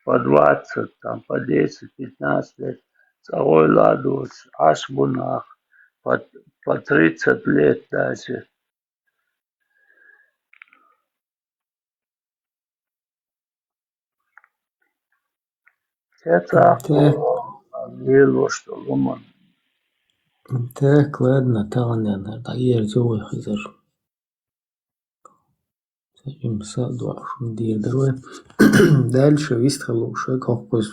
по двадцать, там, по десять, пятнадцать лет. ЦӀа гӀойла а доцуш, Ӏаш бу нах, по, по тридцать лет даже. Ца цхьа Так. Лелош долу хӀума. Так, ладно, тахана дӀаерзо вай хезар. Ца им са дуьхьал шуна дийр дара вай. Дальше вистхила лууш вай кхоккхуз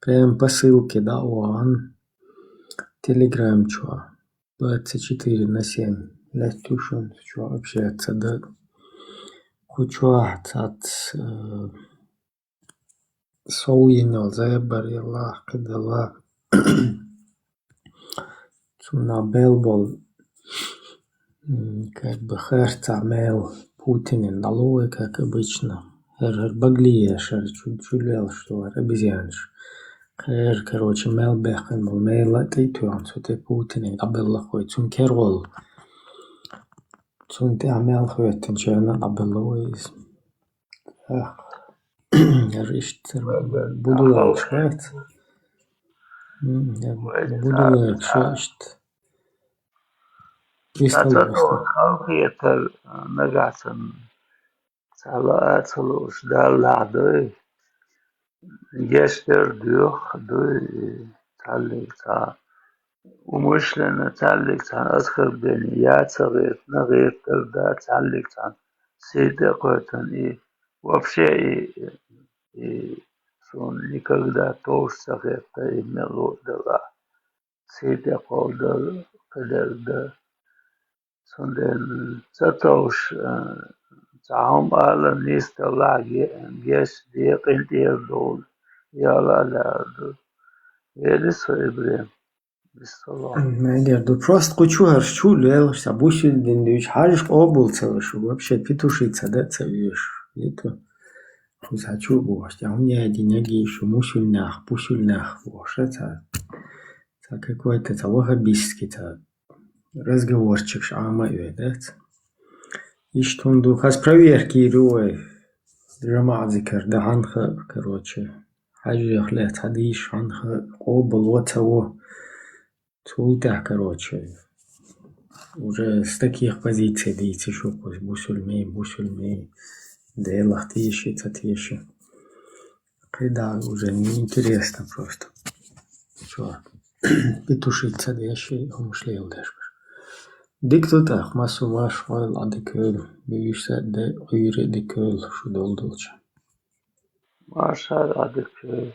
прям по ссылке дӀа а вахана Telegram чохь. Двадцать четыре на семь. Лаьтту шуна чохь общаться дан. Кху чохь цац, э, сов йина йолу зайбар яллахь кхидала. Цунна бел болу, м, как бы, харцахь мел Путинан дӀало вай, как обычно. ХӀара-хӀара баглиеш, хӀара чу-, чулелаш ду хӀара обезьянаш. Кхера, короче, мел баьккхина болу мел а тӀе а тоьхна, цу тӀе Путинан дӀабелла вай, цунна кергӀолла. Цунна тӀехь мел хӀоьттинчарна а дӀабелла вай иза. Эх, хӀара иштта цара будулайгаш вац. М, хӀара будулайгаш иштта. Иштта ца халахетар нагахь санна. Ца лаа ца лууш Далла дуй, гечдар доьху дуй, цхьаллиг цхьа умышленно, цхьаллиг цхьа оскорбление я ца гӀертина, гӀертар да, цхьаллиг цхьа сий тӀе кхоьттина и, вообще и, и суна никогда товш ца хетта, и мел луъ дала. Сий тӀе кховдал кхидерг дан. Цундела ца товш, а, цхьа хӀума ала нисдалахь, геш де, къинтӀера довла, яла а лаьара ду. Вели со, Ибрем. Биссалам. Мегар ду. Просто кху чу хӀорш чу лелаш, цхьа бусулба дин дуьйцу, хьажа къобал ца луш, вообще петушица дан а ца везаш. Иту. Кхуза чу а бохуш, тӀе хӀун яйдинарг шу мусульнах, пусульнах бохуш, а цхьа, цхьа какой-то цхьа ваххабистский цхьа разговорчикаш Ӏама а оьду, дац? Иштта хӀума ду, хаза проверка йийр ю вай, жамаӀат зикар дан хьанха, короче, хьажех лаьцна хьадийша хьанха, къобал во ца во. Цул тӀаьхьа, короче, уже с таких позиций дийца шу кхуза бусулми, бусулми, Делах теши, ца теши. КхидӀа уже неинтересно просто. чу. И тушица деши хӀумаш леладеш баш. Дика ду тӀаккха, массо а ваша хьойл, Ӏа дика хьойл, буьйса де, Ӏуьйре дика хьойл, шу долдалча. Маша, Ӏа дика хьойл.